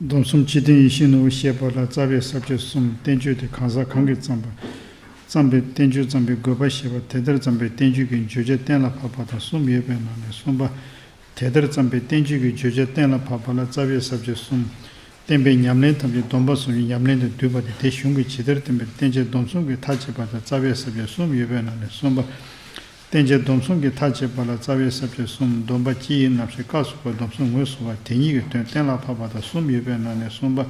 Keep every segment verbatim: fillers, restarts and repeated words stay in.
སྡོམ་གསུམ་སྤྱི་དོན་ཡིད་བཞིན་ནོར་བུ་བཤད་པ་ལ། རྩ་བའི་ས་བཅད་གསུམ། བསྟན་བཅོས་དེ་གང་ཟག་གང་གིས་བརྩམས་པ། བརྩམས་པའི་བསྟན་བཅོས་བརྩམས་པའི་དགོས་པ་བཤད་པ། དེ་ལྟར་བརྩམས་པའི་བསྟན་བཅོས་ཀྱི་བརྗོད་བྱ་གཏན་ལ་ཕབ་པ་དང་གསུམ་ཡོད་པའི་ནང་ནས་གསུམ་པ། དེ་ལྟར་བརྩམས་པའི་བསྟན་བཅོས་ཀྱི་བརྗོད་བྱ་གཏན་ལ་ཕབ་པ་ལ། རྩ་བའི་ས་བཅད་གསུམ། བསྟན་པའི་ཉམས་ལེན་ཐམས་ཅད་སྡོམ་པ་གསུམ་གྱི་ཉམས་ལེན་དུ་འདུས་པ་སྟེ། དེ་གཞུང་གིས་ཇི་ལྟར་བསྟན་པའི་བསྟན་བྱའི་སྡོམ་གསུམ་གྱིས་མཐའ་དཔྱད་པ་དང་། རྩ་བའི་ས་བཅད་གསུམ་ཡོད་པའི་ནང་ནས་གསུམ་པ། བསྟན་བྱའི་སྡོམ་གསུམ་གྱིས་མཐའ་དཔྱད་པ་ལ། རྩ་བའི་ས་བཅད་གསུམ། སྡོམ་པ་སྤྱི་ཡི་རྣམ་གཞག་སྐབས་སུ་བབ་པའི་སྡོམ་གསུམ་ངོས་བཟུང་བ་དེ་ཉིད་ཀྱི་དོན་གཏན་ལ་ཕབ་པ་དང་གསུམ་ཡོད་པའི་ནང་ནས་གསུམ་པ།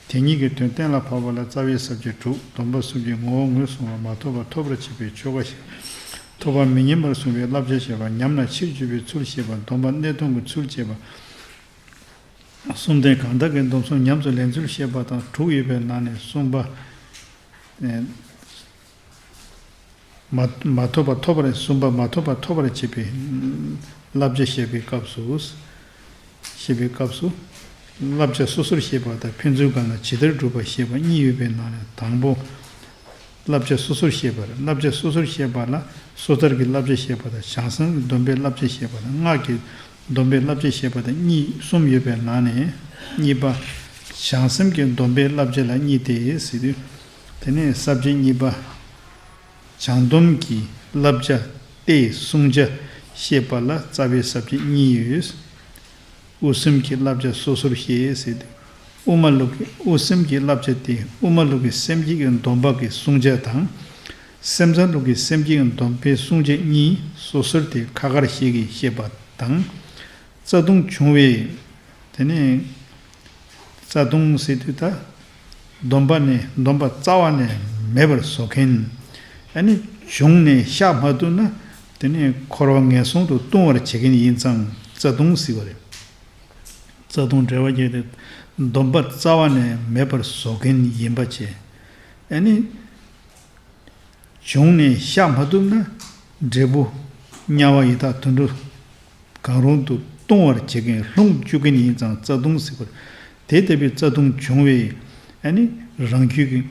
དེ་ཉིད་ཀྱི་དོན་གཏན་ལ་ཕབ་པ་ལ། རྩ་བའི་ས་བཅད་དྲུག། སྡོམ་པ་གསུམ་གྱི་ངོ་བོ་ངོས་བཟུང་བ། མ་ཐོབ་པ་ཐོབ་པར་བྱེད་པའི་ཆོས་འགའ་ཞིག། ཐོབ་པ་མི་ཉན་པར་གསུངས་པའི་བསླབ་བྱ་བཤད་པ། ཉམས་ན་ཕྱིར་བཅོས་པའི་ཚུལ་བཤད་པ། སྡོམ་པ་གནས་སྟངས་ཀྱི་ཚུལ་བཤད་པ། གསུམ་ལྡན་གང་དག་གི་སྡོམ་གསུམ་ཉམས་སུ་ལེན་ཚུལ་བཤད་པ་དང་དྲུག་ཡོད་པའི་ནང་ནས་གསུམ་པ། མ་མ་ཐོབ་པ་ཐོབ་པར། གསུམ་པ། མ་ཐོབ་པ་ཐོབ་པར་བྱེད་པའི་བསླབ་བྱ་བཤད་པའི་སྐབས་སུ། བཤད་པའི་སྐབས་སུ། བསླབ་བྱ་སོ་སོར་བཤད་པ་དང་ཕན་ཚུན་སྒང་ལ་ཇི་ལྟར་སྒྲུབ་པ་བཤད་པ་གཉིས་ཡོད་པའི་ནང་ནས་དང་པོ། བསླབ་བྱ་སོ་སོར་བཤད་པ་རེད། བསླབ་བྱ་སོ་སོར་བཤད་པ་ལ་སོ་ཐར་གྱི་བསླབ་བྱ་བཤད་པ་དང་། བྱང་སེམས་ཀྱི་སྡོམ་པའི་བསླབ་བྱ་བཤད་པ་དང་། སྔགས་ཀྱི་སྡོམ་པའི་བསླབ་བྱ་བཤད་པ་དང་གཉིས། གསུམ་ཡོད་པའི་ནང་ནས་གཉིས་པ། བྱང་སེམས་ཀྱི་སྡོམ་པའི་བསླབ་བྱ་ལ་གཉིས་ཏེ་ཟེར་དུས། དེ་ནས་ས་བཅད་གཉིས་པ། བྱང་སྡོམ་གྱི་བསླབ་བྱ་སྟེ་བསྲུང་བྱ་བཤད་པ་ལ་རྩ་བའི་ས་བཅད་གཉིས་ཡོད། དབུ་སེམས་ཀྱི་བསླབ་བྱ་སོ་སོར་བཤད་ཟེར་ཏེ། དབུ་མ་ལུགས་ཀྱི་དབུ་སེམས་ཀྱི་བསླབ་བྱ་སྟེ། དབུ་མ་ལུགས་ཀྱི་སེམས་བསྐྱེད་ཀྱི་སྡོམ་པ་གི་བསྲུང་བྱ་དང་། སེམས་ཙམ་ལུགས་ཀྱི་སེམས་བསྐྱེད་ཀྱི་སྡོམ་པའི་བསྲུང་བྱ་གཉིས་སོ་སོར་ཏེ་ཁ་ཁར་ཞིག་གིས་བཤད་པ་དང་། རྩ་ལྟུང་བྱུང་བས། དེ་ནས། རྩ་ལྟུང་ཟེར་དུས་ད། སྡོམ་པ་ནས་སྡོམ་པ་རྩ་བ་ནས་མེད་པར་བཟོ་མཁན། ཨ་ནི་བྱུང་ནས་བཤགས་མ་ཐུབ་ན། དེ་ནས་འཁོར་བ་ངན་སོང་དུ་ལྟུང་བར་བྱེད་མཁན་ཡིན་ཙང་རྩ་ལྟུང་ཟེར་བ་རེད། རྩ་ལྟུང་འགྲེལ་བ་བརྒྱད་དེ། སྡོམ་པ་རྩ་བ་ནས་མེད་པར་བཟོ་མཁན་ཡིན་པ་བྱས། ཨ་ནི། བྱུང་ནས་བཤགས་མ་ཐུབ་ན། འབྲས་བུ་དམྱལ་བ་ཡི་དྭགས་དུད་འགྲོ་གང་རུང་དུ་ལྟུང་བར་བྱེད་མཁན་ལྷུང་བཅུག་མཁན་ཡིན་ཙང་རྩ་ལྟུང་ཟེར་བ། དེ་ལྟ་བུའི་རྩ་ལྟུང་བྱུང་བས། ཨ་ནི་རང་རྒྱུད་ཀྱི་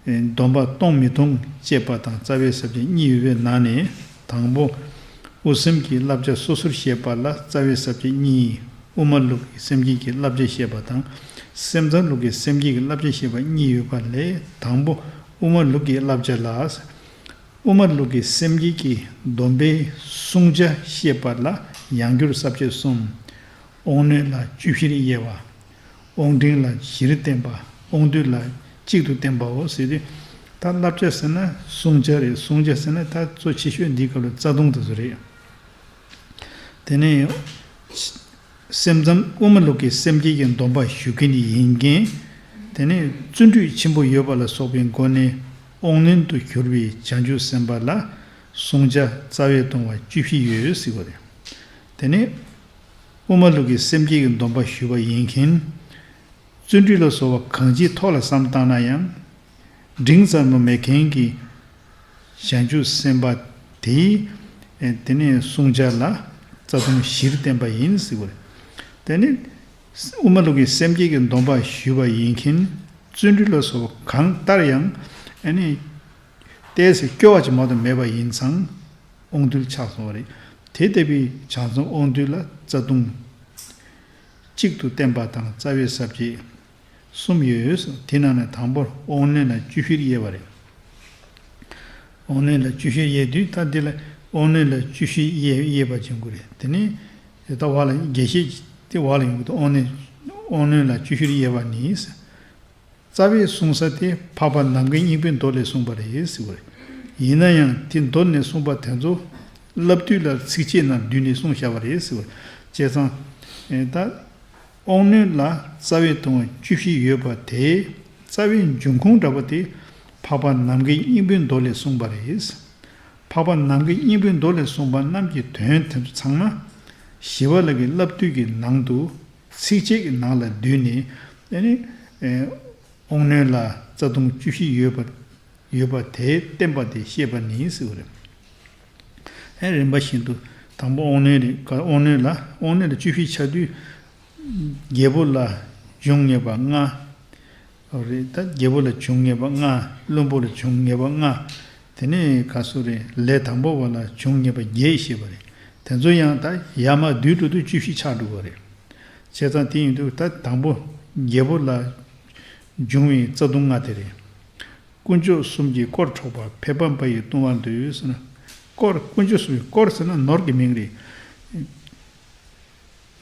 སྡོམ་པ་གཏོང་མི་གཏོང་བཅས་པ་དང་རྩ་བའི་ས་བཅད་གཉིས་ཡོད་པའི་ནང་ནས་དང་པོ། དབུ་སེམས་ཀྱི་བསླབ་བྱ་སོ་སོར་བཤད་པ་ལ་རྩ་བའི་ས་བཅད་གཉིས། དབུ་མ་ལུགས་ཀྱི་སེམས་བསྐྱེད་ཀྱི་བསླབ་བྱ་བཤད་པ་དང་། སེམས་ཙམ་ལུགས་ཀྱི་སེམས་བསྐྱེད་ཀྱི་བསླབ་བྱ་བཤད་པ་གཉིས་ཡོད་པ་ལས། དང་པོ་དབུ་མ་ལུགས་ཀྱི་བསླབ་བྱ་ལ། དབུ་མ་ལུགས་ཀྱི་སེམས་བསྐྱེད་ཀྱི་སྡོམ་པའི་བསྲུང་བྱ་བཤད་པ་ལ་ཡང་འགྱུར་ས་བཅད་གསུམ། དབང་རྣོན་ལ་བཅུ་བཞིར་དབྱེ་བ། དབང་འབྲིང་ལ་བཞིར་བསྟན་པ། དབང་སྡུད་ལ་གཅིག་ཏུ་བསྟན་པའོ་ཟེར་ཏེ། ད་བསླབ་བྱ་ཟེར་ན་བསྲུང་བྱ་རེད། བསྲུང་བྱ་ཟེར་ན་ད་གཙོ་ཆེ་ཤོས་འདིའི་སྐབས་ལ་རྩ་ལྟུང་དེ་ཚོ་རེད། དེ་ནས། སེམས་ཙམ་དབུ་མ་ལུགས་ཀྱི་སེམས་བསྐྱེད་ཀྱི་སྡོམ་པ་ཞུ་མཁན་ཡིན་མཁན། དེ་ནས་བརྩོན་འགྲུས་ཆེན་པོ་ཡོད་པ་ལ་སོགས་པའི་སྒོ་ནས་དབང་རྣོན་དུ་གྱུར་པའི་བྱང་ཆུབ་སེམས་དཔའ་ལ་བསྲུང་བྱ་རྩ་བས་གཏོང་བ་བཅུ་བཞི་ཡོད་ཟེར་བ་རེད། དེ་ནས་དབུ་མ་ལུགས་ཀྱི་སེམས་བསྐྱེད་ཀྱི་སྡོམ་པ་ཞུ་བ་ཡིན་མཁན། བརྩོན་འགྲུས་ལ་སོགས་པ་གང་ཅིའི་ཐོག་ལ་བསམ་བཏང་ན་ཡང་། འབྲིང་ཙམ་མོ་མེད་མཁན་གྱི་བྱང་ཆུབ་སེམས་དཔའ་དེས། དེ་ནས་བསྲུང་བྱ་ལ་རྩ་ལྟུང་བཞིར་བསྟན་པ་ཡིན་ཟེར་བ་རེད། དེ་ནི་དབུ་མ་ལུགས་ཀྱི་སེམས་བསྐྱེད་ཀྱི་སྡོམ་པ་ཞུས་པ་ཡིན་མཁན། བརྩོན་འགྲུས་ལ་སོགས་པ་གང་ལྟར་ཡང་། ཨ་ནི། ཏོག་ཙམ་སྐྱོ་བ་ཅིག་མ་གཏོགས་མེད་པ་ཡིན་ཙང་དབང་རྟུལ་ཆགས་སོང་བ་རེད། དེ་ལྟ་བུའི་བྱང་སེམས་དབང་རྟུལ་ལ་རྩ་ལྟུང་གཅིག་ཏུ་བསྟན་པ་དང་རྩ་བའི་ས་བཅད་གསུམ་ཡོད། དེ་ནང་ནས་དང་པོར་དབང་རྣོན་ལ་བཅུ་བཞིར་དབྱེ་བ་རེད། དབང་རྣོན་ལ་བཅུ་བཞིར་དབྱེ་དུས་ད་འདི་ལ་དབང་རྣོན་ལ་བཅུ་བཞིར་དབྱེ་དབྱེ་བ་ཅན་དགུ་རེད། དེ་ནས་ད་བ་ལ་རྒྱས་བཤད་དེ་བ་ལ་ཡོང་གི་འདུག་དབང་རྣོན། དབང་རྣོན་ལ་བཅུ་བཞིར་དབྱེ་བ་ནི། རྩ་བའི་གསུང་ས་དེ་འཕགས་པ་ནམ་མཁའི་སྙིང་པོའི་མདོ་ལས་གསུངས་པ་རེད་ཟེར་བ་རེད། ཡིན་ན་ཡང་དེ་མདོ་ནས་གསུངས་པ་དེ་ཚོ་བསླབ་བཏུས་ལ་ཚིགས་བཅད་ནང་བསྡུས་ནས་གསུངས་བཞག་པ་རེད་ཟེར་བ་རེད། བྱས་ཙང་། ད། དབང་རྣོན་ལ་རྩ་བའི་གཏོང་བ་བཅུ་བཞི་ཡོད་པ་དེ། རྩ་བའི་འབྱུང་ཁུངས་འདྲ་པོ་དེ་འཕགས་པ་ནམ་མཁའི་སྙིང་པོའི་མདོ་ལས་གསུངས་པ་རེད། འཕགས་པ་ནམ་མཁའི་སྙིང་པོའི་མདོ་ལས་གསུངས་པ་རྣམས་ཀྱི་དོན་དེ་ཚོ་ཚང་མ། ཞི་བ་ལྷ་གི་བསླབ་བཏུས་ཀྱི་ནང་དུ། ཚིགས་བཅད་ཀྱི་ནང་ལ་བསྡུས་ནས། ཨ་ནི། དབང་རྣོན་ལ་རྩ་ལྟུང་བཅུ་བཞི་ཡོད་པ། ཡོད་པ་དེ་བསྟན་པ་དེ་བཤད་པ་ནི་ཟེར་བ་རེད། ཨེ་རིམ་པ་བཞིན་དུ་དང་པོ་དབང་རྣོན་རེད། དབང་རྣོན་ལ་དབང་རྣོན་ལ་བཅུ་བཞི་ཆགས་དུས། རྒྱལ་པོ་ལ་འབྱུང་ངེས་པ་ལྔ། རེད། ད་རྒྱལ་པོ་ལ་འབྱུང་ངེས་པ་ལྔ། བློན་པོ་ལ་འབྱུང་ངེས་པ་ལྔ། དེ་ནས་ག་སུ་རེད། ལས་དང་པོ་བ་ལ་འབྱུང་ངེས་པ་བརྒྱད་བཤད་པ་རེད། དེ་ཚོ་ཡང་ད་ཡར་མར་བསྡུས་འགྲོ་དུས་བཅུ་བཞི་ཆགས་འགྲོ་བ་རེད། བྱས་ཙང་དེ་ཡིན་དུས་ད་དང་པོ་ རྒྱལ་པོ་ལ་འབྱུང་བའི་རྩ་ལྟུང་ལྔ་དེ་རེད། དཀོན་མཆོག་གསུམ་གྱི་དཀོར་འཕྲོག་པ། ཕེབས་ཕམ་པ་ཡི་ལྟུང་བ་འདོད་ཟེར་ན། དཀོར། དཀོན་མཆོག་གསུམ་གྱི་དཀོར་ཟེར་ན་ནོར་གྱི་མིང་རེད།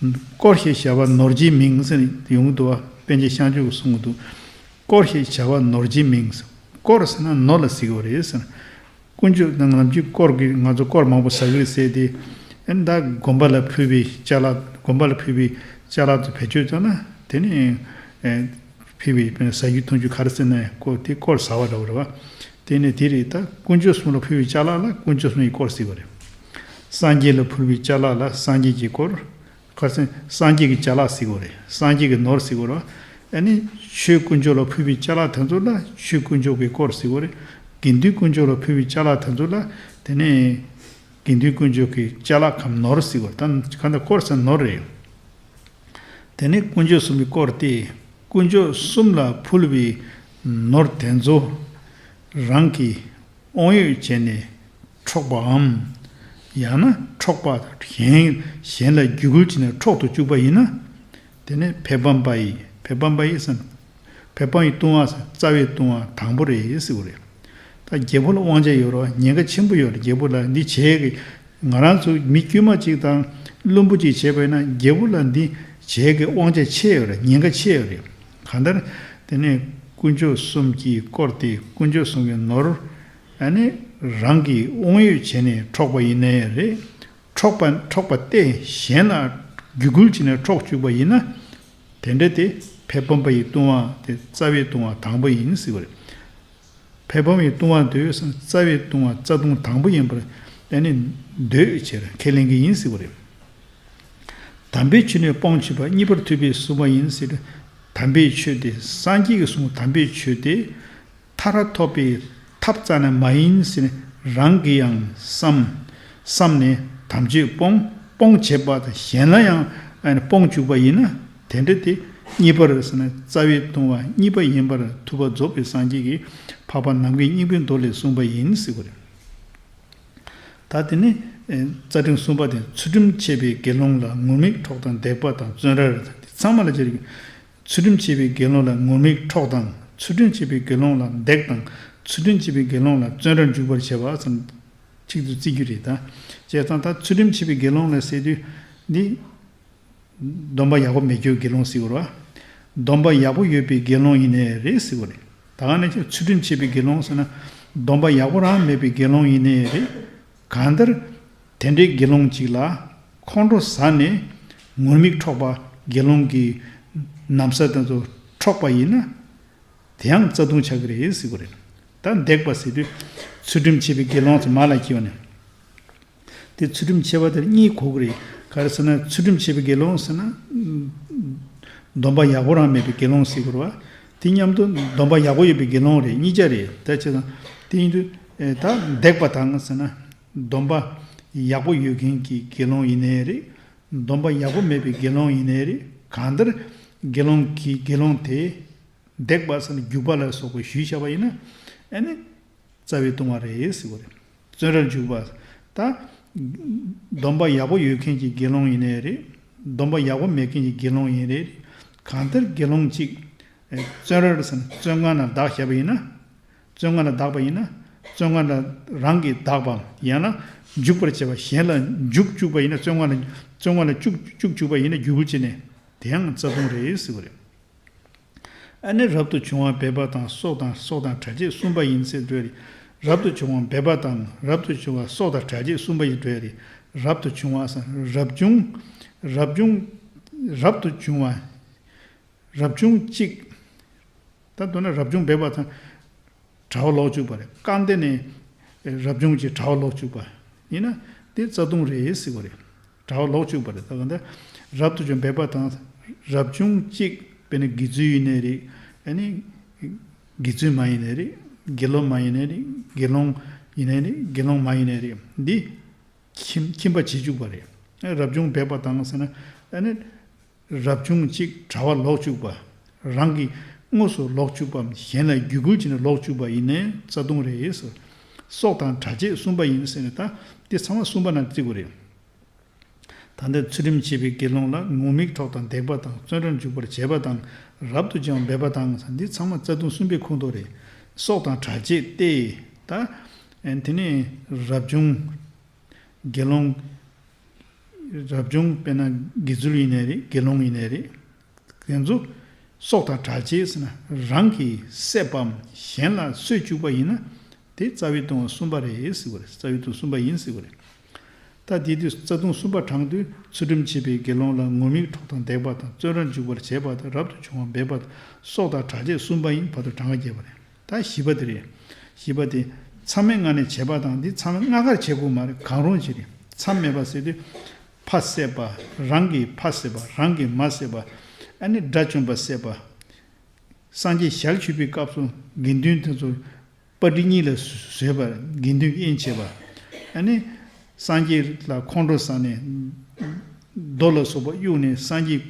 དཀོར་ཞེས་བྱ་བ་ནོར་གྱི་མིང་ཟེར་ཡོང་གི་འདུག་བ། པཎ་ཆེན་ཤངས་ཆོས་ཀྱིས་གསུང་གི་འདུག། དཀོར་ཞེས་བྱ་བ་ནོར་གྱི་མིང་ཟེར། དཀོར་ཟེར་ན་ནོར་ལ་ཟེར་གྱི་ཡོད་རེད་ཟེར། དཀོན་མཆོག་དང་ནམ་རྒྱུན་དཀོར་གྱི་ང་ཚོ་དཀོར་མང་པོ་ཟ་གི་རེད་ཟེར་ཏེ། ཨེ་ད་དགོན་པ་ལ་ཕུལ་བའི་ཅ་ལག་དགོན་པ་ལ་ཕུལ་བའི་ཅ་ལག་ཚོ་བེད་སྤྱོད་བཏང་ན་དེ་ནི་ཨེ་ཕུལ་བའི་དཔེར་ན་ཟ་རྒྱུ་འཐུང་རྒྱུ་ག་རེ་ཟེར་ན་ཡང་དཀོར་དེ་དཀོར་ཟ་བ་འདྲ་བོ་རེད་བ། དེ་ནི་དེ་རེད། ད་དཀོན་མཆོག་གསུམ་ལ་ཕུལ་བའི་ཅ་ལག་ལ་དཀོན་མཆོག་གསུམ་གྱི་དཀོར་ཟེར་བ་རེད། སངས་རྒྱས་ལ་ཕུལ་བའི་ཅ་ལག་ལ་སངས་རྒྱས་ཀྱི་དཀོར། ཁ་སང་སངས་རྒྱས་ཀྱི་ཅ་ལག་ཟེར་གྱི་ཡོད་རེད། སངས་རྒྱས་ཀྱི་ནོར་ཟེར་གྱི་ཡོད་རེད། ཨ་ནི་ཆོས་དཀོན་མཆོག་ལ་ཕུལ་བའི་ཅ་ལག་དེ་ཚོ་ལ་ཆོས་དཀོན་མཆོག་གི་དཀོར་ཟེར་གྱི་ཡོད་རེད། དགེ་འདུན་དཀོན་མཆོག་ལ་ཕུལ་བའི་ཅ་ལག་དེ་ཚོ་ལ་དེ་ནས་དགེ་འདུན་དཀོན་མཆོག་གི་ཅ་ལག་གམ་ནོར་ཟེར་གྱི་ཡོད་རེད། ད་གང་ལྟར་དཀོར་ཟེར་ནོར་རེད། དེ་ནས་དཀོན་མཆོག་གསུམ་གྱི་དཀོར་སྟེ། དཀོན་མཆོག་གསུམ་ལ་ཕུལ་བའི་ནོར་དེ་ཚོ་རང་གིས་དབང་ཡོད་བྱས་ནས་འཕྲོག་པའམ། ཡང་ན་འཕྲོག་པ་གཞན་གཞན་ལ་བརྒྱུད་སྐུལ་བྱས་ནས་འཕྲོག་ཏུ་བཅུག་པ་ཡིན་ན། དེ་ནི་ཕེབས་ཕམ་པ་ཡི། ཕེབས་ཕམ་པ་ཡི་ཟེར་ན། ཕེབས་ཕམ་ཡི་ལྟུང་བ་ཟེར་རྩ་བའི་ལྟུང་བ་དང་པོ་རེད་ཟེར་བ་རེད། ད་རྒྱལ་པོ་ལ་དབང་ཆ་ཡོད་རེད་བ། ཉེན་ཁ་ཆེན་པོ་ཡོད་རེད། རྒྱལ་པོ་ལ་འདི་བྱས་གི། ང་རང་ཚོ་མི་དཀྱུས་མ་གཅིག་དང་བླུན་པོ་གཅིག་བྱས་པ་ཡིན་ན་རྒྱལ་པོ་ལ་འདི་བྱས་གི་དབང་ཆ་ཆེ་ཡོད་རེད། ཉེན་ཁ་ཆེ་ཡོད་རེད། གང་ལྟར་དེ་ནས་དཀོན་མཆོག་གསུམ་གྱི་དཀོར་སྟེ། དཀོན་མཆོག་གསུམ་གྱི་ནོར། ཨ་ནི་རང་གིས་དབང་ཡོད་བྱས་ནས་འཕྲོག་པ་ཡིན་ནའི་རེད། འཕྲོག་པ་འཕྲོག་པ་སྟེ་གཞན་ལ་བརྒྱུད་སྐུལ་བྱས་ནས་འཕྲོག་བཅུག་པ་ཡིན་ན། དེ་འདྲ་དེ་ཕེབས་ཕམ་པ་ཡི་ལྟུང་བ་དེ་རྩ་བའི་ལྟུང་བ་དང་པོ་ཡིན་ཟེར་བ་རེད། ཕེབས་ཕམ་ཡི་ལྟུང་བ་འདོད་ཟེར་ན་རྩ་བའི་ལྟུང་བ་རྩ་ལྟུང་དང་པོ་ཡིན་པར་ཨ་ནི་འདོད་ཕྱིར་ཁས་ལེན་གྱི་ཡིན་ཟེར་བ་རེད། དམ་པའི་ཆོས་ནི་སྤོང་བྱེད་པ། གཉིས་པར་ཐུབ་པས་གསུངས་པ་ཡིན་ཟེར། དམ་པའི་ཆོས་དེ་སངས་རྒྱས་ཀྱིས་གསུངས་དམ་པའི་ཆོས་དེ་མཐར་ཐོབ་པའི་ཐབས་རྩ་ནས་མ་ཡིན་ཟེར་ནས་རང་གིས་ཡང་བསམ་བསམ་ནས་དམ་ཆོས་སྤོང་སྤོང་བྱེད་པ་དང་གཞན་ལ་ཡང་ཨ་ནི་སྤོང་བཅུག་པ་ཡིན་ན། དེ་འདྲ་དེ་གཉིས་པར་ཟེར་ན་རྩ་བའི་ལྟུང་བ་གཉིས་པ་ཡིན་པར་ཐུབ་པ་རྫོགས་པའི་སངས་རྒྱས་ཀྱིས་འཕགས་པ་ནམ་མཁའི་སྙིང་པོའི་མདོ་ལས་གསུངས་པ་ཡིན་ཟེར་བ་རེད། ད་དེ་ནི་ཨེ་རྩ་ཕྲན་གསུམ་པ་དེ། ཚུལ་ཁྲིམས་འཆལ་བའི་དགེ་སློང་ལ་ངུར་སྨྲིག་འཕྲོག་དང་། རྡེག་པ་དང་བཙོན་རར་དང་། དེ་ཚང་མ་ལ་སྦྱར་གྱི། ཚུལ་ཁྲིམས་འཆལ་བའི་དགེ་སློང་ལ་ངུར་སྨྲིག་འཕྲོག་དང་། ཚུལ་ཁྲིམས་འཆལ་བའི་དགེ་སློང་ལ་རྡེག་དང་། ཚུལ་ཁྲིམས་འཆལ་བའི་དགེ་སློང་ལ་བཙོན་རར་འཇུག་པར་བྱེད་པ་ཙམ་གཅིག་ཏུ་བརྩི་རྒྱུ་རེད་ད། བྱས་ཙང་ད་ཚུལ་ཁྲིམས་འཆལ་བའི་དགེ་སློང་ལ་ཟེར་དུས་འདི། སྡོམ་པ་ཡག་པོ་མེད་རྒྱུའི་དགེ་སློང་ཟེར་བ་རེད། སྡོམ་པ་ཡག་པོ་ཡོད་པའི་དགེ་སློང་ཡིན་ནའི་རེད་ཟེར་བ་རེད། ད་ག་ནང་བཞིན་ཚུལ་ཁྲིམས་འཆལ་བའི་དགེ་སློང་ཟེར་ན། སྡོམ་པ་ཡག་པོ་རང་མེད་པའི་དགེ་སློང་ཡིན་ནའི་རེད། གང་ལྟར་དེ་འདྲའི་དགེ་སློང་གཅིག་ལ་ཁོང་ཁྲོ་ཟ་ནས་ངུར་སྨྲིག་འཕྲོག་པ། དགེ་སློང་གི་ན་བཟའ་དེ་ཚོ་འཕྲོག་པ་ཡིན་ན། དེ་ཡང་རྩ་ལྟུང་ཆགས་ཀྱི་རེད་ཟེར་གྱི་རེད། ད་རྡེག་པ་ཟེར་དུས་ཚུལ་ཁྲིམས་འཆལ་བའི་དགེ་སློང་ཚོ་མར་ལ་འཁྱེར་བ་ནས། དེ་ཚུལ་ཁྲིམས་འཆལ་བ་དེར་གཉིས་གོ་གི་རེད། ག་རེ་ཟེར་ན་ཚུལ་ཁྲིམས་འཆལ་བའི་དགེ་སློང་ཟེར་ན། སྡོམ་པ་ཡག་པོ་རང་མེད་པའི་དགེ་སློང་ཟེར་གྱི་རེད་བ། དེ་མཉམ་དུ་སྡོམ་པ་ཡག་པོ་ཡོད་པའི་དགེ་སློང་རེད། གཉིས་ཆ་རེད། ད་བྱས་ཙང་དེ་ཡིན་དུས་ཨེ་ད་རྡེག་པ་དང་ཟེར་ན། སྡོམ་པ་ཡག་པོ་ཡོད་མཁན་གྱི་དགེ་སློང་ཡིན་ནའི་རེད། སྡོམ་པ་ཡག་པོ་མེད་པའི་དགེ་སློང་ཡིན་ནའི་རེད། གང་ལྟར་དགེ་སློང་གི་དགེ་སློང་དེ། རྡེག་པ་ཟེར་ན་རྒྱུག་པ་ལ་སོགས་པ་ཞུས་བཞག་པ་ཡིན་ན། ཨ་ནི་རྩ་བའི་ལྟུང་བ་རེད་ཟེར་བ་རེད། བཙོན་རར་འཇུག་པ། ད་སྡོམ་པ་ཡག་པོ་ཡོད་མཁན་གྱི་དགེ་སློང་ཡིན་ནའི་རེད། སྡོམ་པ་ཡག་པོ་མེད་མཁན་གྱི་དགེ་སློང་ཡིན་རེད། གང་ལྟར་དགེ་སློང་གཅིག་ཨེ་བཙོན་རར་ཟེར་ན་བཙོན་ཁང་ལ་བདག་བཞག་པ་ཡིན་ན། བཙོན་ཁང་ལ་བདག་པ་ཡིན་ན། བཙོན་ཁང་ལ་རང་གིས་བདག་པའམ་ཡང་ན་འཇུག་པར་བྱེད་པ། གཞན་ལ་འཇུག་བཅུག་པ་ཡིན་ན། བཙོན་ཁང་ལ་བཙོན་ཁང་ལ་བཅུག་བཅུག་བཅུག་པ་ཡིན་ན་རྒྱུ་འབུལ་བྱས་ནས་དེ་ཡང་རྩ་ལྟུང་རེད་ཟེར་བ་རེད། ཨ་ནི་རབ་ཏུ་བྱུང་བ་འབད་པ་དང་སྲོག་དང་སྲོག་དང་གྲོགས་བྱེད་གསུམ་པ་ཡིན་ཟེར་འགྲོ་ཡ་རེད། རབ་ཏུ་བྱུང་བ་འབད་པ་དང་རབ་ཏུ་བྱུང་བ་སྲོག་དང་གྲོགས་བྱེད་གསུམ་པ་ཡིན་འགྲོ་ཡ་རེད། རབ་ཏུ་བྱུང་བ་ཟེར་རབ་བྱུང་། རབ་བྱུང་། རབ་ཏུ་བྱུང་བ། རབ་བྱུང་གཅིག་ད་མདོར་ན་རབ་བྱུང་འབད་པ་དང་གྲྭ་པ་ལོག་བཅུག་པ་རེད། རྐང་སྟེང་ནས་རབ་བྱུང་གཅིག་གྲྭ་པ་ལོག་བཅུག་པ་ཡིན་ན་དེ་རྩ་ལྟུང་རེད་ཟེར་བ་རེད། གྲྭ་པ་ལོག་བཅུག་པ་རེད། ད་ག་འདི་རབ་ཏུ་བྱུང་འབད་པ་དང་རབ་བྱུང་གཅིག་དཔེར་ན་དགེ་ཚུལ་ཡིན་ནའི་རེད། ཨ་ནི་དགེ་ཚུལ་མ་ཡིན་ནའི་རེད། དགེ་སློབ་མ་ཡིན་ནའི་རེད། དགེ་སློང་ཡིན་ནའི་རེད། དགེ་སློང་མ་ཡིན་ནའི་རེད། འདི་ཁྱིམ་ཁྱིམ་པ་བྱེད་བཅུག་པ་རེད། རབ་བྱུང་འབད་པ་དང་ཟེར་ན་ཨ་ནི། རབ་བྱུང་གཅིག་གྲྭ་པ་ལོག་བཅུག་པ། རང་གིས་དངོས་སུ་ལོག་བཅུག་པའམ་གཞན་ལ་བརྒྱུད་སྐུལ་བྱས་ནས་ལོག་བཅུག་པ་ཡིན་ནའི་རྩ་ལྟུང་རེད་ཟེར། སྲོག་དང་གྲོགས་བྱེད་གསུམ་པ་ཡིན་ཟེར་ནས་ད་དེ་ཚང་མ་གསུམ་པ་ནང་བརྩི་དགོས་རེད། ད་ལྟ་ཚུལ་ཁྲིམས་བྱེད་པའི་དགེ་སློང་ལ། ངུར་སྨྲིག་འཕྲོག་དང་འདེགས་པ་དང་། བཙོན་རར་འཇུག་པར་བྱེད་པ་དང་། རབ་ཏུ་བྱུང་བ་འབད་པ་དང་། འདི་ཚང་མ་རྩ་ལྟུང་གསུམ་པའི་ཁོངས་གཏོགས་རེད། སྲོག་དང་གྲལ་བྱེད་སྟེ། ད་དེ་ནས་རབ་བྱུང་དགེ་སློང་། རབ་བྱུང་དཔེར་ན་དགེ་ཚུལ་ཡིན་ནའི་རེད། དགེ་སློང་ཡིན་ནའི་རེད། དེ་ཚོ་སྲོག་དང་གྲལ་བྱེད་ཟེར་ན། རང་གིས་བསད་པའམ་གཞན་ལ་གསོད་བཅུག་པ་ཡིན་ན། དེ་རྩ་བའི་ལྟུང་བ་གསུམ་པ་རེད་ཟེར་བ་རེད། རྩ་བའི་ལྟུང་གསུམ་པ་ཡིན་ཟེར་བ་རེད། ད་དེ་དུས་རྩ་ལྟུང་གསུམ་པ་དྲངས་དུས། ཚུལ་ཁྲིམས་བྱེད་པའི་དགེ་སློང་ལ། ངུར་སྨྲིག་འཕྲོག་དང་འདེགས་པ་དང་། བཙོན་རར་འཇུག་པར་བྱེད་པ་དང་། རབ་ཏུ་བྱུང་བ་འབད་པ་དང་། སྲོག་དང་གྲལ་བྱེད་གསུམ་པ་ཡིན། བར་དུ་གྲངས་ཀ་བརྒྱབ་པ་རེད། ད་བཞི་པ་དེ་རེད། བཞི་པ་དེ། མཚམས་མེད་ལྔ་ནས་བྱེད་པ་དང་། འདི་མཚམས་མེད་ལྔ་ཀར་བྱེད་དགོས་མ་རེད། གང་རུང་ཅིག་རེད། མཚམས་མེད་པ་ཟེར་དུས། ཕ་བསད་པ། རང་གི་ཕ་བསད་པ། རང་གི་མ་བསད་པ། ཨ་ནི་དགྲ་བཅོམ་པ་བསད་པ། སངས་རྒྱས་ཞལ་མཆོད་པའི་སྐབས་སུ་དགེ་འདུན་དེ་ཚོ་པར་རི་གཉིས་ལ་བཟོས་པ། དགེ་འདུན་གྱི་དབྱེན་བྱས་པ། ཨ་ནི་སངས་རྒྱས་ལ་ཁོང་ཁྲོ་ཟ་ནས་རྡོ་ལ་སོགས་པ་གཡུགས་ནས་སངས་རྒྱས་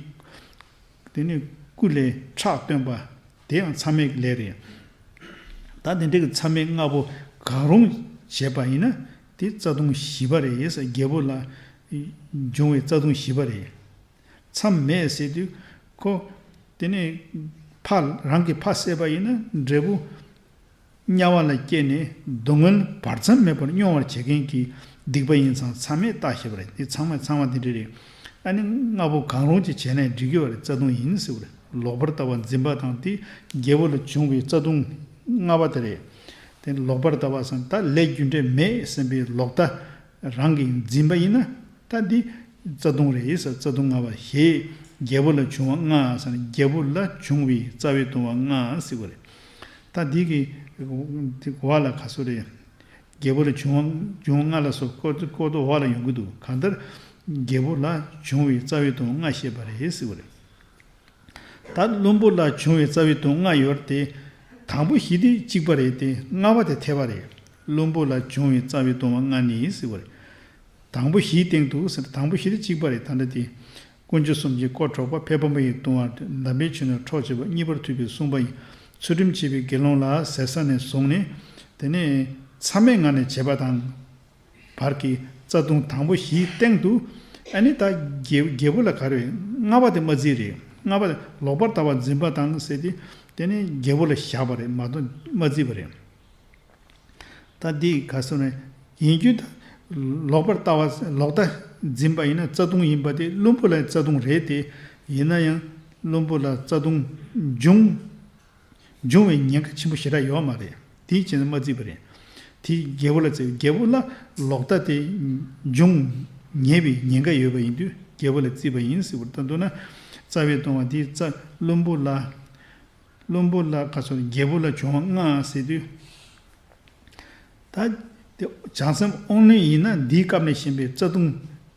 དེ་ནས་སྐུ་ལས་ཁྲག་བཏོན་པ། དེ་ཡང་མཚམས་མེད་ཀྱི་ལས་རེད། ད་དེ་འདྲ་གི་མཚམས་མེད་ལྔ་པོ་གང་རུང་བྱས་པ་ཡིན་ན། དེ་རྩ་ལྟུང་བཞི་པ་རེད་ཟེར། རྒྱལ་པོ་ལ་བྱུང་བའི་རྩ་ལྟུང་བཞི་པ་རེད། མཚམས་མེད་ཟེར་དུས་ཁོ། དེ་ནས་ཕ། རང་གི་ཕ་བསད་པ་ཡིན་ན། འབྲས་བུ་དམྱལ་བ་ལ་སྐྱེས་ནས་སྡུག་བསྔལ་བར་མཚམས་མེད་པར་མྱོང་བར་བྱེད་མཁན་གྱི་སྡིག་པ་ཡིན་ཙང་མཚམས་མེད་ལྟ་ཞེས་པ་རེད། དེ་ཚང་མ་ཚང་མ་དེ་འདྲ་རེད། ཨ་ནི་ལྔ་པོ་གང་རུང་ཅིག་བྱས་ནས་འགྲིག་གི་བ་རེད། རྩ་ལྟུང་ཡིན་ཟེར་བ་རེད། ལོག་པར་ལྟ་བ་འཛིན་པ་དང་། དེ་རྒྱལ་པོ་ལ་བྱུང་བའི་རྩ་ལྟུང་ལྔ་པ་དེ་རེད། དེ་ལོག་པར་ལྟ་བ་ཟེར་ན། ད་ལས་རྒྱུ་འབྲས་མེད་བསམ་པའི་ལོག་ལྟ་རང་གིས་འཛིན་པ་ཡིན་ན། ད་འདི་རྩ་ལྟུང་རེད་ཟེར། རྩ་ལྟུང་ལྔ་པ་ཞེས། རྒྱལ་པོ་ལ་བྱུང་བ་ལྔ་ཟེར་ན། རྒྱལ་པོ་ལ་བྱུང་བའི་རྩ་བའི་ལྟུང་བ་ལྔ་ཟེར་བ་རེད། ད་འདི་གི་འོག་ལ་ག་ཚོད་རེད། རྒྱལ་པོ་ལ་བྱུང་བ། བྱུང་བ་ལྔ་ལ་སོགས་སྐོར་སྐོར་དུ་འོག་ལ་ཡོང་གི་འདུག། གང་ལྟར་རྒྱལ་པོ་ལ་བྱུང་བའི་རྩ་བའི་ལྟུང་བ་ལྔ་བཤད་པ་རེད་ཟེར་བ་རེད། ད་བློན་པོ་ལ་བྱུང་བའི་རྩ་བའི་ལྟུང་ལྔ་ཡོད་དེ། དང་པོ་བཞི་དེ་གཅིག་པ་རེད་དེ། ལྔ་པ་དེ་ཐེབས་པ་རེད། བློན་པོ་ལ་བྱུང་བའི་རྩ་བའི་ལྟུང་བ་ལྔ་ནི་ཟེར་བ་རེད། དང་པོ་བཞིའི་སྟེང་དུ་ཟེར། དང་པོ་བཞི་དེ་གཅིག་པ་རེད། ད་ལྟ་དེ། དཀོན་མཆོག་གསུམ་གྱི་དཀོར་འཕྲོག་པ། ཕས་ཕམ་པ་ཡི་ལྟུང་བ། འདམ་པའི་ཆུ་ནང་ཁྲོ་བྱེད་པ། གཉིས་པར་ཐུབ་པའི་སྲུང་བ་ཡིན། ཚུལ་ཁྲིམས་བྱེད་པའི་དགེ་སློང་ལ་ཟེར་ས་ནས་བཟུང་ནས། དེ་ནས་མཚམས་མེད་ལྔ་ནས་བྱེད་པ་དང་། བར་གྱི་རྩ་ལྟུང་དང་པོ་བཞིའི་སྟེང་དུ། ཨ་ནི་ད་རྒྱལ་རྒྱལ་པོ་ལ་ག་རེ། ལྔ་པ་དེ་མ་བརྩིས་རེད། ལྔ་པ་དེ་ལོག་པར་ལྟ་བ་འཛིན་པ་དང་ཟེར་ཏེ། དེ་ནི་རྒྱལ་པོ་ལ་བཞག་པ་རེད་མ་གཏོགས་མ་བརྩིས་པ་རེད། ད་འདི་ག་ཟེར་ན། ཡིན་རྒྱུ་ད། ལོག་པར་ལྟ་བ། ལོག་ལྟ་འཛིན་པ་ཡིན་ན་རྩ་ལྟུང་ཡིན་པ་དེ་བློན་པོ་ལ་རྩ་ལྟུང་རེད་དེ། ཡིན་ན་ཡང་བློན་པོ་ལ་རྩ་ལྟུང་འབྱུང་། འབྱུང་བའི་ཉེན་ཁ་ཆེན་པོ་ཞེ་དྲག་ཡོད་མ་རེད། དེའི་རྐྱེན་མ་བརྩིས་པ་རེད། དེ་རྒྱལ་པོ་ལ་བརྩི། རྒྱལ་པོ་ལ་ལོག་ལྟ་དེ་འབྱུང་ཉེ་བའི་ཉེན་ཁ་ཡོད་པ་ཡིན་དུས་རྒྱལ་པོ་ལ་བརྩིས་པ་ཡིན་ཟེར་བ་རེད། ད་མདོར་ན་རྩ་བའི་ལྟུང་བ་དེ་རྩ། བློན་པོ་ལ། བློན་པོ་ལ་ག་ཚོད་རྒྱལ་པོ་ལ་བྱུང་བ་ལྔ་ཟེར་དུས། ད་དེ་བྱང་སེམས་དབང་རྣོན་ཡིན་ན་འདིའི་སྐབས་ནས་བཤད་པའི་རྩ་ལྟུང་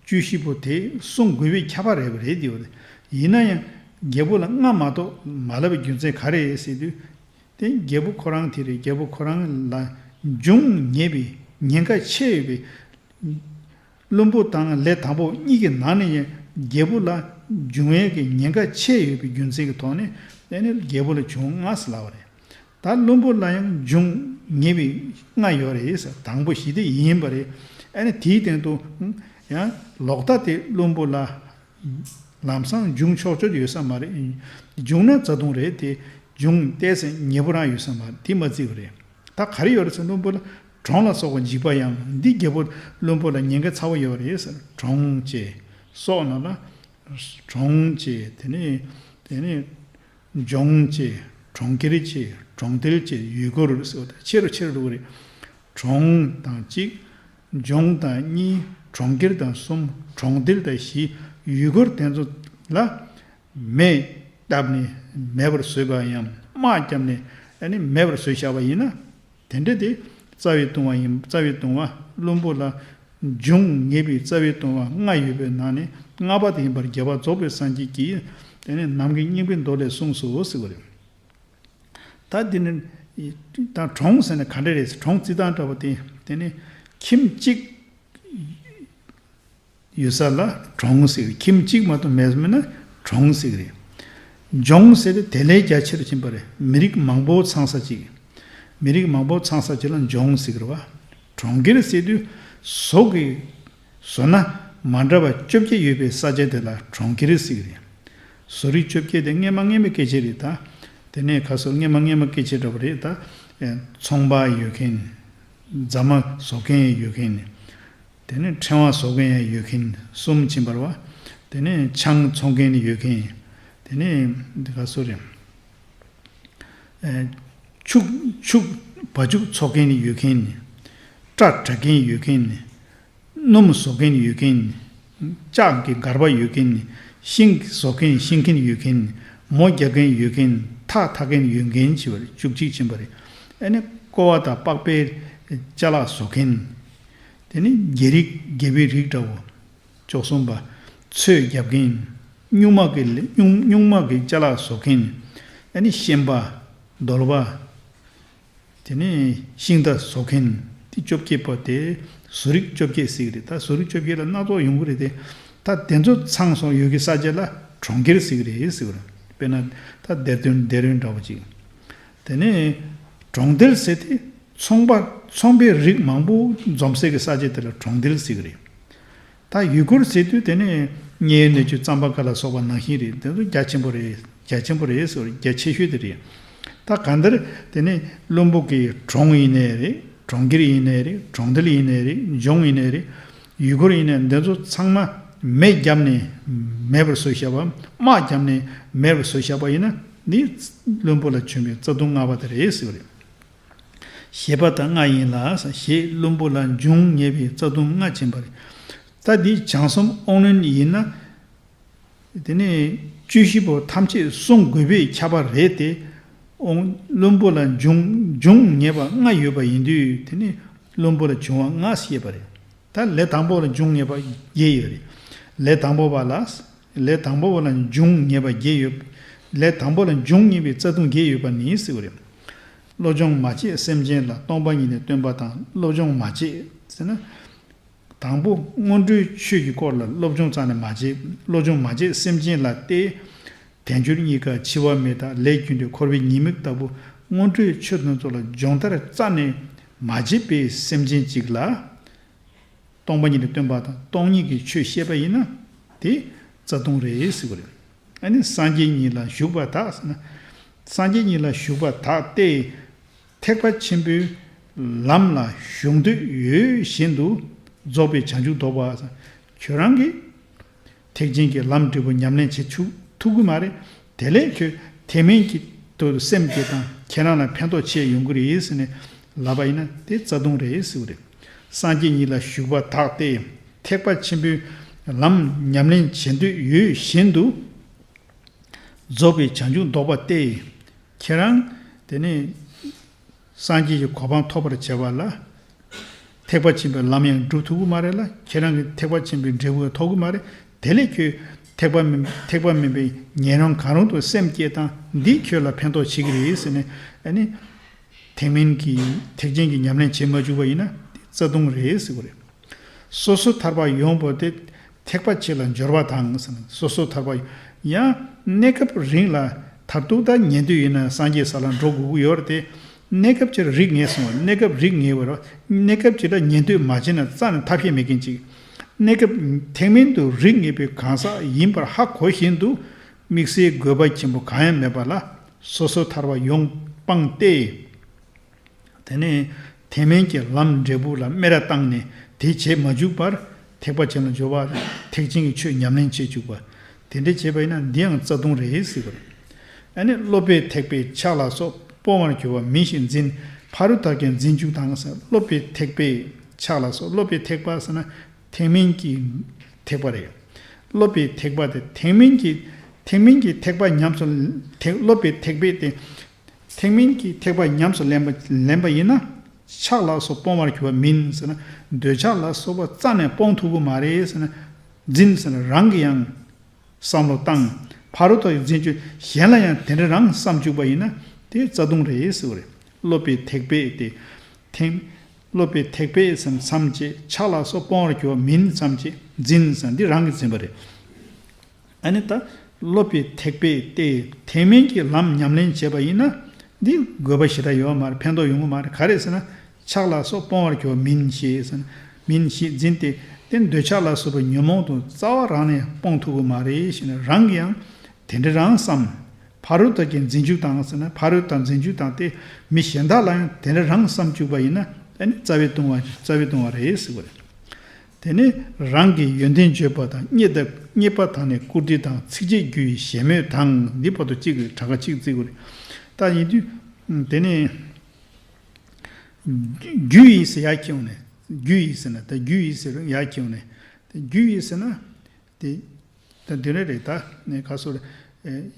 བཅུ་བཞི་པོ་དེ་སྲུང་དགོས་པའི་ཁྱབ་པ་རེད་པ་རེད་དེ། ཡིན་ན་ཡང་རྒྱལ་པོ་ལ་ལྔ་མ་གཏོགས་མ་ལབ་པའི་རྒྱུ་མཚན་ག་རེ་རེད་ཟེར་དུས། དེ་རྒྱལ་པོ་ཁོ་རང་དེ་རེད། རྒྱལ་པོ་ཁོ་རང་ལ་འབྱུང་ཉེ་བའི་ཉེན་ཁ་ཆེ་ཡོད་པའི། བློན་པོ་དང་ལས་དང་པོ་གཉིས་ཀྱི་ནང་ནས་ཡང་རྒྱལ་པོ་ལ་འབྱུང་བའི་གི་ཉེན་ཁ་ཆེ་ཡོད་པའི་རྒྱུ་མཚན་གྱི་ཐོག་ནས། དེ་ནི་རྒྱལ་པོ་ལ་བྱུང་ལྔ་ཟེར་ལབ་པ་རེད། ད་བློན་པོ་ལ་ཡང་འབྱུང་ཉེ་བའི་ལྔ་ཡོད་རེད་ཟེར། དང་པོ་བཞི་དེ་ཡིན་པ་རེད། ཨ་ནི་དེའི་སྟེང་དུ་ཡང་ལོག་ལྟ་དེ་བློན་པོ་ལ་ལམ་སང་འབྱུང་ཆོག་ཆོག་ཡོད་ས་མ་རེད། འབྱུང་ན་རྩ་ལྟུང་རེད་དེ། འབྱུང་ཏོག་ཙམ་ཉེ་པོ་རང་ཡོད་ས་མ་རེད། དེ་མ་བརྩིས་པ་རེད། ད་ག་རེ་ཡོད་རེད་ཟེར། བློན་པོ་ལ་གྲོང་ལ་སོགས་པ་འཇིགས་པ་ཡང་། འདི་རྒྱལ་པོ་བློན་པོ་ལ་ཉེན་ཁ་ཚ་བོ་ཡོད་རེད་ཟེར། གྲོང་བཅས། སོགས་ན་ལ། གྲོང་བཅས། དེ་ནས་དེ་ནས་ལྗོངས་བཅས། གྲོང་ཁྱེར་བཅས། གྲོང་རྡལ་བཅས། ཡུལ་སྐོར་ཟེར་བ་དང་ཆེ་རུ་ཆེ་རུ་འགྲོ་གི་རེད། གྲོང་དང་གཅིག། ལྗོངས་དང་གཉིས། གྲོང་ཁྱེར་དང་གསུམ། གྲོང་རྡལ་དང་བཞི། ཡུལ་སྐོར་དེ་ཚོ་ལ། མེ་བཏབ་ནས་མེད་པར་བཟོས་པ་ཡང་། དམག་བརྒྱབ་ནས་ཨ་ནི་མེད་པར་བཟོས་བཞག་པ་ཡིན་ན། དེ་འདྲ་དེ་རྩ་བའི་ལྟུང་བ་ཡིན། རྩ་བའི་ལྟུང་བ། བློན་པོ་ལ་འབྱུང་ཉེ་བའི་རྩ་བའི་ལྟུང་བ་ལྔ་ཡོད་པའི་ནང་ནས་ལྔ་པ་དེ་ཡིན་པར་རྒྱལ་བ་རྫོགས་པའི་སངས་རྒྱས་ཀྱིས་དེ་ནི་ནམ་མཁའི་སྙིང་པོའི་མདོ་ལས་གསུངས་སོ་ཟེར་བ་རེད། ད་འདི་ནི་ད་གྲོང་ཟེར་ན་ག་འདྲ་རེད། གྲོང་རྩིས་སྟངས་འདྲ་བོ་དེ། དེ་ནི་ཁྱིམ་གཅིག་ཡོད་ས་ལ་གྲོང་ཟེར། ཁྱིམ་གཅིག་མ་གཏོགས་མེད་མིན་ན་གྲོང་ཟེར་གི་རེད། ལྗོངས་ཟེར་དེ་དེ་ལས་རྒྱ་ཆེར་ཕྱིན་པ་རེད། མི་རིགས་མང་པོ་ཚང་ས་ཅིག་མི་རིགས་མང་པོ་ཚང་ས་ཅིག་ལ་ལྗོངས་ཟེར་གི་རེད་བ། གྲོང་ཁྱེར་ཟེར་དུས་བཟོ་གི་བཟོ་ན་ མ་འདྲ་བ་བཅོ་བརྒྱད་ཡོད་པའི་ས་ཆ་དེ་ལ་གྲོང་ཁྱེར་ཟེར་གྱི་རེད། བཟོ་རིག་བཅོ་བརྒྱད་དེ་སྔས་མ་སྔས་མའི་སྐད་ཆ་རེད་ད། དེ་ནས་ག་སོ་སྔས་མ་སྔས་མའི་སྐད་ཆ་འདྲ་པོ་རེད་ད། ཨེ། ཚོང་པ་ཡོད་མཁན། རྫ་མ་བཟོ་མཁན་ཡོད་མཁན། དེ་ནས་ཕྲེང་བ་བཟོ་མཁན་ཡང་ཡོད་མཁན་གསུམ་ཕྱིན་པ་རེད་བ། དེ་ནས་ཆང་འཚོང་མཁན་ཡོད་མཁན། དེ་ནས་འདི་ག་སོ་རེད། ཨེ། ཕྱུགས་ཕྱུགས་བ་ཕྱུགས་འཚོ་མཁན་ཡོད་མཁན། སྐྲ་བྲེག་མཁན་ཡོད་མཁན། སྣུམ་བཟོ་མཁན་ཡོད་མཁན། ལྕགས་ཀྱི་སྒར་པ་ཡོད་མཁན། ཤིང་བཟོ་མཁན་ཤིང་མཁན་ཡོད་མཁན། མོ་རྒྱག་མཁན་ཡོད་མཁན། ཐག་འཐག་མཁན་ཡོད་མཁན་བྱས་པ་རེད། བཅུ་གཅིག་ཕྱིན་པ་རེད། ཨ་ནི་ཀོ་བ་དང་པགས་པའི་ཅ་ལག་བཟོ་མཁན། དེ་ནི་རྒྱལ་རིགས་རྒྱལ་པོའི་རིགས་འདྲ་བོ། བཅུ་གསུམ་པ། ཚོས་རྒྱབ་མཁན། སྨྱུག་མ་གི་སྨྱུག་སྨྱུག་མ་གི་ཅ་ལག་བཟོ་མཁན། ཨ་ནི་ཤན་པ། རྡོལ་པ། དེ་ནས་ཤིང་རྟ་བཟོ་མཁན། དེ་བཅོ་བརྒྱད་པ་དེ་བཟོ་རིག་བཅོ་བརྒྱད་ཟེར་གྱི་རེད། ད་བཟོ་རིག་བཅོ་བརྒྱད་ལ་སྣ་ཚོགས་ཡོང་གི་རེད་དེ། ད་དེ་ཚོ་ཚང་སོང་ཡོད་ཀྱི་ས་ཆ་ལ་གྲོང་ཁྱེར་ཟེར་གྱི་རེད་ཟེར་གྱི་རེད། དཔེར་ན་ད་སྡེ་དོན་སྡེ་རོན་འདྲ་བོ་ཅིག་དེ་ནས་གྲོང་རྡལ་ཟེར་དེ་ཚོང་པ་ཚོང་པའི་རིགས་མང་པོ་འཛོམས་སའི་གི་ས་ཆ་དེ་ལ་གྲོང་རྡལ་ཟེར་གྱི་རེད། ད་ཡུལ་སྐོར་ཟེར་དུས་དེ་ནས་མཉེན་ཡོད་ནས་ཆུ་རྩམ་པ་ཁ་ལ་སོགས་པ་ནང་བཞིན་རེད། དེ་ཚོ་རྒྱ་ཆེན་པོ་རེད། རྒྱ་ཆེན་པོ་རེད་ཟེར་བ་རྒྱ་ཆེ་ཤོས་དེ་རེད། ད་གང་ལྟར་དེ་ནས་བློན་པོ་གི་གྲོང་ཡིན་ནའི་རེད། གྲོང་ཁྱེར་ཡིན་ནའི་རེད། གྲོང་རྡལ་ཡིན་ནའི་རེད། ལྗོངས་ཡིན་ནའི་རེད། ཡུལ་སྐོར་ཡིན་ནའི་འདི་ཚོ་ཚང་མ་མེ་བརྒྱབ་ནས་མེད་པར་བཟོས་བཞག་པ། དམག་བརྒྱབ་ནས་མེད་པར་བཟོས་བཞག་པ་ཡིན་ན་འདི་བློན་པོ་ལ་བྱོན་པའི་རྩ་ལྟུང་ལྔ་པ་དེ་རེད་ཟེར་བ་རེད། ཞེས་པ་དང་ལྔ་ཡིན་ལ། ཞེས་བློན་པོ་ལ་འབྱུང་ངེས་པའི་རྩ་ལྟུང་ལྔ་ཕྱིན་པ་རེད། ད་འདི་བྱང་སེམས་དབང་རྣོན་ཡིན་ན། དེ་ནས་བཅུ་བཞི་པོ་ཐམས་ཅད་བསྲུང་དགོས་པས་ཁྱབ་པ་རེད་དེ། དབང་བློན་པོ་ལ་འབྱུང་འབྱུང་ངེས་པ་ལྔ་ཡོད་པ་ཡིན་དུས་དེ་ནས་བློན་པོ་ལ་འབྱུང་བ་ལྔ་ཞེས་པ་རེད། ད་ལས་དང་པོ་ལ་འབྱུང་ངེས་པ་བརྒྱད་ཡོད་རེད། ལས་དང་པོ་པ་ལ། ལས་དང་པོ་པ་ལ་འབྱུང་ངེས་པ་བརྒྱད་ཡོད། ལས་དང་པོ་ལ་འབྱུང་ངེས་པའི་རྩ་ལྟུང་བརྒྱད་ཡོད་པ་ནི་ཟེར་བ་རེད། བློ་སྦྱོང་མ་བྱས་སེམས་ཅན་ལ་སྟོང་པ་ཉིད་ནས་སྟོན་པ་དང་། བློ་སྦྱོང་མ་བྱས་ཟེར་ན། དང་པོ་སྔོན་འགྲོའི་ཆོས་ཀྱི་སྐོར་ལ་སློབ་སྦྱོང་རྩ་ནས་མ་བྱས། བློ་སྦྱོང་མ་བྱས་སེམས་ཅན་ལ་སྟེ། དལ་འབྱོར་རྙེད་དཀའ་འཆི་བ་མེད་དང་ལས་རྒྱུ་འབྲས་འཁོར་བའི་ཉེས་དམིགས་ལྟ་བུ་སྔོན་འགྲོའི་ཆོས་དེ་ཚོ་ལ་སྦྱོང་བརྡར་རྩ་ནས་མ་བྱས་པའི་སེམས་ཅན་གཅིག་ལ། སྟོང་པ་ཉིད་ནས་སྟོན་པ་དང་སྟོང་ཉིད་ཀྱི་ཆོས་བཤད་པ་ཡིན་ན་དེ་རྩ་ལྟུང་རེད་ཟེར་བ་རེད། ཨ་ནི་སངས་རྒྱས་ཉིད་ལ་ཞུགས་པ་དག་ཟེར་ན། སངས་རྒྱས་ཉིད་ལ་ཞུགས་པ་དག་སྟེ། ཐེག་པ་ཆེན་པོའི་ལམ་ལ་ཞུགས་འདོད་ཡོད་བཞིན་དུ་རྫོགས་པའི་བྱང་ཆུབ་རྟོགས་པ་ཟེར། ཁྱོད་རང་གིས་ཐེག་ཆེན་གྱི་ལམ་འབྲས་བུ་ཉམས་ལེན་བྱེད་ཆུག་ཐུབ་ཀྱི་མ་རེད། དེ་ལས་ཁྱོད་ཐེག་དམན་གྱི་དུ་སེམས་བསྐྱེད་དང་ཁྱེད་རང་ལ་ཕན་ཐོགས་ཆེ་ཡོང་གི་རེད་ཟེར་ནས་ལབ་པ་ཡིན་ན་དེ་རྩ་ལྟུང་རེད་ཟེར་བ་རེད། སངས་རྒྱས་ཉིད་ལ་ཞུགས་པ་དག་སྟེ། ཐེག་པ་ཆེན་པོའི་ལམ་ཉམས་ལེན་བྱེད་འདོད་ཡོད་བཞིན་དུ། རྫོགས་པའི་བྱང་ཆུབ་རྟོགས་པ་སྟེ། ཁྱེད་རང་དེ་ནས་སངས་རྒྱས་ཀྱི་གོ་འཕང་ཐོབ་པར་བྱ་བ་ལ། ཐེག་པ་ཆེན་པོའི་ལམ་ཡང་སྒྲུབ་ཐུབ་ཀྱི་མ་རེད་ལ། ཁྱེད་རང་གིས་ཐེག་པ་ཆེན་པོའི་འབྲས་བུ་ཐོབ་ཀྱི་མ་རེད། དེ་ལས་ཁྱོད་ཐེག་པ་མིན་ཐེག་པ་མིན་པའི་ཉན་རང་གང་རུང་དུ་སེམས་བསྐྱེད་དང་འདིས་ཁྱོད་ལ་ཕན་ཐོགས་བྱེད་ཀྱི་རེད་ཟེར་ནས། ཨ་ནི། ཐེག་དམན་གྱི་ཐེག་ཆེན་གྱི་ཉམས་ལེན་བྱེད་མ་བཅུག་པ་ཡིན་ན་རྩ་ལྟུང་རེད་ཟེར་བ་རེད། སོ་སོ་ཐར་པ་ཡོངས་པོ་དེ་ཐེག་པ་ཆེ་ལ་སྦྱོར་བ་དང་ཟེར་ན། སོ་སོ་ཐར་པ་ཡང་གནས་སྐབས་རིང་ལ་མཐར་ཐུག་ད་ཉན་འདོད་ཡིན་ན་སངས་རྒྱས་ས་ལ་འགྲོ་དགོས་ཀྱི་ཡོད་རེད་དེ། གནས་སྐབས་ཅིག་རིག་ངེས་སོང་བ། གནས་སྐབས་རིག་ངེས་པ་རེད། གནས་སྐབས་ཅིག་ལ་ཉན་འདོད་མ་བྱས་ན་རྩ་ནས་ཐབས་ཤེས་མེད་མཁན་ཅིག་གནས་སྐབས་ཐེག་དམན་དུ་རིག་ངེས་པའི་གང་ཟག་ཡིན་པར་ཧ་གོ་བཞིན་དུ་དམིགས་བསལ་དགོས་པ་ཆེན་པོ་གང་ཡང་མེད་པ་ལ་སོ་སོ་ཐར་པ་ཡོངས་སྤངས་ཏེ། དེ་ནས་ཐེག་དམན་གྱི་ལམ་འབྲས་བུ་ལ་སྨད་ར་བཏང་ནས་དེ་བྱེད་མ་བཅུག་པར་ཐེག་པ་ཆེན་ལ་སྦྱོར་བ། ཐེག་ཆེན་གྱི་ཆོས་ཉམས་ལེན་བྱེད་བཅུག་པ། དེ་འདྲ་བྱས་པ་ཡིན་ན་འདི་ཡང་རྩ་ལྟུང་རེད་ཟེར་བ་རེད། ཨ་ནི་སློབ་པའི་ཐེག་པས་ཕྱག་ལ་སོགས་སྤོང་བར་གྱུར་པ་མིན་ཞེས་འཛིན། ཕ་རོལ་ཐབས་ཀྱིས་འཛིན་བཅུག་དང་ཟེར། སློབ་པའི་ཐེག་པས་ཕྱག་ལ་སོགས། སློབ་པའི་ཐེག་པ་ཟེར་ན་ཐེག་དམན་གྱི་ཐེག་པ་རེད། སློབ་པའི་ཐེག་པ་དེ་ཐེག་དམན་གྱི་ཐེག་དམན་གྱི་ཐེག་པ་ཉམས་སུ་ཐེག་སློབ་པའི་ཐེག་པས་དེ། ཐེག་དམན་གྱི་ཐེག་པ་ཉམས་སུ་ལེན་པ་ལེན་པ་ཡིན་ན་ཕྱག་ལ་སོགས་སྤོང་བར་གྱུར་པ་མིན་ཟེར་ན། འདོད་ཆགས་ལ་སོགས་པ་རྩ་ནས་སྤོང་ཐུབ་ཀྱི་མ་རེད་ཟེར་ན། འཛིན་ཟེར་ན་རང་གིས་ཡང་བསམ་བློ་བཏང་། ཕ་རོལ་ཏུ་འཛིན་བཅུག་གཞན་ལ་ཡང་དེ་འདྲ་རང་བསམ་བཅུག་པ་ཡིན་ན་དེ་རྩ་ལྟུང་རེད་ཟེར་བ་རེད། སློབ་པའི་ཐེག་པས་དེ། ཐེག་སློབ་པའི་ཐེག་པས་ཟེར་ན་མཚམས་བཅད། ཕྱག་ལ་སོགས་སྤོང་བར་གྱུར་པ་མིན་མཚམས་བཅད། འཛིན་ཟེར་ན་འདི་རང་གིས་འཛིན་པ་རེད། ཨ་ནི་ད་སློབ་པའི་ཐེག་པས་ཏེ། ཐེག་དམན་གྱི་ལམ་ཉམས་ལེན་བྱས་པ་ཡིན་ན་འདི་དགོས་པ་ཞེ་དྲག་ཡོད་མ་རེད། ཕན་ཐོགས་ཡོང་གི་མ་རེད། ག་རེ་ཟེར་ན་ཕྱག་ལ་སོགས་སྤོང་བར་གྱུར་པ་མིན་ཞེས་ཟེར་ན། མིན་ཞེས་འཛིན་ཏེ། དེ་འདོད་ཆགས་ལ་སོགས་པའི་ཉོན་མོངས་དང་རྩ་བ་རང་ནས་སྤོང་ཐུབ་ཀྱི་མ་རེད་ཞེ་ན། རང་གིས་ཡང་དེ་འདྲ་རང་བསམ། ཕ་རོལ་ཏུ་དགེ་འཛིན་འཇུག་དང་ཟེར་ན། ཕ་རོལ་ཏུ་འཛིན་འཇུག་དང་དེ་མི་གཞན་དག་ལ་ཡང་དེ་འདྲ་རང་བསམ་བཅུག་པ་ཡིན་ན། ཨ་ནི་རྩ་བའི་ལྟུང་བ། རྩ་བའི་ལྟུང་བ་རེད་ཟེར་བ་རེད། དེ་ནི་རང་གི་ཡོན་ཏན་བརྗོད་པ་དང་། རྙེད་དང་རྙེད་པ་དང་ནི་བཀུར་སྟི་དང་། ཚིགས་བཅད་རྒྱུ་ཡི་ཞེན་མོས་དང་། འདི་བར་དུ་གཅིག་གི་གྲངས་ཀ་གཅིག་བརྩི་དགོས་རེད། ད་ཡིན་དུས་དེ་ནི་རྒྱུ་ཡི་ཟེར་ཡ་ཁྱེར་ཡོང་ནས། རྒྱུ་ཡི་ཟེར་ན། ད་རྒྱུ་ཡི་ཟེར་ཡ་ཁྱེར་ཡོང་ནས། དེ་རྒྱུ་ཡི་ཟེར་ན་དེ་ད་འདི་འདྲ་རེད། ད་ནི་ག་སོ་རེད།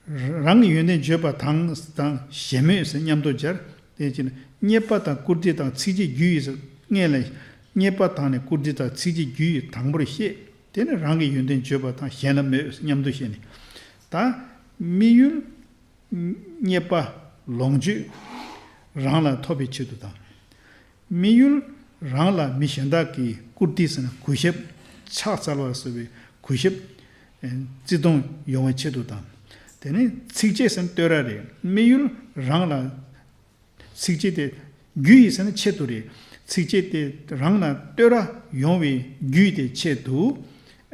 རང་གི་ཡོན་ཏན་བརྗོད་པ་དང་དང་ཞེན་མོས་ཟེར་མཉམ་དུ་སྦྱར། དེ་ཕྱིར་རྙེད་པ་དང་བཀུར་སྟི་དང་ཚིགས་བཅད་རྒྱུ་ཡི་ཟེར། སྔོན་ལ་རྙེད་པ་དང་ནི་བཀུར་སྟི་དང་ཚིགས་བཅད་རྒྱུ་ཡི་དང་པོར་བཤད། དེ་ནི་རང་གི་ཡོན་ཏན་བརྗོད་པ་དང་གཞན་ལ་སྨོད་ཟེར་མཉམ་དུ་བཤད་ནས། ད་དམིགས་ཡུལ་རྙེད་པ་ལོངས་སྤྱོད་རང་ལ་ཐོབ་པའི་ཆེད་དུ་དང་། དམིགས་ཡུལ་རང་ལ་མི་གཞན་དག་གིས་བཀུར་སྟི་ཟེར་ན་གུས་ཞབས། ཕྱག་འཚལ་བ་སོགས་པའི་གུས་ཞབས་བརྩི་མཐོང་ཡོང་བའི་ཆེད་དུ་དང་། དེ་ནས་ཚིགས་བཅད་ཟེར་ན་བསྟོད་ར་རེད། དམིགས་ཡུལ་རང་ལ། ཚིགས་བཅད་དེ་རྒྱུ་ཡི་ཟེར་ན་ཆེད་དུ་རེད། ཚིགས་བཅད་དེ་རང་ལ་བསྟོད་ར་ཡོང་བའི་རྒྱུ་དེ་ཆེད་དུ།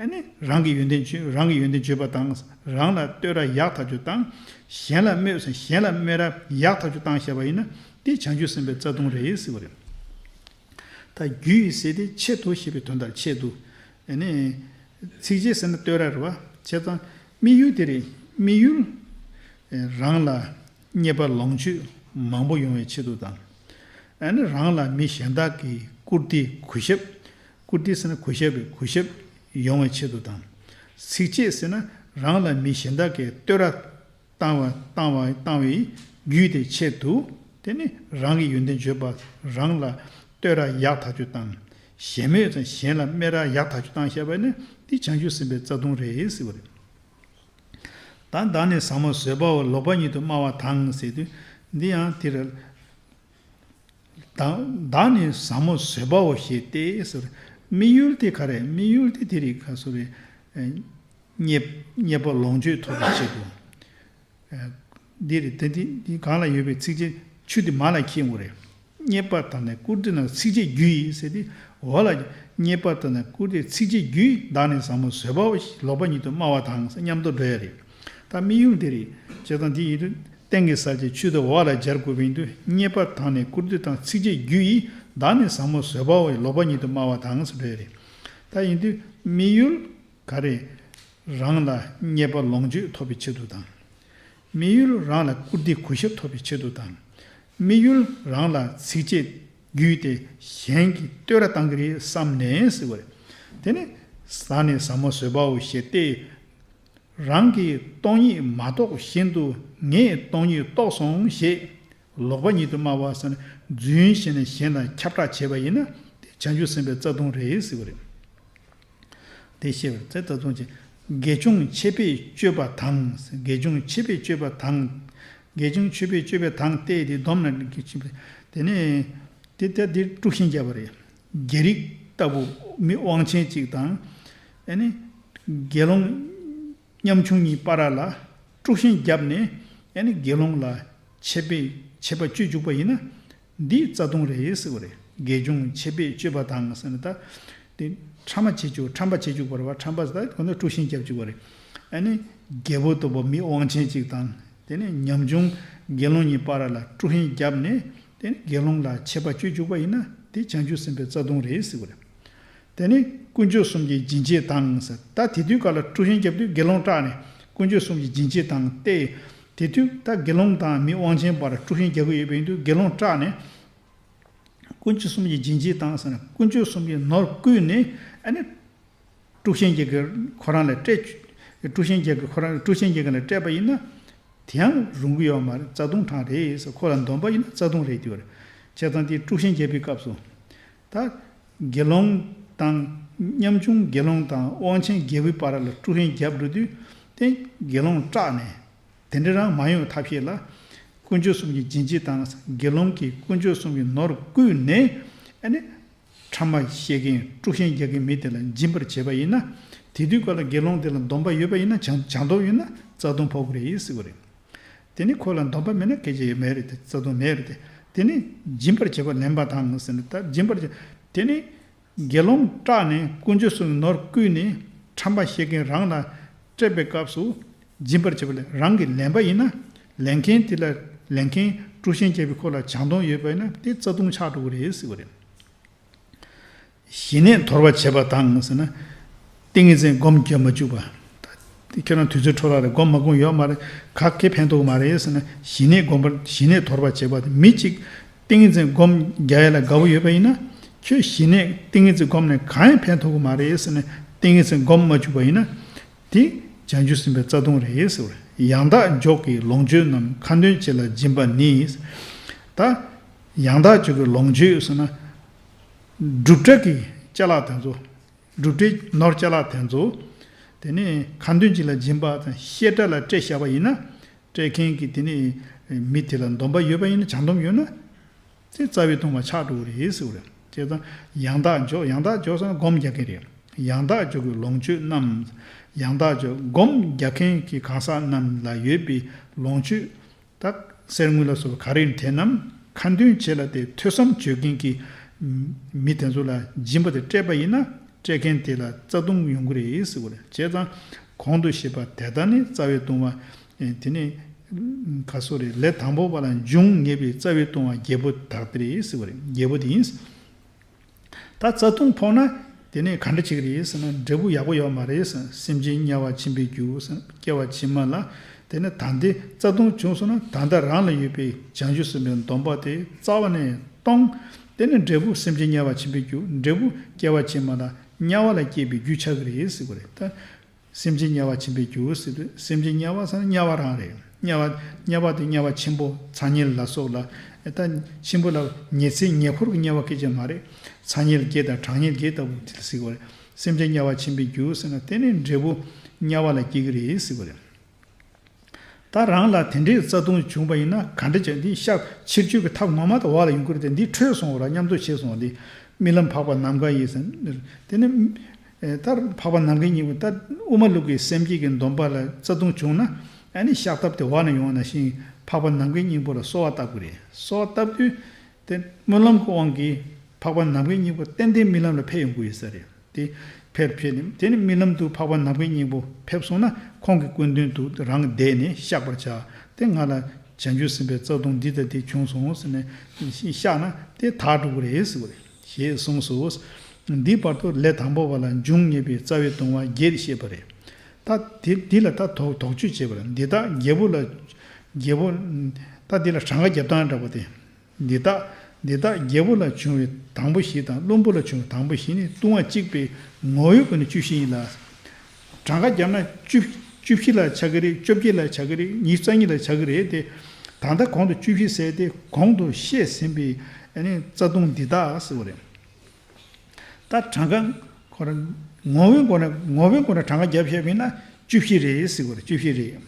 ཨ་ནི་རང་གི་ཡོན་ཏན་བརྗོད། རང་གི་ཡོན་ཏན་བརྗོད་པ་དང་། རང་ལ་བསྟོད་ར་ཡག་ཐག་ཆོད་བཏང་། གཞན་ལ་སྨོད་ཟེར། གཞན་ལ་སྨོད་ར་ཡག་ཐག་ཆོད་བཏང་བཞག་པ་ཡིན་ན། དེ་བྱང་ཆུབ་སེམས་དཔའི་རྩ་ལྟུང་རེད་ཟེར་བ་རེད། ད་རྒྱུ་ཡི་ཟེར་དེ་ཆེད་དུ་ཞེས་པའི་དོན་དག་ཆེད་དུ། ཨ་ནི་ཚིགས་བཅད་ཟེར་ན་བསྟོད་ར་རེད་བ། བྱས་ཙང་དམིགས་ཡུལ་དེ་རེད། དམིགས་ཡུལ་རང་ལ་རྙེད་པ་ལོངས་སྤྱོད་མང་པོ་ཡོང་བའི་ཆེད་དུ་དང་། ཨ་ནི་རང་ལ་མི་གཞན་དག་གིས་བཀུར་སྟི་གུས་ཞབས། བཀུར་སྟི་ཟེར་ན་གུས་ཞབས་པའི་གུས་ཞབས་ཡོང་བའི་ཆེད་དུ་དང་། ཚིགས་བཅད་ཟེར་ན་རང་ལ་མི་གཞན་དག་གིས་བསྟོད་ར་བཏང་བ་བཏང་བ་བཏང་བའི་རྒྱུ་དེ་ཆེད་དུ། དེ་ནི་རང་གི་ཡོན་ཏན་བརྗོད་པ། རང་ལ་བསྟོད་ར་ཡག་ཐག་ཆོད་དང་། གཞན་སྨོད་ཙམ། གཞན་ལ་སྨད་ར་ཡག་ཐག་ཆོད་བཏང་བཞག་པ་ནི་དེ་བྱང་ཆུབ་སེམས་དཔའི་རྩ་ལྟུང་རེད་ཟེར་བ་རེད། ད་བདག་ནི་ཟབ་མོ་བཟོད་པའོ། ལོག་པ་ཉིད་དུ་སྨྲ་བ་དང་ཟེར་དུས། འདི་ཡང་དེ་རེད། བདག་བདག་ནི་ཟབ་མོ་བཟོད་པའོ་ཞེས་ཏེ་ཟེར། དམིགས་ཡུལ་དེ་ག་རེ། དམིགས་ཡུལ་དེ་དེ་རིགས་ག་སོ་རེ། རྙེད་རྙེད་པ་ལོངས་སྤྱོད་ཐོབ་པའི་ཆེད་དུ། འདི་རེད། དེ་འདི་འདི་གང་ལ་ཡོད་པའི་ཚིགས་བཅད་ཆུ་དེ་མ་ལ་འཁྱེར་དགོས་རེད། རྙེད་པ་དང་ནི་བཀུར་སྟི་དང་། ཚིགས་བཅད་རྒྱུ་ཡི་ཟེར་དེ་འོག་ལ། རྙེད་པ་དང་ནི་བཀུར་སྟི། ཚིགས་བཅད་རྒྱུ་ཡི། བདག་ནི་ཟབ་མོ་བཟོད་པའོ། ལོག་པ་ཉིད་དུ་སྨྲ་བ་དང་ཟེར་མཉམ་དུ་འགྲོ་ཡ་རེད། ད་དམིགས་ཡུལ་འདི་རེད། བྱས་ཙང་འདི་ཡིན་དུས་སྟེང་གི་གསལ་བྱེད་ཆུ་དེ་འོག་ལ་སྦྱར་དགོས་པ་ཡིན་དུས། རྙེད་པ་དང་ནི་བཀུར་སྟི་དང་། ཚིགས་བཅད་རྒྱུ་ཡི། བདག་ནི་ཟབ་མོ་བཟོད་པའོ། ལོག་པ་ཉིད་དུ་སྨྲ་བ་དང་ཟེར་འགྲོ་ཡ་རེད། ད་ཡིན་དུས་དམིགས་ཡུལ་ག་རེ། རང་ལ་རྙེད་པ་ལོངས་སྤྱོད་ཐོབ་པའི་ཆེད་དུ་དང་། དམིགས་ཡུལ་རང་ལ་བཀུར་སྟི་གུས་ཞབས་ཐོབ་པའི་ཆེད་དུ་དང་། དམིགས་ཡུལ་རང་ལ་ཚིགས་བཅད་རྒྱུ་དེ་གཞན་གྱིས་བསྟོད་ར་བཏང་གི་རེད་བསམ་ནས་ཟེར་བ་རེད། དེ་ནི་བདག་ནི་ཟབ་མོ་བཟོད་པའོ་ཞེས་ཏེ། རང་གིས་སྟོང་ཉིད་མ་རྟོགས་བཞིན་དུ་ངས་སྟོང་ཉིད་རྟོགས་སོང་ཞེས་ལོག་པ་ཉིད་དུ་སྨྲ་བ་ཟེར་ནས་རྫུན་བཤད་ནས་གཞན་ལ་ཁྱབ་བསྒྲགས་བྱས་པ་ཡིན་ན། དེ་བྱང་ཆུབ་སེམས་དཔའི་རྩ་ལྟུང་རེད་ཟེར་བ་རེད། དེ་བཤད་པར་ཚེ་ད་དུང་ཅི། དགེ་སྦྱོང་འཆད་པས་སྤྱོད་པ་དང་། དགེ་སྦྱོང་འཆད་པས་སྤྱོད་པ་དང་། དགེ་སྦྱོང་འཆད་པས་སྤྱོད་པ་དང་སྟེ། དེ་སྡོམ་ན་དེ་ནས་དེ་ལྟར་དེ་དཀྲུག་ཤིང་བརྒྱབ་པ་རེད། རྒྱལ་རིགས་ལྟ་བུ་མི་དབང་ཆེན་གཅིག་དང་། ཨ་ནི་དགེ་སློང་ཉམ་ཆུང་གཉིས་བར་ལ་དཀྲུག་ཤིང་བརྒྱབ་ནས། ཨ་ནི་དགེ་སློང་ལ་འཆད་པས་འཆད་པ་སྤྱོད་བཅུག་པ་ཡིན་ན། འདི་རྩ་ལྟུང་རེད་ཟེར་བ་རེད། དགེ་སྦྱོང་འཆད་པས་སྤྱོད་པ་དང་ཟེར་ན། ད་དེ་ཕྲ་མ་བྱེད་བཅུག་ཕྲ་མ་བྱེད་བཅུག་པ་རེད་བ། ཕྲ་མ་ཟེར་ད་ཁོ་ཚོ་དཀྲུག་ཤིང་བརྒྱབ་བཅུག་པ་རེད། ཨ་ནི་རྒྱལ་པོ་ལྟ་བུ་མི་དབང་ཆེན་གཅིག་དང་། དེ་ནས་ཉམ་ཆུང་དགེ་སློང་གཉིས་བར་ལ་དཀྲུག་ཤིང་བརྒྱབ་ནས། དེ་ནས་དགེ་སློང་ལ་འཆད་པ་སྤྱོད་བཅུག་པ་ཡིན་ན། དེ་བྱང་ཆུབ་སེམས་དཔའི་རྩ་ལྟུང་རེད་ཟེར་བ་རེད། དེ་ནི་དཀོན་མཆོག་གསུམ་གྱི་སྦྱིན་བྱེད་དང་ཟེར། ད་དེ་དུས་སྐབས་ལ་དཀྲུག་ཤིང་བརྒྱབ་དུས་དགེ་སློང་སྐྲག་ནས་དཀོན་མཆོག་གསུམ་གྱི་སྦྱིན་བྱེད་དང་སྟེ། དེ་དུས་ད་དགེ་སློང་དང་མི་དབང་ཆེན་བར་དཀྲུག་ཤིང་རྒྱག་གི་ཡོད་པ་ཡིན་དུས་དགེ་སློང་སྐྲག་ནས། དཀོན་མཆོག་གསུམ་གྱི་སྦྱིན་བྱེད་དང་ཟེར་ན། དཀོན་མཆོག་གསུམ་གྱི་ནོར་བརྐུས་ནས། ཨ་ནི་དཀྲུག་ཤིང་རྒྱག་གི་ཁོ་རང་ལ་སྤྲད། དཀྲུག་ཤིང་རྒྱག་གི་ཁོ་རང་དཀྲུག་ཤིང་རྒྱག་གི་ལ་སྤྲད་པ་ཡིན་ན། དེ་ཡང་རུང་གི་ཡོད་མ་རེད། རྩ་ལྟུང་དྲངས་རེད་ཟེར། ཁོ་ལ་འདོམས་པ་ཡིན་ན་རྩ་ལྟུང་རེད་དེ་བར། བྱས་ཙང་དེ་དཀྲུག་ཤིང་རྒྱག་པའི་སྐབས་སུ། ད་དགེ་སློང་དང་ཉམ་ཆུང་དགེ་སློང་དང་དབང་ཆེན་རྒྱལ་པོའི་བར་ལ་དཀྲུག་ཤིང་བརྒྱབ་འགྲོ་དུས། དེ་དགེ་སློང་སྐྲག་ནས། དེ་འདྲ་རང་མ་ཡོང་ཐབས་ཤེས་ལ། དཀོན་མཆོག་གསུམ་གྱི་སྦྱིན་བྱེད་དང་། དགེ་སློང་གིས་དཀོན་མཆོག་གསུམ་གྱི་ནོར་བརྐུས་ནས། ཨ་ནི་ཕྲ་མ་བཤད་མཁན་དཀྲུག་ཤིང་རྒྱག་མཁན་མི་དེ་ལ་སྦྱིན་པར་བྱེད་པ་ཡིན་ན། དེ་དུས་སྐབས་ལ་དགེ་སློང་དེ་ལ་འདོམས་པ་ཡོད་པ་ཡིན་ན། བྱང་བྱང་སྟོབས་ཡོད་ན་རྩ་ལྟུང་ཕོག་གི་རེད་ཟེར་བ་རེད། དེ་ནི་ཁོ་ལ་འདོམས་པ་མེད་ན་སྐད་ཆ་ཡོད་མེད་རེད་དེ། རྩ་ལྟུང་མེད་རེད་དེ། དེ་ནི་སྦྱིན་པར་བྱེད་པ་ལེན་པ་དང་ཟེར་ནས། ད་སྦྱིན་པར་བྱེད། དེ་ནི་ དགེ་སློང་སྐྲག་ནས་དཀོན་མཆོག་གསུམ་ནོར་བརྐུས་ནས་ཁྲམ་པ་བཤད་མཁན་རང་ལ་སྤྲད་པའི་སྐབས་སུ་སྦྱིན་པར་བྱེད་པ་ལས་རང་གིས་ལེན་པ་ཡིན་ན། ལེན་མཁན་དེ་ལ་ལེན་མཁན་དཀྲུག་ཤིང་བརྒྱབ་པའི་ཁོ་ལ་བྱང་སྡོམ་ཡོད་པ་ཡིན་ན་དེ་རྩ་ལྟུང་ཆགས་འགྲོ་གི་རེད་ཟེར་བ་རེད། ཞི་གནས་དོར་བར་བྱེད་པ་དང་ཟེར་ན། ཏིང་ངེ་འཛིན་སྒོམ་རྒྱག་མ་བཅུག་པ། ད་ཁྱོད་རང་དུས་ཚོད་འཕྲོ་བརླག་རེད། སྒོམ་མ་སྒོམ་ཡོད་མ་རེད། ག་གེ་ཕན་ཐོགས་མ་རེད་ཟེར་ན། ཞི་གནས་སྒོམ་པར་ཞི་གནས་དོར་བར་བྱེད་པ་དེ། མི་གཅིག་ཏིང་ངེ་འཛིན་སྒོམ་རྒྱག་ཡ་ལ་དགའ་བོ་ཡོད་པ་ཡིན་ན། ཁྱོད་ཞི་གནས་ཏིང་ངེ་འཛིན་སྒོམ་ནས་གང་ཡང་ཕན་ཐོགས་ཀྱི་མ་རེད་ཟེར་ན། ཏིང་ངེ་འཛིན་སྒོམ་མ་བཅུག་པ་ཡིན་ན། དེ་བྱང་ཆུབ་སེམས་དཔའི་རྩ་ལྟུང་རེད་ཟེར་བ་རེད། ཡང་དག་འཇོག་གི་ལོངས་སྤྱོད་རྣམས་ཁ་འདོན་བྱེད་ལ་སྦྱིན་པ་ནི། ད་ཡང་དག་འཇོག་གི་ལོངས་སྤྱོད་ཟེར་ན། གྲུབ་འབྲས་ཀྱི་ཅ་ལག་དེ་ཚོ། གྲུབ་འབྲས་ནོར་ཅ་ལག་དེ་ཚོ། དེ་ནས་ཁ་འདོན་གཅིག་ལ་སྦྱིན་པ་དང་བཤད་གྲྭ་ལ་སྤྲད་བཞག་པ་ཡིན་ན། སྤྲད་མཁན་གྱི་དེ་ནས་མི་དེ་ལ་སྡོམ་པ་ཡོད་པ་ཡིན་ན། བྱང་སྡོམ་ཡོད་ན། དེ་རྩ་བའི་ལྟུང་བ་ཆགས་འགྲོ་གི་རེད་ཟེར་བ་རེད། བྱས་ཙང་ཡང་དག་འཇོག་ཡང་དག་འཇོག་ཟེར་ན་སྒོམ་རྒྱག་མཁན་རེད། ཡང་དག་འཇོག་གི་ལོངས་སྤྱོད་རྣམས། ཡང་དག་འཇོག་སྒོམ་རྒྱག་མཁན་གྱི་གང་ཟག་རྣམས་ལ་ཡོད་པའི་ལོངས་སྤྱོད། ད་གསེར་དངུལ་ལ་སོགས་པ་ག་རེ་ཡིན་དེ་རྣམས་ཁ་འདོན་བྱེད་ལ་དེ་ཐོས་བསམ་བྱེད་མཁན་གྱི་མི་དེ་ཚོ་ལ་སྦྱིན་པ་དེ་སྤྲད་པ་ཡིན་ན། སྤྲད་མཁན་དེ་ལ་རྩ་ལྟུང་ཡོང་གི་རེད་ཟེར་བ་རེད། བྱས་ཙང་གོང་དུ་བཤད་པ་དེ་དག་ནི་རྩ་བའི་ལྟུང་བ། ཨེ་དེ་ནི་ག་སོ་རེད། ལས་དང་པོ་པ་ལ་འབྱུང་ངེས་པའི་རྩ་བའི་ལྟུང་བ་བརྒྱད་པོ་དག་དེ་རེད་ཟེར་བ་རེད། བརྒྱད་པོ་དེ་ཡིན། ད་རྩ་ལྟུང་ཕོག་ན་དེ་ནས་ག་འདྲ་བྱེད་ཀྱི་རེད་ཟེར་ན། འབྲས་བུ་ཡག་པོ་ཡོད་མ་རེད་ཟེར། སེམས་ཅན་དམྱལ་བ་ཕྱིན་པའི་རྒྱུ་ཟེར། སྐྱེ་བ་ཕྱི་མ་ལ། དེ་ནས་ད་འདི་རྩ་ལྟུང་བྱུང་སོང་ན་ད་ལྟ་རང་ལ་ཡོད་པའི་བྱང་ཆུབ་སེམས་དཔའི་སྡོམ་པ་དེ་རྩ་བ་ནས་གཏོང་། དེ་ནས་འབྲས་བུ་སེམས་ཅན་དམྱལ་བ་ཕྱིན་པའི་རྒྱུ། འབྲས་བུ་སྐྱེ་བ་ཕྱི་མ་ལ་དམྱལ་བ་ལ་སྐྱེས་པའི་རྒྱུ་ཆགས་ཀྱི་རེད་ཟེར་བ་རེད། ད་སེམས་ཅན་དམྱལ་བ་ཕྱིན་པའི་རྒྱུ་ཟེར་དུས། སེམས་ཅན་དམྱལ་བ་ཟེར་ན་དམྱལ་བ་རང་རེད། དམྱལ་བ། དམྱལ་བ་དེ་དམྱལ་བ་ཆེན་པོ་ཚ་དམྱལ་ལ་སོགས་ལ། ད་ཆེན་པོ་ལ་ཉི་ཚེ་ཉེ་འཁོར་གྱི་དམྱལ་བ་སྐད་ཆ་མ་རེད། ཚ་དམྱལ་བརྒྱད་དང་གྲང་དམྱལ་བརྒྱད་ལྟ་བུ་དེ་ལ་ཟེར་བ་རེད། སེམས་ཅན་དམྱལ་བ་ཕྱིན་པའི་རྒྱུ་ཟེར་ན་དེ་ནི་འབྲས་བུ་དམྱལ་བ་ལ་སྐྱེ་གི་རེད་ཟེར་བ་རེད། ད་རང་ལ་དེ་འདྲའི་རྩ་ལྟུང་བྱུང་བ་ཡིན་ན་ག་འདྲ་བྱ། འདི་ཤག་ཕྱིར་བཅོས་ཀྱི་ཐབས་ངོ་མ་དེ་བ་ལ་ཡོང་གི་རེད་དེ། འདི་འཕྲོས་སོང་བ་ར། མཉམ་དུ་བྱས་སོང་བ་འདི། རྨི་ལམ་འཕགས་པ་ནམ་མཁའི་དབྱིངས་ཟེར། དེ་ནི། ཨེ་ད་འཕགས་པ་ནམ་མཁའི་སྙིང་པོ། ད་དབུ་མ་ལུགས་ཀྱི་སེམས་བསྐྱེད་ཀྱི་སྡོམ་པ་ལ་རྩ་ལྟུང་བྱུང་ན། ཨ་ནི་ཤག་ཐབས་དེ་བ་ན་ཡོང་བ་ནང་བཞིན་འཕགས་པ་ནམ་མཁའི་སྙིང་པོ་ལ་གསོལ་བ་བཏབ་དགོས་རེད། གསོལ་བ་བཏབ་དུས་དེ་སྨོན་ལམ་གྱི་དབང་གིས་འཕགས་པ་ནམ་མཁའི་སྙིང་པོ་ཏན་ཏན་རྨི་ལམ་ལ་ཕེབས་ཡོང་གི་ཡོད་ས་རེད། དེ་ཕེབས་ཕེབས་ནས་དེ་ནི་རྨི་ལམ་དུ་འཕགས་པ་ནམ་མཁའི་སྙིང་པོ་ཕེབས་སོང་ན། ཁོང་གི་སྐུ་མདུན་དུ་རང་བསྡད་ནས་བཤགས་པར་བྱ། དེ་ང་ལ་བྱང་ཆུབ་སེམས་དཔའི་རྩ་ལྟུང་འདི་དང་འདི་བྱུང་སོང་ཟེར་ནས་བཤགས་ན་དེ་དག་འགྲོ་གི་རེད་ཟེར་བ་རེད། ཞེས་གསུངས་སོ། འདིའི་བར་དུ་ལས་དང་པོ་པ་ལ་འབྱུང་ངེས་པའི་རྩ་བའི་ལྟུང་བ་བརྒྱད་བཤད་པ་རེད། ད་དེ་འདི་ལ་ད་དོགས་དོགས་གཅོད་བྱེད་པ་རེད། འདི་དག་རྒྱལ་པོ་ལ། རྒྱལ་པོ། ད་འདི་ལ་གྲངས་ཀ་རྒྱབ་སྟངས་འདྲ་པོ་དེ། འདི་དག་འདི་དག་རྒྱལ་པོ་ལ་བྱུང་བའི་དང་པོ་བཞི་དང་། བློན་པོ་ལ་བྱུང་བའི་དང་པོ་བཞི་ནི་ལྟུང་བ་གཅིག་པའི་ངོ་བོའི་སྒོ་ནས་བཅུ་བཞི་ཡིན་ལ། གྲངས་ཀ་བརྒྱབ་ན་བཅུ། བཅུ་བཞི་ལ་ཆགས་ཀྱི་རེད། བཅོ་བརྒྱད་ལ་ཆགས་ཀྱི་རེད། ཉི་ཤུ་རྩ་གཉིས་ལ་ཆགས་ཀྱི་རེད་དེ། ད་ལྟ་གོང་དུ་བཅུ་བཞི་ཟེར་དེ་གོང་དུ་བཤད་ཟིན་པའི་ཨ་ནི་རྩ་ལྟུང་འདི་དག་ཟེར་བ་རེད། ད་གྲངས་ཀ་ཁོ་རང་ངོ་བོའི་སྒོ་ནས། ངོ་བོའི་སྒོ་ནས་གྲངས་ཀ་བརྒྱབ་བཤད་པ་ཡིན་ན་བཅུ་བཞི་རེད་ཟེར་བ་རེད། བཅུ་བཞི་རེད།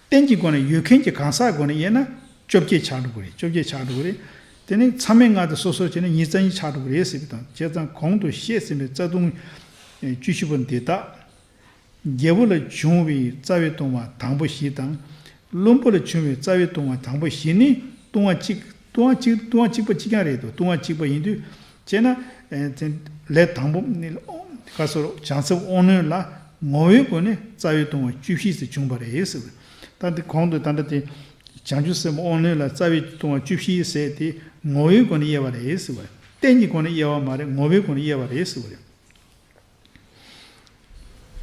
རྟེན་གྱི་སྒོ་ནས་ཡོད་མཁན་གྱི་གང་ཟག་སྒོ་ནས་དབྱེ་ན་བཅོ་བརྒྱད་ཆགས་འགྲོ་གི་རེད། བཅོ་བརྒྱད་ཆགས་འགྲོ་གི་རེད། དེ་ནས་མཚམས་མེད་ལྔ་དེ་སོ་སོར་བྱས་ན་ཉི་ཤུ་རྩ་གཉིས་ཆགས་འགྲོ་གི་རེད་ཟེར་བ་དང་། བྱས་ཙང་གོང་དུ་བཤད་ཟིན་པའི་རྩ་ལྟུང་བཅུ་བཞི་པོ་འདི་དག་རྒྱལ་པོ་ལ་བྱུང་བའི་རྩ་བའི་ལྟུང་བ་དང་པོ་བཞི་དང་། བློན་པོ་ལ་བྱུང་བའི་རྩ་བའི་ལྟུང་བ་དང་པོ་བཞི་ནི་ལྟུང་བ་གཅིག་ལྟུང་བ་གཅིག་ལྟུང་བ་གཅིག་པ་གཅིག་རྐྱང་རེད་དོ། ལྟུང་བ་གཅིག་པ་ཡིན་དུས་བྱས་ན། ཨེ་དེ་ལས་དང་པོ་ནི་ག་སོ་རོ། བྱང་སེམས་དབང་རྣོན་ལ་ངོ་བོའི་སྒོ་ནས་རྩ་བའི་ལྟུང་བ་བཅུ་བཞི་ཟེར་བྱུང་བ་རེད་ཟེར་བ། ད་འདི་གོང་དུ་ད་ལྟ་དེ་བྱང་ཆུབ་སེམས་དབང་རྣོན་ལ་རྩ་བའི་ལྟུང་བ་བཅུ་བཞི་ཟེར་དེ་ངོ་བོའི་སྒོ་ནས་དབྱེ་བ་རེད་ཟེར་བ། རྟེན་གྱི་སྒོ་ནས་དབྱེ་བ་མ་རེད། ངོ་བོའི་སྒོ་ནས་དབྱེ་བ་རེད་ཟེར་བ་རེད།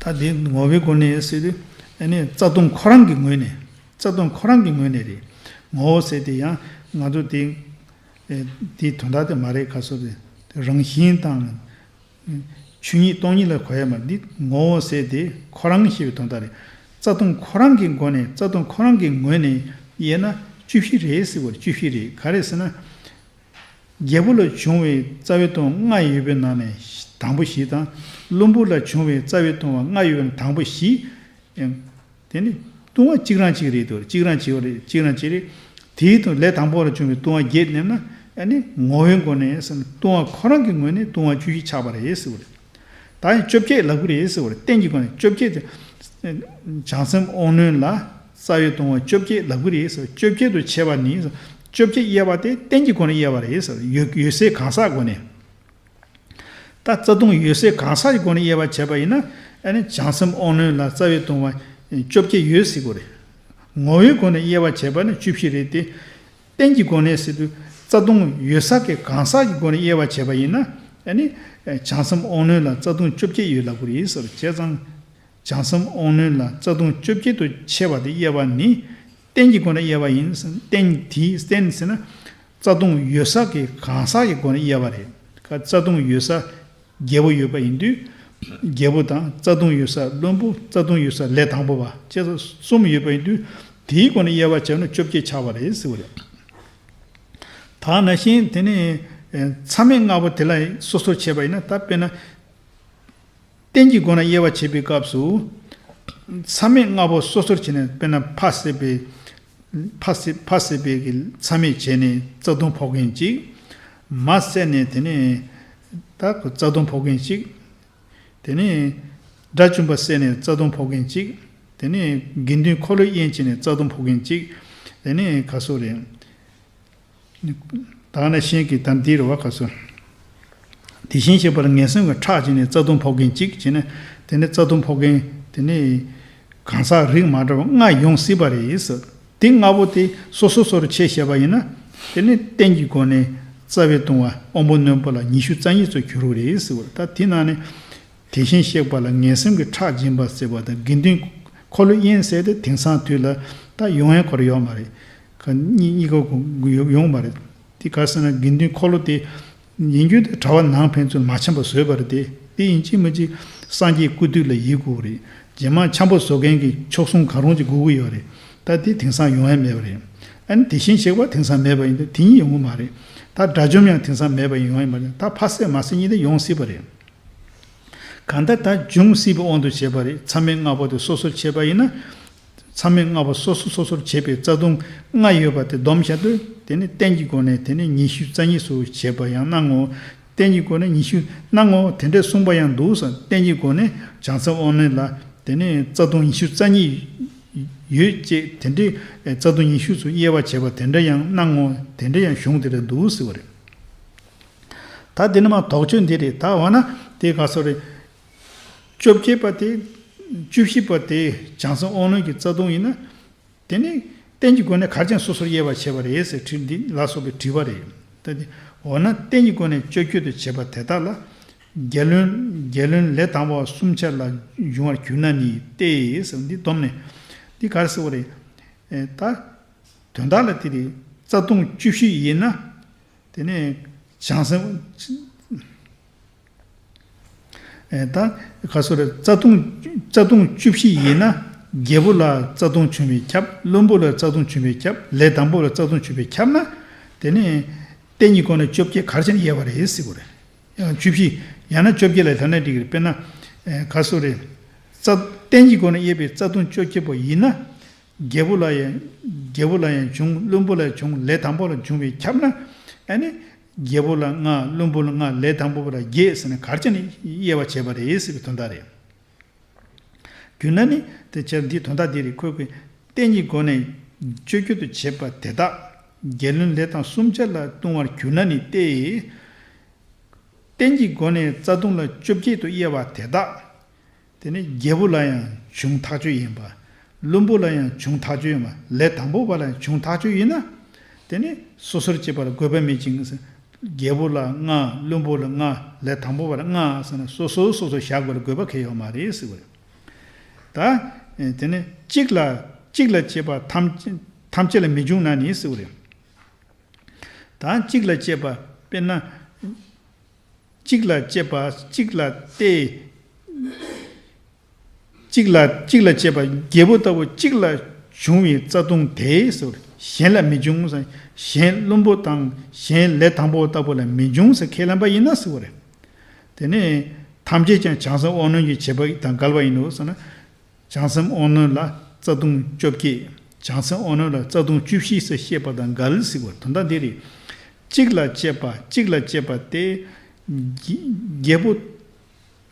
ད་དེ་ངོ་བོའི་སྒོ་ནས་ཟེར་དུས་ཨ་ནི་རྩ་ལྟུང་ཁོ་རང་གི་ངོས་ནས། རྩ་ལྟུང་ཁོ་རང་གི་ངོས་ནས་རེད། ངོ་བོ་ཟེར་དེ་ཡང་ང་ཚོ་དེ་ཨེ་དེའི་དོན་དག་དེ་མ་རེད། ག་སོ་རེད། རང་བཞིན་དང་ཆོས་ཉིད་སྟོང་ཉིད་ལ་གོ་ཡ་མ་རེད། འདི་ངོ་བོ་ཟེར་དེ་ཁོ་རང་ཞེས་པའི་དོན་དག་རེད། རྩ་ལྟུང་ཁོ་རང་གི་སྒོ་ནས། རྩ་ལྟུང་ཁོ་རང་གི་ངོས་ནས་དབྱེ་ན་བཅུ་བཞི་རེད་ཟེར་བ་རེད། བཅུ་བཞི་རེད། ག་རེ་ཟེར་ན། རྒྱལ་པོ་ལ་བྱུང་བའི་རྩ་བའི་ལྟུང་ལྔ་ཡོད་པའི་ནང་ནས་དང་པོ་བཞི་དང་། བློན་པོ་ལ་བྱུང་བའི་རྩ་བའི་ལྟུང་བ་ལྔ་ཡོད་པའི་ནང་དང་པོ་བཞི། ཨེ། དེ་ནི་ལྟུང་བ་གཅིག་རང་གཅིག་རེད་དོ། གཅིག་རང་གཅིག་རེད། གཅིག་རང་གཅིག་རེད། དེའི་དང་ལས་དང་པོ་ལ་བྱུང་བའི་ལྟུང་བ་བརྒྱད་ནེམ་ན། ཨ་ནི་ངོ་བོའི་སྒོ་ནས་ཟེར་ན་ལྟུང་བ་ཁོ་རང་གི་ངོས་ནས་ལྟུང་བ་བཅུ་བཞི་ཆགས་པ་རེད་ཟེར་བ་རེད། ད་ཡང་བཅོ་བརྒྱད་ལབ་གི་རེད་ཟེར་བ་རེད། རྟེན་གྱི་སྒོ་ནས་བཅོ་བརྒྱད་དེ། བྱང་སེམས་དབང་རྣོན་ལ་རྩ་བའི་ལྟུང་བ་བཅོ་བརྒྱད་ལབ་གི་རེད་ཟེར། བཅོ་བརྒྱད་དུ་ཕྱེ་བ་ནི། བཅོ་བརྒྱད་དབྱེ་བ་དེ་རྟེན་གྱི་སྒོ་ནས་དབྱེ་བ་རེད་ཟེར། ཡོད་ཡོད་སའི་གང་ཟག་སྒོ་ནས། ད་རྩ་ལྟུང་ཡོད་སའི་གང་ཟག་གི་སྒོ་ནས་དབྱེ་བ་བྱས་པ་ཡིན་ན། ཨ་ནི་བྱང་སེམས་དབང་རྣོན་ལ་རྩ་བའི་ལྟུང་བ་བཅོ་བརྒྱད་ཡོད་ཟེར་གྱི་རེད། ངོ་བོའི་སྒོ་ནས་དབྱེ་བ་བྱས་པ་ནི་བཅུ་བཞི་རེད་དེ། རྟེན་གྱི་སྒོ་ནས་ཟེར་དུས་རྩ་ལྟུང་ཡོད་ས་གི་གང་ཟག་གི་སྒོ་ནས་དབྱེ་བ་བྱས་པ་ཡིན་ན། ཨ་ནི་བྱང་སེམས་དབང་རྣོན་ལ་རྩ་ལྟུང་བཅོ་བརྒྱད་ཡོད་ལབ་དགོས་རེད་ཟེར། བྱས་ཙང་། བྱང་སེམས་དབང་རྣོན་ལ་རྩ་ལྟུང་བཅོ་བརྒྱད་དུ་ཕྱེ་བ་དེ་དབྱེ་བ་ནི། རྟེན་གྱི་སྒོ་ནས་དབྱེ་བ་ཡིན། རྟེན་དེའི་རྟེན་ཟེར་ན། རྩ་ལྟུང་ཡོད་ས་གི་གང་ཟག་གི་སྒོ་ནས་དབྱེ་བ་རེད། ཁ་རྩ་ལྟུང་ཡོད་ས་རྒྱལ་པོ་ཡོད་པ་ཡིན་དུས། རྒྱལ་པོ་དང་རྩ་ལྟུང་ཡོད་ས་བློན་པོ། རྩ་ལྟུང་ཡོད་ས་ལས་དང་པོ་པ་བཅས་གསུམ་ཡོད་པ་ཡིན་དུས། དེའི་སྒོ་ནས་དབྱེ་བ་བྱས་ན་བཅོ་བརྒྱད་ཆགས་པ་རེད་ཟེར་བ་རེད། ད་ནང་བཞིན་དེ་ནས་མཚམས་མེད་ལྔ་པོ་དེ་ལ་སོ་སོར་ཕྱེ་བ་ཡིན་ན། ད་དཔེར་ན། རྟེན་གྱི་སྒོ་ནས་དབྱེ་བ་ཕྱེ་བའི་སྐབས་སུ། མཚམས་མེད་ལྔ་པོ་སོ་སོར་ཕྱེ་ནས། དཔེར་ན་ཕ་བསད་པའི། ཕ་བསད་ཕ་བསད་པའི་གི་མཚམས་མེད་བྱས་ནས་རྩ་ལྟུང་ཕོག་མཁན་གཅིག་མ་བསད་ནས་དེ་ནས་ད་རྩ་ལྟུང་ཕོག་མཁན་གཅིག་དེ་ནས་དགྲ་བཅོམ་པ་བསད་ནས་རྩ་ལྟུང་ཕོག་མཁན་གཅིག་དེ་ནས་དགེ་འདུན་འཁོར་ལོས་དབྱེན་བྱས་ནས་རྩ་ལྟུང་ཕོག་མཁན་གཅིག་དེ་ནས་ག་སོ་རེད། ད་ནི་གཞན་གྱི་དམ་དེའི་རེ་བ་ག་སོ། དེ་བཞིན་གཤེགས་པ་ལ་ངན་སེམས་ཀྱི་ཁྲག་བྱིན་ནས་རྩ་ལྟུང་ཕོག་མཁན་གཅིག་བྱས་ནས། དེ་ནས་རྩ་ལྟུང་ཕོག་མཁན་དེ་ནས་གང་ཟག་རིགས་མ་འདྲ་བ་ལྔ་ཡོང་སྲིད་པ་རེད་ཟེར། དེ་ལྔ་པོ་དེ་སོ་སོ་སོར་ཕྱེ་བྱས་པ་ཡིན་ན། དེ་ནས་རྟེན་གྱི་སྒོ་ནས་རྩ་བའི་ལྟུང་བ་དབང་པོ་རྣོན་པོ་ལ་ཉི་ཤུ་རྩ་གཉིས་སུ་འགྱུར་བ་རེད་ཟེར་བ། ད་དེ་ནང་ནས། དེ་བཞིན་གཤེགས་པ་ལ་ངན་སེམས་ཀྱི་ཁྲག་སྦྱིན་པ་ཟེར་བ་དང་། དགེ་འདུན་འཁོར་ལོས་དབྱེན་ཟེར་དེ་དེང་སང་དུས་ལ་ད་ཡོང་ཡ་ཁོ་ར་ཡོད་མ་རེད། ཁ་གཉིས་གཉིས་ཀ་གོ་ཡོང་ཡོང་མ་རེད། དེ་ག་ཟེར་ན། དགེ་འདུན་འཁོར་ལོ་དེ་ཡིན་རྒྱུ་དེ་གྲྭ་པ་ནང་ཕན་ཚུན་མ་འཆམ་པ་བཟོས་པ་རེད་དེ། དེ་ཡིན་གཅིག་མིན་གཅིག་སངས་རྒྱས་སྐུ་དུས་ལ་ཡིན་དགོས་རེད། རྗེས་མ་འཆམ་པོ་བཟོ་མཁན་གྱི་མཆོག་ཟུང་གང་རུང་ཅིག་དགོས་ཀྱི་ཡོད་རེད། ད་དེ་དེང་སང་ཡོང་ཡ་མེད་པ་རེད། ཨ་ནི་དེ་བཞིན་གཤེགས་པ་དེང་སང་མེད་པ་ཡིན་དུས་དེ་གཉིས་ཡོང་གི་མ་རེད། ད་དགྲ་བཅོམ་ཡང་དེང་སང་མེད་པ་ཡིན་ཡོང་ཡ་མ་རེད། ད་ཕ་བསད་མ་བསད་གཉིས་དེ་ཡོང་སྲིད་པ་རེད། གང་ལྟར་ད་འབྱུང་སྲིད་པའི་དབང་དུ་བྱས་པ་རེད། མཚམས་མེད་ལྔ་པོ་དེ་སོ་སོར་ཕྱེ་བ་ཡིན་ན། མཚམས་མེད་ལྔ་པོ་སོ་སོ་སོ་སོར་ཕྱེ་བའི་རྩ་ལྟུང་ལྔ་ཡོད་པ་དེ་བསྡོམས་བྱ་དུས། དེ་ནི་རྟེན་གྱི་སྒོ་ནས་དེ་ནི་ཉི་ཤུ་རྩ་གཉིས་སུ་བྱས་པ་ཡང་སྣང་ངོ་། རྟེན་གྱི་སྒོ་ནས་ཉི་ཤུ་སྣང་ངོ་། དེ་འདྲས་གསུངས་པ་ཡང་འདུག་ཟེར། རྟེན་གྱི་སྒོ་ནས་བྱང་སེམས་དབང་རྣོན་ལ་དེ་ནི་རྩ་ལྟུང་ཉི་ཤུ་རྩ་གཉིས་ཡོད་ཅེས། དེ་འདྲའི་རྩ་ལྟུང་ཉི་ཤུ་ཚོ་དབྱེ་བ་བྱས་པ་དེ་འདྲ་ཡང་སྣང་ངོ་། དེ་འདྲ་ཡང་གཞུང་དེ་ལ་འདུག་ཟེར་བ་རེད། ད་དེ་ནི་མ་དོགས་གཅོད་འདི་རེད། ད་འོ་ན་དེ་ག་སོ་རེད། བཅོ་བརྒྱད་པ་དེ། བཅུ་བཞི་པ་དེ་བྱང་སེམས་དབང་རྣོན་གྱི་རྩ་ལྟུང་ཡིན་ན། དེ་ནི་རྟེན་གྱི་སྒོ་ནས་ག་རེ་བྱས་ནས་སོ་སོར་དབྱེ་བ་ཕྱེ་བ་རེད་ཟེར་དྲི། འདི་ལ་སོགས་པའི་དྲི་བ་རེད། ད་དེ་འོ་ན་རྟེན་གྱི་སྒོ་ནས་བཅོ་བརྒྱད་དུ་བྱེད་པ་དེ་དག་ལ། རྒྱལ་བློན། རྒྱལ་བློན་ལས་དང་པོ་བ་གསུམ་ཆར་ལ་འབྱུང་བར་གྱུར་ན་ནི་སྟེ་ཟེར། འདི་བསྡོམས་ནས་འདི་ག་རེ་ཟེར་བ་རེད། ཨེ། ད་དོན་དག་ལ་དེ་རེད། རྩ་ལྟུང་བཅུ་བཞི་ཡིན་ན། དེ་ནས་བྱང་སེམས། ཨེ། ད་ག་སོ་རེད། རྩ་ལྟུང་། རྩ་ལྟུང་བཅུ་བཞི་ཡིན་ན། རྒྱལ་པོ་ལ་རྩ་ལྟུང་བྱུང་བས་ཁྱབ། བློན་པོ་ལ་རྩ་ལྟུང་བྱུང་བས་ཁྱབ། ལས་དང་པོ་ལ་རྩ་ལྟུང་བྱུང་བས་ཁྱབ་ན། དེ་ནས་རྟེན་གྱི་སྒོ་ནས་བཅོ་བརྒྱད་ག་རེ་བྱས་ནས་དབྱེ་བ་རེད་ཟེར་དགོས་རེད། ཡང་བཅུ་བཞི། ཡང་ན་བཅོ་བརྒྱད་ལ་ལྷན་ན་འགྲིག་གི་རེད། དཔེར་ན། ཨེ། ག་སོ་རེད། རྩ། རྟེན་གྱི་སྒོ་ནས་དབྱེ་བའི་རྩ་ལྟུང་བཅོ་བརྒྱད་པོ་ཡིན་ན། རྒྱལ་པོ་ལ་ཡང་། རྒྱལ་པོ་ལ་ཡང་བྱུང་། བློན་པོ་ལ་བྱུང་། ལས་དང་པོ་ལ་བྱུང་བས་ཁྱབ་ན། ཨ་ནི་རྒྱལ་པོ་ལ་ལྔ། བློན་པོ་ལ་ལྔ། ལས་དང་པོ་ལ་བརྒྱད་ཟེར་ནས་ག་རེ་བྱས་ནས་དབྱེ་བ་བྱས་པ་རེད་ཟེར་བའི་དོན་དག་རེད། གྱུར་ན་ནི། དེ་ཕྱིར་འདིའི་དོན་དག་འདི་རེད། ཁོས་ཁོས་རྟེན་གྱི་སྒོ་ནས་བཅོ་བརྒྱད་དུ་བྱེད་པ་དེ་དག་རྒྱལ་བློན་ལས་དང་གསུམ་ཆར་ལ་ལྟུང་བར་གྱུར་ན་ནི་སྟེ། རྟེན་གྱི་སྒོ་ནས་རྩ་ལྟུང་ལ་བཅོ་བརྒྱད་དུ་དབྱེ་བ་དེ་དག་དེ་ནི་རྒྱལ་པོ་ལ་ཡང་བྱུང་ཐག་ཆོད་ཡིན་པ། བློན་པོ་ལ་ཡང་བྱུང་ཐག་ཆོད་ཡིན་པ། ལས་དང་པོ་པ་ལ་ཡང་བྱུང་ཐག་ཆོད་ཡིན་ན། དེ་ནི་སོ་སོར་བྱེད་པ་ལ་དགོས་པ་མེད་ཅིང་། རྒྱལ་པོ་ལ་ལྔ། བློན་པོ་ལ་ལྔ། ལས་དང་པོ་པ་ལ་ལྔ་ཟེར་ན། སོ་སོ་སོ་སོར་བཞག་དགོས་ལ་དགོས་པ་གང་ཡང་ཡོད་མ་རེད་ཟེར་བ་རེད། ད་དེ་ནི་གཅིག་ལ། གཅིག་ལ་བྱེད་པ་ཐམས་ཐམས་ཅད་ལ་མི་འབྱུང་ན་ནི་ཟེར་བ་རེད། ད་གཅིག་ལ་བྱེད་པ། དཔེར་ན། གཅིག་ལ་བྱེད་པ་གཅིག་ལ་སྟེ། གཅིག་ལ། གཅིག་ལ་བྱེད་པ་རྒྱལ་པོ་ལྟ་བུ་གཅིག་ལ་བྱུང་བའི་རྩ་ལྟུང་དེ་ཟེར། གཞན་ལ་མི་འབྱུང་ཟེར། གཞན་བློན་པོ་དང་གཞན་ལས་དང་པོ་ལྟ་བུ་ལ་མི་འབྱུང་ཟེར་ཁས་ལེན་པ་ཡིན་ན་ཟེར་བ་རེད། དེ་ནས་ཐམས་ཅད་ཀྱང་བྱང་སེམས་དབང་རྣོན་གྱི་བྱེད་པ་དང་འགལ་བ་ཡིན་ནོ་ཟེར་ན། བྱང་སེམས་དབང་རྣོན་ལ་རྩ་ལྟུང་བཅོ་བརྒྱད། བྱང་སེམས་དབང་རྣོན་ལ་རྩ་ལྟུང་བཅུ་བཞི་ཟེར་བཤད་པ་དང་འགལ་ཟེར་བ་དོན་དག་འདི་རེད། གཅིག་ལ་བྱེད་པ་གཅིག་ལ་བྱེད་པ་སྟེ། རྒྱལ་པོ་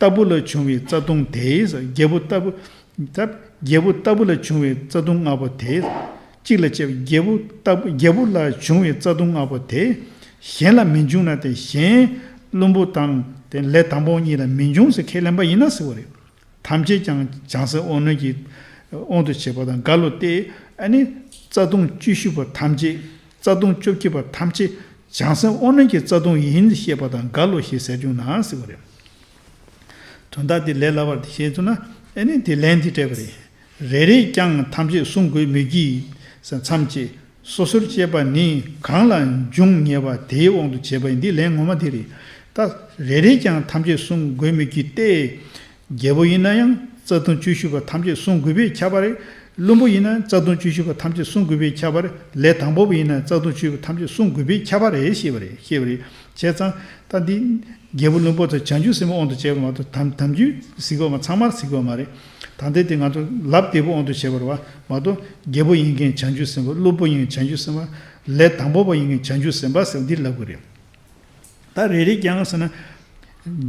ལྟ་བུ་ལ་བྱུང་བའི་རྩ་ལྟུང་དེས། རྒྱལ་པོ་ལྟ་བུ། ད་རྒྱལ་པོ་ལྟ་བུ་ལ་བྱུང་བའི་རྩ་ལྟུང་ལྔ་པོ་དེ། གཅིག་ལ་བྱེད་པ་རྒྱལ་པོ་ལྟ་བུ། རྒྱལ་པོ་ལ་བྱུང་བའི་རྩ་ལྟུང་ལྔ་པོ་དེ། གཞན་ལ་མི་འབྱུང་ན་སྟེ། གཞན་བློན་པོ་དང་ དེ་ལས་དང་པོ་གཉིས་ལ་མི་འབྱུང་ཟེར་ཁས་ལེན་པ་ཡིན་ན་ཟེར་བ་རེད། ཐམས་ཅད་ཀྱང་བྱང་སེམས་དབང་རྣོན་གྱི་དབང་དུ་བྱས་པ་དང་འགལ་ལོ་སྟེ། ཨ་ནི་རྩ་ལྟུང་བཅུ་བཞི་པོ་ཐམས་ཅད། རྩ་ལྟུང་བཅོ་བརྒྱད་པ་ཐམས་ཅད་བྱང་སེམས་དབང་རྣོན་གྱི་རྩ་ལྟུང་ཡིན་ཞེས་པ་དང་འགལ་ལོ་ཞེས་ཟེར་བྱུང་ན་ཟེར་བ་རེད། དོན་དག་འདི་ལས་སླ་བར་ཤེས་ཐུབ་ན། ཨ་ནི་དེ་ལན་འདི་སྤྲད་པ་རེད། རེ་རེས་ཀྱང་ཐམས་ཅད་བསྲུང་དགོས་མོད་ཀྱི། མཚམས་བཅད། སོ་སོར་བཅད་པ་ནི་གང་ལ་འབྱུང་ངེས་པ་དེའི་དབང་དུ་བྱས་པ་ཡིན། འདི་ལན་ངོ་མ་དེ་རེད། ད་རེ་རེས་ཀྱང་ཐམས་ཅད་བསྲུང་དགོས་མོད་ཀྱི་སྟེ། རྒྱལ་པོ་ཡིན་ན་ཡང་རྩ་ལྟུང་བཅུ་བཞི་པ་ཐམས་ཅད་བསྲུང་དགོས་པས་ཁྱབ་པ་རེད། བློན་པོ་ཡིན་ན་རྩ་ལྟུང་བཅུ་བཞི་པ་ཐམས་ཅད་བསྲུང་དགོས་པས་ཁྱབ་པ་རེད། ལས་དང་པོ་པ་ཡིན་ན་རྩ་ལྟུང་བཅུ་བཞི་པ་ཐམས་ཅད་བསྲུང་དགོས་པས་ཁྱབ་པ་རེད་ཞེས་པ་རེད། ཞེས་པ་རེད། བྱས་ཙང་ད་འདི་རྒྱལ་པོ་བློན་པོ་དང་བྱང་ཆུབ་སེམས་དབང་དུ་བྱས་པ་མ་གཏོགས་དམ་དམ་ཆོས་ཟེར་གྱི་ཡོད་མ། ཚང་མར་ཟེར་གྱི་ཡོད་མ་རེད། ད་ལྟའི་དེ་ང་ཚོ་ལབ་བདེ་པོ་དབང་དུ་བྱས་པ་རེད་པ། མ་གཏོགས་རྒྱལ་པོ་ཡིན་མཁན་བྱང་ཆུབ་སེམས་དཔའ། བློན་པོ་ཡིན་མཁན་བྱང་ཆུབ་སེམས་དཔའ། ལས་དང་པོ་པ་ཡིན་མཁན་བྱང་ཆུབ་སེམས་དཔའ་ཟེར་བ་འདི་ལབ་དགོས་རེད། ད་རེ་རེས་ཀྱང་ཟེར་ན།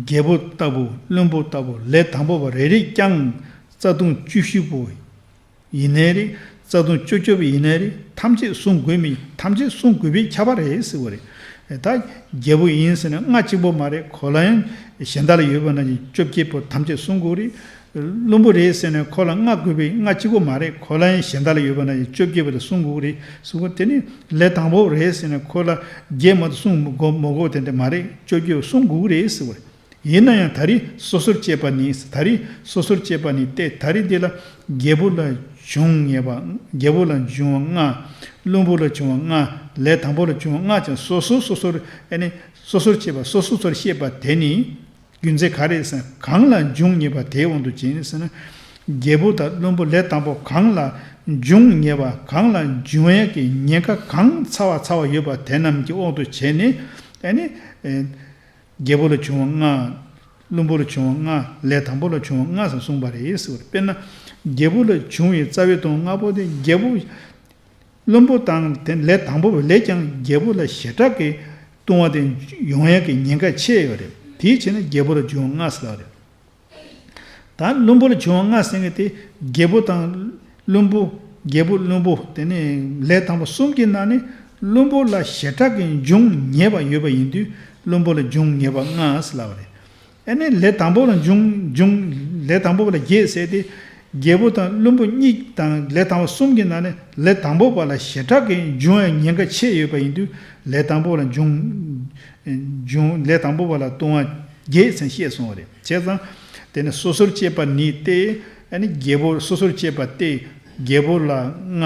རྒྱལ་པོ་ལྟ་བུ། བློན་པོ་ལྟ་བུ། ལས་དང་པོ་པ་རེ་རེས་ཀྱང་རྩ་ལྟུང་བཅུ་བཞི་པོ་ཡིན་ནའི་རེད། རྩ་ལྟུང་བཅོ་བརྒྱད་པོ་ཡིན་ནའི་རེད། ཐམས་ཅད་བསྲུང་དགོས་མི། ཐམས་ཅད་བསྲུང་དགོས་པས་ཁྱབ་པ་རེད་ཟེར་བ་རེད། ད་རྒྱལ་པོ་ཡིན་ཟེར་ན་ལྔ་གཅིག་པོ་མ་རེད། གོ་ལ་ཡང་གཞན་དག་ལ་ཡོད་པ་ན་བཅོ་བརྒྱད་པོ་ཐམས་ཅད་བསྲུང་དགོས་རེད། བློན་པོ་རེད་ཟེར་ནས་ཁོ་ལ་ལྔ་དགོས་པའི་ལྔ་གཅིག་པོ་མ་རེད། ཁོ་ལ་ཡང་གཞན་དག་ལ་ཡོད་པ་ན་བཅོ་བརྒྱད་པོ་དེ་བསྲུང་དགོས་རེད་ཟེར་གོ། དེ་ནི་ལས་དང་པོ་རེད་ཟེར་ནས་ཁོ་ལ་བརྒྱད་མ་གཏོགས་བསྲུང་མི་དགོས་མི་དགོས་དེ་འདྲ་མ་རེད། བཅོ་བརྒྱད་པོ་བསྲུང་དགོས་རེད་ཟེར་བ་རེད། ཡིན་ན་ཡང་ད་རེས་སོ་སོར་བཅད་པ་ནི། ད་རེས་སོ་སོར་བཅད་པ་ནི་སྟེ། ད་རེས་འདི་ལ་རྒྱལ་པོ་ལ་འབྱུང་ངེས་པ། རྒྱལ་པོ་ལ་འབྱུང་བ་ལྔ། བློན་པོ་ལ་འབྱུང་བ་ལྔ། ལས་དང་པོ་ལ་འབྱུང་བ་ལྔ་ཀྱང་སོ་སོ་སོ་སོར། ཨ་ནི་སོ་སོར་བཅད་པ། སོ་སོ་སོར་བཤད་པ་དེ་ནི། རྒྱུ་མཚན་ག་རེ་ཟེར་ན། གང་ལ་འབྱུང་ངེས་པ་དེའི་དབང་དུ་བྱས་ནས་ཟེར་ན། རྒྱལ་པོ་དང་བློན་པོ་ལས་དང་པོ་གང་ལ་འབྱུང་ངེས་པ། གང་ལ་འབྱུང་ཡས་ཀྱི་ཉེན་ཁ་གང་ཚ་བ་ཚ་བ་ཡོད་པ་དེ་རྣམས་ཀྱི་དབང་དུ་བྱས་ནས། ཨ་ནི་ཨེ་རྒྱལ་པོ་ལ་འབྱུང་བ་ལྔ། བློན་པོ་ལ་འབྱུང་བ་ལྔ། ལས་དང་པོ་ལ་འབྱུང་བ་ལྔ་ཟེར་གསུངས་པ་རེད་ཟེར་བ་རེད། དཔེར་ན་རྒྱལ་པོ་ལ་འབྱུང་བའི་རྩ་བའི་ལྟུང་བ་ལྔ་པོ་དེ་རྒྱལ་པོ། བློན་པོ་དང་དེ་ལས་དང་པོ་བས་ལས་ཀྱང་རྒྱལ་པོ་ལ་ཞེ་དྲག་གི་ལྟུང་བ་དེ་ཡོང་ཡག་གི་ཉེན་ཁ་ཆེ་ཡོད་རེད། དེའི་ཕྱིར་ན་རྒྱལ་པོ་ལ་འབྱུང་བ་ལྔ་ཟེར་བ་རེད། ད་བློན་པོ་ལ་འབྱུང་བ་ལྔ་ཟེར་མཁན་དེ་རྒྱལ་པོ་དང་བློན་པོ། རྒྱལ་པོ་བློན་པོ་དེ་ནས་ལས་དང་པོ་གསུམ་གྱི་ནང་ནས་བློན་པོ་ལ་ཞེ་དྲག་གི་འབྱུང་ཉེས་པ་ཡོད་པ་ཡིན་དུས་བློན་པོ་ལ་འབྱུང་ཉེས་པ་ལྔ་ཟེར་ལབ་པ་རེད། ཨ་ནི་ལས་དང་པོ་ལ་འབྱུང་འབྱུང་ལས་དང་པོ་པ་ལ་བརྒྱད་ཟེར་ཏེ། རྒྱལ་པོ་དང་བློན་པོ་གཉིས་དང་ལས་དང་པོ་གསུམ་གྱི་ནང་ནས་ལས་དང་པོ་པ་ལ་ཞེ་དྲག་གི་འབྱུང་བའི་ཉེན་ཁ་ཆེ་ཡོད་པ་ཡིན་དུས་ལས་དང་པོ་ལ་འབྱུང་འབྱུང་ལས་དང་པོ་པ་ལ་ལྟུང་བ་བརྒྱད་ཙམ་བཤད་སོང་བ་རེད། བྱས་ཙང་དེ་ནི་སོ་སོར་བཅད་པ་ནི་སྟེ། ཨ་ནི་རྒྱལ་པོ་སོ་སོར་བཅད་པ་སྟེ། རྒྱལ་པོ་ལ་ལྔ།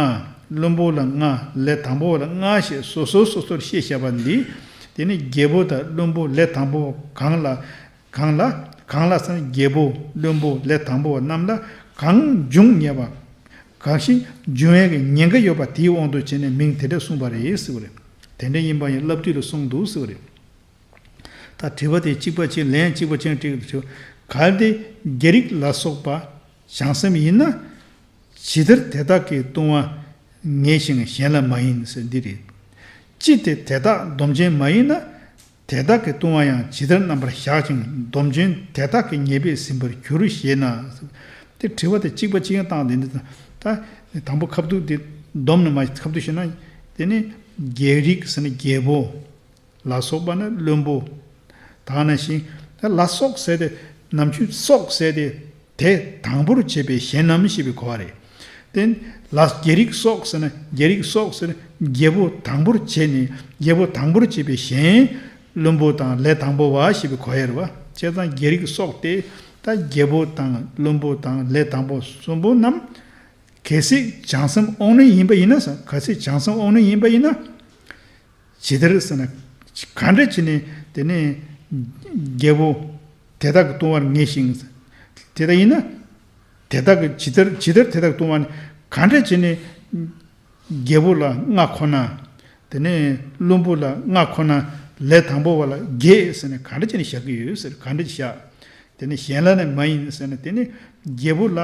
བློན་པོ་ལ་ལྔ། ལས་དང་པོ་པ་ལ་ལྔ་ཞེས་སོ་སོ་སོ་སོར་བཤད་བཞག་པ་འདི། དེ་ནི་རྒྱལ་པོ་དང་བློན་པོ་ལས་དང་པོ་པ་གང་ལ། གང་ལ། གང་ལ་ཟེར་ན་རྒྱལ་པོ་བློན་པོ་ལས་དང་པོ་པ་རྣམས་ལ་གང་འབྱུང་ངེས་པ། གང་ཞིག་འབྱུང་ཡས་ཀྱི་ཉེན་ཁ་ཡོད་པ་དེའི་དབང་དུ་བྱས་ནས་མིང་དེ་འདྲ་གསུངས་པ་རེད་ཟེར་བ་རེད། དེ་འདྲ་ཡིན་པ་ཡང་བསླབ་བཏུས་ལ་གསུངས་འདུག་ཟེར་བ་རེད། ད་དྲི་བ་དེ་གཅིག་པ་གཅིག་ལན་གཅིག་པ་གཅིག་དྲིས་དྲི་བ། གལ་ཏེ་རྒྱལ་རིགས་ལ་སོགས་པ་བྱང་སེམས་ཡིན་ན། ཇི་ལྟར་དེ་དག་གི་ལྟུང་བ་ངེས་ཤིང་གཞན་ལ་མ་ཡིན་ཟེར་འདི་རེད། ཅི་སྟེ་དེ་དག་སྡོམ་ཅན་མ་ཡིན་ན། དེ་དག་གི་ལྟུང་བ་ཡང་ཇི་ལྟར་རྣམ་པར་བཞག་ཅིང་སྡོམ་ཅན་དེ་དག་གི་ཉེས་པས་ཟིན་པར་འགྱུར་ཞེ་ན། དེ་དྲི་བ་དེ་གཅིག་པ་གཅིག་ཡང་བཏང་དེ་འདི་ད་དང་པོ་ཁ་ཐུག་དེ་སྡོམ་ནས་མ་ཁ་ཐུག་ཞུས་ན། དེ་ནི་རྒྱལ་རིགས་ཟེར་ན་རྒྱལ་པོ། ལ་སོགས་པ་ནི་བློན་པོ། ད་ནང་བཞིན་ལ་སོགས་ཟེར་ཏེ་ནམ་རྒྱུན་སོགས་ཟེར་ཏེ་དེ་དང་པོར་བྱས་པའི་གཞན་རྣམས་ཞེས་པའི་གོ་བ་རེད། དེ་ལ་རྒྱལ་རིགས་སོགས་ཟེར་ན་རྒྱལ་རིགས་སོགས་ཟེར་ན་རྒྱལ་པོ་དང་པོར་བྱས་ནས་རྒྱལ་པོ་དང་པོར་བྱས་པའི་གཞན་བློན་པོ་དང་ལས་དང་པོ་པ་ཞེས་པའི་གོ་བ་རེད་བ། བྱས་ཙང་རྒྱལ་རིགས་སོགས་ཏེ་ད་རྒྱལ་པོ་དང་བློན་པོ་དང་ལས་དང་པོ་གསུམ་པོ་རྣམས་གལ་སྲིད་བྱང་སེམས་དབང་རྣོན་ཡིན་པ་ཡིན་ན་ཟེར། གལ་སྲིད་བྱང་སེམས་དབང་རྣོན་ཡིན་པ་ཡིན་ན། ཇི་ལྟར་ཟེར་ན། ག་འདྲ་བྱས་ནས་དེ་ནས་རྒྱལ་པོ་དེ་དག་གི་ལྟུང་བར་ངེས་ཤིང་། དེ་ལྟ་ཡིན་ན། དེ་དག་གི་ཇི་ལྟར་ཇི་ལྟར་དེ་དག་ལྟུང་བ་ནི་ག་འདྲ་བྱས་ནས་རྒྱལ་པོ་ལ་ལྔ་ཁོ་ན། དེ་ནས་བློན་པོ་ལ་ལྔ་ཁོ་ན་ལས་དང་པོ་པ་ལ་བརྒྱད་ཟེར་ནས་ག་འདྲ་བྱས་ནས་བཞག་གི་ཡོད་ཟེར། ག་འདྲ་བཞག་དེ་ནས་གཞན་ལ་ནི་མ་ཡིན་ཟེར་ན་དེ་ནས་རྒྱལ་པོ་ལ་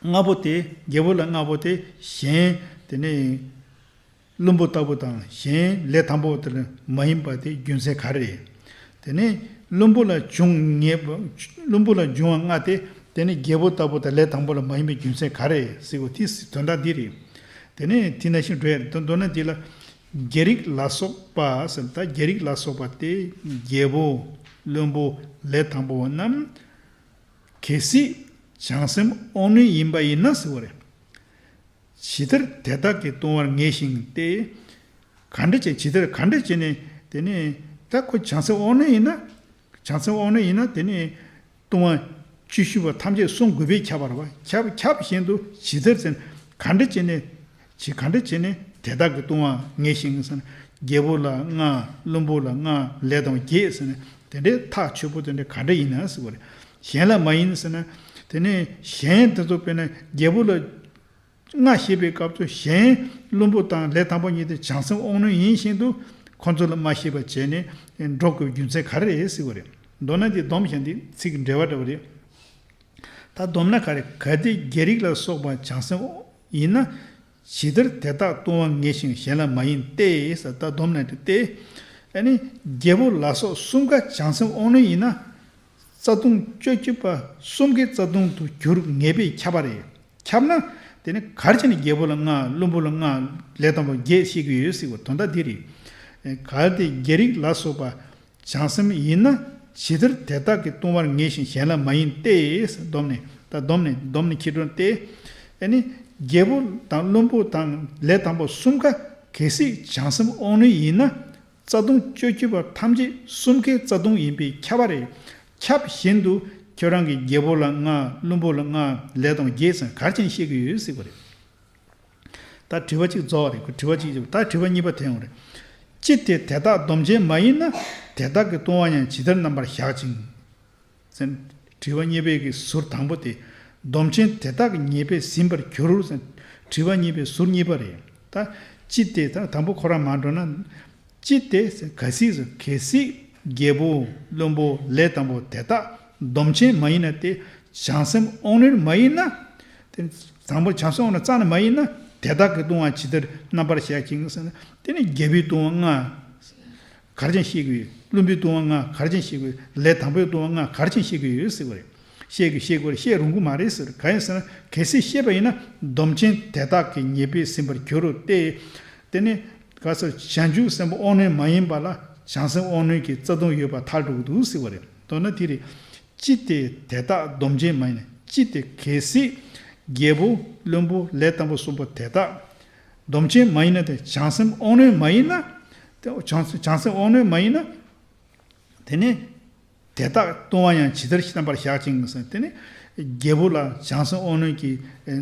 ལྔ་པོ་དེ་རྒྱལ་པོ་ལ་ལྔ་པོ་དེ་གཞན་དེ་ནས། བློན་པོ་ལྟ་བུ་དང་གཞན་ལས་དང་པོ་དེ་ལ་མ་ཡིན་པ་དེ་རྒྱུ་མཚན་ག་རེ་རེད། དེ་ནས་བློན་པོ་ལ་འབྱུང་ངེས་པ། བློན་པོ་ལ་འབྱུང་བ་ལྔ་སྟེ། དེ་ནས་རྒྱལ་པོ་ལྟ་བུ་དང་ལས་དང་པོ་ལ་མ་ཡིན་པའི་རྒྱུ་མཚན་ག་རེ་རེད་ཟེར་གོ། དེ་དོན་དག་འདི་རེད། དེ་ནས་དེ་ནང་བཞིན་འགྲོ་ཡ་རེད། མདོར་ན་འདི་ལ་རྒྱལ་རིགས་ལ་སོགས་པ་ཟེར། ད་རྒྱལ་རིགས་ལ་སོགས་པ་སྟེ་རྒྱལ་པོ། བློན་པོ་ལས་དང་པོ་བ་རྣམས། གལ་སྲིད་བྱང་སེམས་དབང་རྣོན་ཡིན་པ་ཡིན་ན་ཟེར་བ་རེད། ཇི་ལྟར་དེ་དག་གིས་ལྟུང་བར་ངེས་ཤིང་སྟེ། ག་འདྲ་བྱས་ཇི་ལྟར་ག་འདྲ་བྱས་ནས་དེ་ནས་ད་ཁོ་བྱང་སེམས་དབང་རྣོན་ཡིན་ན། བྱང་སེམས་དབང་རྣོན་ཡིན་ན་དེ་ནས་ལྟུང་བ་བཅུ་བཞི་པ་ཐམས་ཅད་བསྲུང་དགོས་པས་ཁྱབ་པ་རེད་བ། ཁྱབ་ཁྱབ་བཞིན་དུ་ཇི་ལྟར་ཟེར་ན་ག་འདྲ་བྱས་ནས་ཇི་ག་འདྲ་བྱས་ནས་དེ་དག་གིས་ལྟུང་བར་ངེས་ཤིང་ཟེར་ན། རྒྱལ་པོ་ལ་ལྔ། བློན་པོ་ལ་ལྔ། ལས་དང་བརྒྱད་ཟེར་ནས་དེ་འདྲའི་ཐག་ཆོད་པོ་དེ་འདྲ་ག་འདྲ་ཡིན་ན་ཟེར་བ་རེད། གཞན་ལ་མ་ཡིན་ཟེར་ན། དེ་ནས་གཞན་དེ་ཚོ་དཔེར་ན་རྒྱལ་པོ་ལ་ལྔ་བཤད་པའི་སྐབས་སུ་གཞན་བློན་པོ་དང་ལས་དང་པོ་གཉིས་དེ་བྱང་སེམས་དབང་རྣོན་ཡིན་བཞིན་དུ་ཁོ་ཚོ་ལ་མ་བཤད་པ་བྱས་ནས་འགྲོ་དགོས་རྒྱུ་མཚན་ག་རེ་རེད་ཟེར་བ་རེད། མདོར་ན་འདི་སྡོམ་བཞག་འདི་ཚིག་འགྲེལ་བ་འདྲ་བོ་རེད། ད་སྡོམ་ན་ག་རེ། གལ་ཏེ་རྒྱལ་རིགས་ལ་སོགས་པ་བྱང་སེམས་ཡིན་ན། ཇི་ལྟར་དེ་དག་ལྟུང་བར་ངེས་ཤིང་གཞན་ལ་མ་ཡིན་ཏེ། ད་སྡོམ་ན་དེ་སྟེ། ཨ་ནི་རྒྱལ་པོ་ལ་སོགས་གསུམ་ཀ་བྱང་སེམས་དབང་རྣོན་ཡིན་ན། རྩ་ལྟུང་བཅུ་གཅིག་པ་གསུམ་ཀའི་རྩ་ལྟུང་དུ་གྱུར་ངེས་པས་ཁྱབ་པ་རེད། ཁྱབ་ན་དེ་ནི་ག་རེ་བྱས་ནས་རྒྱལ་པོ་ལ་ལྔ། བློན་པོ་ལ་ལྔ། ལས་དང་པོ་བརྒྱད་བཤད་ཀྱི་ཡོད་ཟེར་བ་དོན་དག་འདི་རེད། གལ་ཏེ་རྒྱལ་རིགས་ལ་སོགས་པ་བྱང་སེམས་ཡིན་ན། ཇི་ལྟར་དེ་དག་གིས་ལྟུང་བར་ངེས་ཤིང་གཞན་ལ་མ་ཡིན་ཏེ། སྡོམ་ནས་ད་སྡོམ་ནས་སྡོམ་ནས་ཁྱེར་འགྲོ་སྟེ། ཨ་ནི་རྒྱལ་པོ་དང་བློན་པོ་དང་ལས་དང་པོ་གསུམ་ཀ་གལ་སྲིད་བྱང་སེམས་དབང་རྣོན་ཡིན་ན། རྩ་ལྟུང་བཅུ་གཅིག་པ་ཐམས་ཅད་གསུམ་ཀའི་རྩ་ལྟུང་ཡིན་པས་ཁྱབ་པ་རེད། ཁྱབ་བཞིན་དུ་ཁྱོད་རང་གིས་རྒྱལ་པོ་ལ་ལྔ། བློན་པོ་ལ་ལྔ། ལས་དང་བརྒྱད་ཟེར་ག་རེ་བྱས་ནས་བཤད་ཀྱི་ཡོད་ཟེར་བ་རེད། ད་དྲི་བ་གཅིག་རྫོགས་པ་རེད། ཁོ་དྲི་བ་གཅིག་བྱས། ད་དྲི་བ་གཉིས་པ་དེ་ཡོང་རེད། ཅི་སྟེ་དེ་དག་སྡོམ་ཅན་མ་ཡིན་ན། དེ་དག་གིས་ལྟུང་བ་ཡང་ཇི་ལྟར་རྣམ་པར་གཞག་ཅིང་། ཟེར། དྲི་བ་གཉིས་པའི་གི་ཟུར་དང་པོ་དེ། སྡོམ་ཅན་དེ་དག་གིས་ཉེས་པས་ཟིན་པར་འགྱུར་ཟེར། དྲི་བ་གཉིས་པའི་ཟུར་གཉིས་པ་རེད། ད་ཅི་སྟེ་ད་དང་པོ་ཁོ་རང་མར་འགྲོ་ན། ཅི་སྟེ་ཟེར་གལ་སྲིད་ཟེར། གལ་སྲིད་རྒྱལ་པོ་བློན་པོ་ལས་དང་པོ་དེ་དག་སྡོམ་ཅན་མ་ཡིན་ན་སྟེ། བྱང་སེམས་དབང་རྣོན་མ་ཡིན་ན། དེ་དང་པོ་བྱང་སེམས་དབང་རྣོན་རྩ་ནས་མ་ཡིན་ན། དེ་དག་གིས་ལྟུང་བ་ཇི་ལྟར་རྣམ་པར་གཞག་ཅིང་ཟེར་ན། དེ་ནི་རྒྱལ་པོའི་ལྟུང་བ་ལྔ། ག་རེ་བྱས་ནས་བཤད་ཀྱི་ཡོད། བློན་པོའི་ལྟུང་བ་ལྔ་ག་རེ་བྱས་ནས་བཤད་ཀྱི་ཡོད། ལས་དང་པོའི་ལྟུང་བ་ལྔ་ག་རེ་བྱས་ནས་བཤད་ཀྱི་ཡོད་ཟེར་བ་རེད། བཤད་ཀྱི་བཤད་དགོས་རེད། བཤད་རུང་གི་མ་རེད་ཟེར། གང་ཡིན་ཟེར་ན་གལ་སྲིད་བཤད་པ་ཡིན་ན་སྡོམ་ཅན་དེ་དག་གིས་ཉེས་པས་ཟིན་པར་འགྱུར་རོ་སྟེ། དེ་ནི་ག་ཟེར་བྱང་ཆུབ་སེམས་དཔའ་དབང་རྣོན་མ་ཡིན་པ་ལ་བྱང་སེམས་དབང་རྣོན་གྱི་རྩ་ལྟུང་ཡོད་པར་ཐལ་འགྲོ་གི་འདུག་ཟེར་བ་རེད། མདོར་ན་དེ་རེད། ཅི་སྟེ་དེ་དག་སྡོམ་ཅན་མ་ཡིན་ན། ཅི་སྟེ་གལ་སྲིད་རྒྱལ་པོ་བློན་པོ་ལས་དང་པོ་གསུམ་པོ་དེ་དག་སྡོམ་ཅན་མ་ཡིན་ན་སྟེ། བྱང་སེམས་དབང་རྣོན་མ་ཡིན་ན། དེ་བྱང་བྱང་སེམས་དབང་རྣོན་མ་ཡིན་ན། དེ་ནི་དེ་དག་ལྟུང་བ་ཡང་ཇི་ལྟར་རྣམ་པར་གཞག་ཅིང་ཟེར། དེ་ནི་རྒྱལ་པོ་ལ་བྱང་སེམས་དབང་རྣོན་གྱི། ཨེ།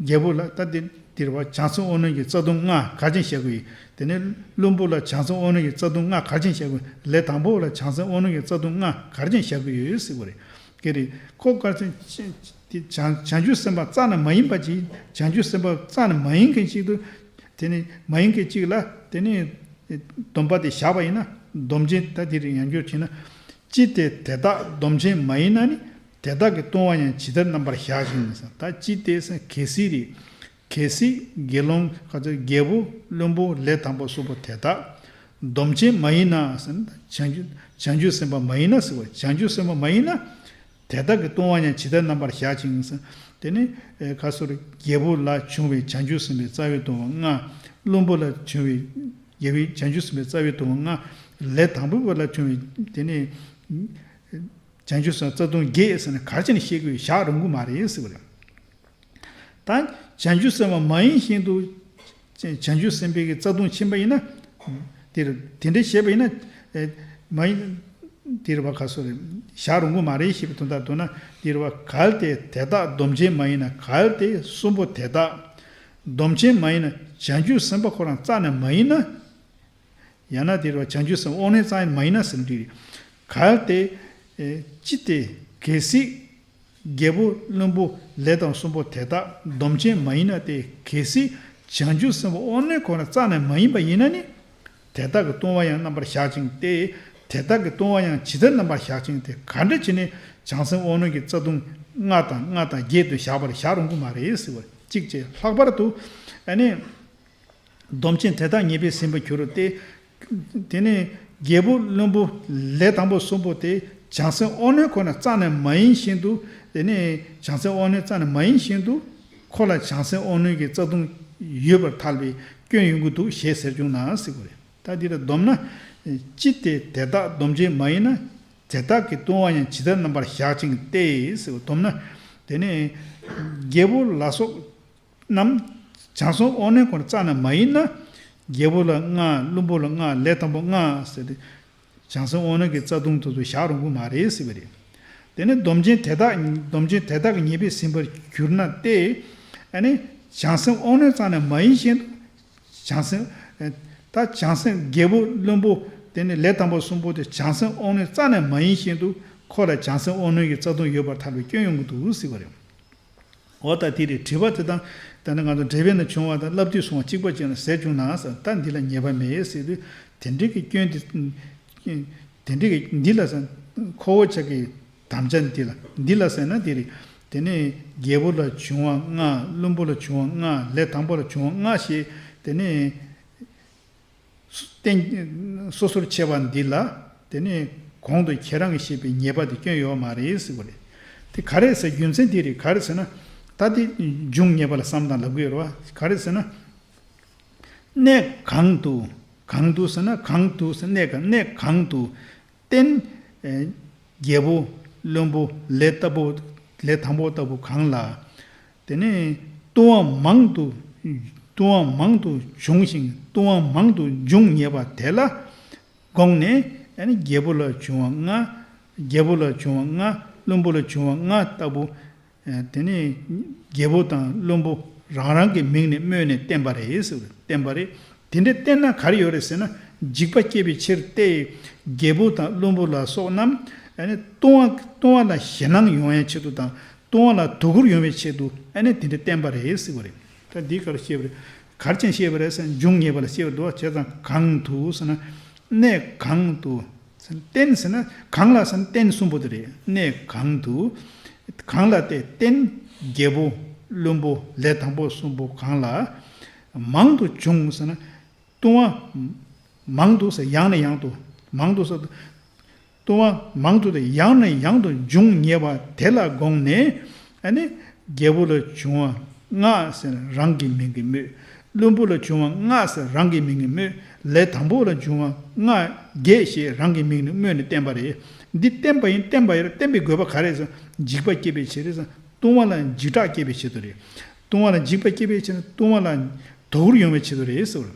རྒྱལ་པོ་ལ་ད་དེ་དེ་རེད་བ། བྱང་སེམས་དབང་རྣོན་གྱི་རྩ་ལྟུང་ལྔ་ག་རེ་བྱས་ནས་བཤད་ཀྱི་ཡོད། དེ་ནི་བློན་པོ་ལ་བྱང་སེམས་དབང་རྣོན་གྱི་རྩ་ལྟུང་ལྔ་ག་རེ་བྱས་ནས་བཤད་ཀྱི་ཡོད། ལས་དང་པོ་ལ་བྱང་སེམས་དབང་རྣོན་གྱི་རྩ་ལྟུང་ལྔ་ག་རེ་བྱས་ནས་བཤད་ཀྱི་ཡོད་ཟེར་བ་རེད། ག་རེ། ཁོ་ག་ཚོད་དེ་བྱང་བྱང་ཆུབ་སེམས་དཔའ་རྩ་ནས་མ་ཡིན་པ་ཅིག་བྱང་ཆུབ་སེམས་དཔའ་རྩ་ནས་མ་ཡིན་མཁན་ཞིག་ཏུ། དེ་ནི་མ་ཡིན་མཁན་ཅིག་ལ་དེ་ནི་སྡོམ་པ་དེ་བཞག་པ་ཡིན་ན། སྡོམ་ཅན་ད་དེ་རིང་ཡང་བསྐྱར་བྱས་ན། ཅི་སྟེ་དེ་དག་སྡོམ་ཅན་མ་ཡིན་ན་ནི། དེ་དག་གིས་ལྟུང་བ་ཡང་ཇི་ལྟར་རྣམ་པར་གཞག་ཅིང་ཟེར། ད་ཅི་སྟེ་ཟེར་གལ་སྲིད་རེད། གལ་སྲིད་དགེ་སློང་ག་ཚོད་རྒྱལ་པོ་བློན་པོ་ལས་དང་པོ་གསུམ་པོ་དེ་དག་སྡོམ་ཅན་མ་ཡིན་ན་ཟེར་ན། བྱང་ཆུབ་བྱང་ཆུབ་སེམས་དཔའ་མ་ཡིན་ན་ཟེར་བ། བྱང་ཆུབ་སེམས་དཔའ་མ་ཡིན་ན། དེ་དག་གིས་ལྟུང་བ་ཡང་ཇི་ལྟར་རྣམ་པར་གཞག་ཅིང་ཟེར། དེ་ནི་ཨེ་ག་ཟེར། རྒྱལ་པོ་ལ་བྱུང་བའི་བྱང་ཆུབ་སེམས་དཔའི་རྩ་བའི་ལྟུང་བ་ལྔ། བློན་པོ་ལ་བྱུང་བའི་རྒྱལ་པོའི་བྱང་ཆུབ་སེམས་དཔའི་རྩ་བའི་ལྟུང་བ་ལྔ། ལས་དང་པོ་པ་ལ་བྱུང་བའི་དེ་ནི་བྱང་ཆུབ་སེམས་རྩ་ལྟུང་བརྒྱད་ཟེར་ན་ག་རེ་བྱས་ནས་བཤད་ཀྱི་ཡོད། བཞག་རུང་གི་མ་རེད་ཟེར་བ་རེད། ད་བྱང་ཆུབ་སེམས་དཔའ་མ་ཡིན་བཞིན་དུ་བྱང་ཆུབ་སེམས་དཔའི་གི་རྩ་ལྟུང་ཕྱིན་པ་ཡིན་ན། དེར་དེ་འདྲ་བྱས་པ་ཡིན་ན། ཨེ། མ་ཡིན། དེ་རེད་བ། ག་ཟེར་རེད། བཞག་རུང་གི་མ་རེད་ཞེས་པའི་དོན་དག་འདོད་ན། དེ་རེད་བ། གལ་ཏེ་དེ་དག་སྡོམ་ཅན་མ་ཡིན་ན། གལ་ཏེ་གསུམ་པོ་དེ་དག་སྡོམ་ཅན་མ་ཡིན་ན། བྱང་ཆུབ་སེམས་དཔའ་ཁོ་རང་རྩ་ནས་མ་ཡིན་ན། ཡང་ན་དེ་རེད་བ། བྱང་ཆུབ་སེམས་དབང་རྣོན་རྩ་ནས་མ་ཡིན་ན་ཟེར་འདི་རེད། གལ་ཏེ། ཨེ། ཅི་སྟེ་གལ་སྲིད། རྒྱལ་པོ་བློན་པོ་ལས་དང་གསུམ་པོ་དེ་དག་སྡོམ་ཅན་མ་ཡིན་ན་སྟེ། གལ་སྲིད་བྱང་ཆུབ་སེམས་དཔའ་དབང་རྣོན་ཁོ་ན་རྩ་ནས་མ་ཡིན་པ་ཡིན་ན་ནི། དེ་དག་གིས་ལྟུང་བ་ཡང་རྣམ་པར་གཞག་ཅིང་སྟེ། དེ་དག་གིས་ལྟུང་བ་ཡང་ཇི་ལྟར་རྣམ་པར་གཞག་ཅིང་སྟེ། ག་འདྲ་བྱས་ནས་བྱང་སེམས་དབང་རྣོན་གྱི་རྩ་ལྟུང་ལྔ་དང་ལྔ་དང་བརྒྱད་དུ་བཞག་པར་བཞག་རུང་གི་མ་རེད་ཟེར་བ་གཅིག་བྱས། ལྷག་པར་དུ་ཨ་ནི། སྡོམ་ཅན་དེ་དག་ཉེས་པས་ཟིན་པར་འགྱུར་ཏེ། དེ་ནས་རྒྱལ་པོ་བློན་པོ་ལས་དང་པོ་གསུམ་པོ་དེ་བྱང་སེམས་དབང་རྣོན་ཁོ་ན་རྩ་ནས་མ་ཡིན་བཞིན་དུ། དེ་ནས་བྱང་སེམས་དབང་རྣོན་རྩ་ནས་མ་ཡིན་བཞིན་དུ། ཁོ་ལ་བྱང་སེམས་དབང་རྣོན་གྱི་རྩ་ལྟུང་ཡོད་པར་ཐལ་བའི་སྐྱོན་ཡོང་གི་འདུག་ཞེས་ཟེར་བྱུང་ན་ཟེར་དགོས་རེད། ད་འདི་ལ་སྡོམ་ན། ཅི་སྟེ་དེ་དག་སྡོམ་ཅན་མ་ཡིན་ན། དེ་དག་གི་ལྟུང་བ་ཡང་ཇི་ལྟར་རྣམ་པར་བཞག་ཅིང་སྟེ་ཟེར་བ་སྡོམ་ན། དེ་ནས་རྒྱལ་པོ་ལ་སོགས་རྣམས་བྱང་སེམས་དབང་རྣོན་ཁོ་ན་རྩ་ནས་མ་ཡིན་ན། རྒྱལ་པོ་ལ་ལྔ། བློན་པོ་ལ་ལྔ། ལས་དང་པོ་ལྔ་ཟེར་ཏེ། བྱང་སེམས་དབང་རྣོན་གྱི་རྩ་ལྟུང་དུ་བཞག་རུང་གི་མ་རེད་ཟེར་བ་རེད། དེ་ནས་སྡོམ་ཅན་དེ་དག་སྡོམ་ཅན་དེ་དག་གི་ཉེས་པས་ཟིན་པར་གྱུར་ན་སྟེ། ཨ་ནི་བྱང་སེམས་དབང་རྣོན་རྩ་ནས་མ་ཡིན་བཞིན་དུ། བྱང་སེམས། ད་བྱང་སེམས་རྒྱལ་པོ་བློན་པོ། དེ་ནས་ལས་དང་པོ་གསུམ་པོ་དེ་བྱང་སེམས་དབང་རྣོན་རྩ་ནས་མ་ཡིན་བཞིན་དུ། ཁོ་ལ་བྱང་སེམས་དབང་རྣོན་གྱི་རྩ་ལྟུང་ཡོད་པར་ཐལ་བའི་སྐྱོན་ཡོང་གི་འདུག་ཟེར་བ་རེད། འོ་ད་དེ་རེད། དྲི་བ་དེ་དང་། ད་ནི་ང་ཚོ་འགྲེལ་པའི་ནང་བྱུང་བ་དང་། བསླབ་བཏུས་སོང་བ་གཅིག་པ་ཅན་ལ་ཟས་བྱུང་ན་ཟེར། ད་འདི་ལ་ཉེས་པ་མེད་ཟེར་དུས། དེ་འདྲའི་གི་སྐྱོན་དེ། དེ་འདྲའི་གི་འདི་ལ་ཟེར། ཁོ་བོ་ཅག་གི་དམ་བཅའ་འདི་ལ། འདི་ལ་ཟེར་ན་དེ་རེད། དེ་ནས་རྒྱལ་པོ་ལ་བྱུང་བ་ལྔ། བློན་པོ་ལ་བྱུང་བ་ལྔ། ལས་དང་པོ་ལ་བྱུང་བ་ལྔ་ཞེས། དེ་ནས། རྟེན་སོ་སོར་ཕྱེ་བ་འདི་ལ། དེ་ནས་གོང་དུ་ཁྱེད་རང་གིས་བཤད་པའི་ཉེས་པ་དེ་སྐྱོན་ཡོད་མ་རེད་ཟེར་བ་རེད། དེ་ག་རེ་ཟེར། རྒྱུ་མཚན་དེ་རེད། ག་རེ་ཟེར་ན། ད་དེ་འབྱུང་ཉེས་པ་ལ་བསམ་བཏང་ལབ་གི་ཡོད་རེད་བ། ག་རེ་ཟེར་ན། གནས་གང་དུ། གང་དུ་ཟེར་ན། གང་དུ་ཟེར། གནས་ག་གནས་གང་དུ། རྟེན། ཨེ། རྒྱལ་པོ། བློན་པོ། ལས་ལྟ་བུ། ལས་དང་པོ་ལྟ་བུ་གང་ལ། དེ་ནས་ལྟུང་བ་མང་དུ། ལྟུང་བ་མང་དུ་བྱུང་ཞིང་། ལྟུང་བ་མང་དུ་འབྱུང་ཉེས་པ་དེ་ལ་དགོངས་ནས། ཨ་ནི་རྒྱལ་པོ་ལ་བྱུང་བ་ལྔ། རྒྱལ་པོ་ལ་བྱུང་བ་ལྔ། བློན་པོ་ལ་བྱུང་བ་ལྔ་ལྟ་བུ། ཨ། དེ་ནས་རྒྱལ་པོ་དང་བློན་པོ་རང་རང་གི་མིང་ནས་སྨོས་ནས་བསྟན་པ་རེད་ཟེར། བསྟན་པ་རེད། དེ་འདྲ་བསྟན་ན་ག་རེ་ཡོད་རེད་ཟེར་ན། འཇིགས་པ་སྐྱེད་པའི་ཕྱིར་ཏེ། རྒྱལ་པོ་དང་བློན་པོ་ལ་སོགས་རྣམས། ཨ་ནི་ལྟུང་བ། ལྟུང་བ་ལ་ཞེད་སྣང་ཡོང་ཡའི་ཆེད་དུ་དང་། ལྟུང་བ་ལ་དོ་ཁུར་ཡོང་བའི་ཆེད་དུ། ཨ་ནི་དེ་འདྲ་བསྟན་པ་རེད་ཟེར་བ་རེད། ད་འདི་ག་རེ་བཤད་པ་རེད། ག་རེ་བྱས་བཤད་པ་རེད་ཟེར་ན། འབྱུང་ཉེས་པ་ལ་བཤད་པ་འདུག་བ། བྱས་ཙང་གང་དུ་ཟེར་ན། གནས་གང་དུ། རྟེན་ཟེར་ན། གང་ལ་ཟེར་ན་རྟེན་གསུམ་པོ་དེ་རེད། གནས་གང་དུ། གང་ལ་སྟེ། རྟེན། རྒྱལ་པོ། བློན་པོ། ལས་དང་པོ་གསུམ་པོ་གང་ལ། མང་དུ་བྱུང་ཟེར་ན། ལྟུང་བ་མང་དུ་ཟེར། ཡང་ནས་ཡང་དུ། མང་དུ་ཟེར། ལྟུང་བ་མང་དུ་དང་ཡང་ནས་ཡང་དུ་འབྱུང་ཉེས་པ་དེ་ལ་དགོངས་ནས། ཨ་ནི་རྒྱལ་པོ་ལ་བྱུང་བ་ལྔ་ཟེར་རང་གི་མིང་གིས་སྨོས། བློན་པོ་ལ་བྱུང་བ་ལྔ་ཟེར་རང་གི་མིང་གིས་སྨོས། ལས་དང་པོ་ལ་བྱུང་བ་ལྔ་བརྒྱད་ཞེས་རང་གི་མིང་ནས་སྨོས་ནས་བསྟན་པ་རེད། འདི་བསྟན་པ་ཡིན། བསྟན་པ་ཡིན། བསྟན་པའི་དགོས་པ་ག་རེ་ཟེར། འཇིགས་པ་སྐྱེད་པའི་ཕྱིར་ཟེར། ལྟུང་བ་ལ་འཇིགས་སྐྲག་སྐྱེད་པའི་ཆེད་དུ་རེད། ལྟུང་བ་ལ་འཇིགས་པ་སྐྱེད་པའི་ཕྱིར། ལྟུང་བ་ལ་དོ་ཁུར་ཡོང་བའི་ཆེད་དུ་རེད་ཟེར།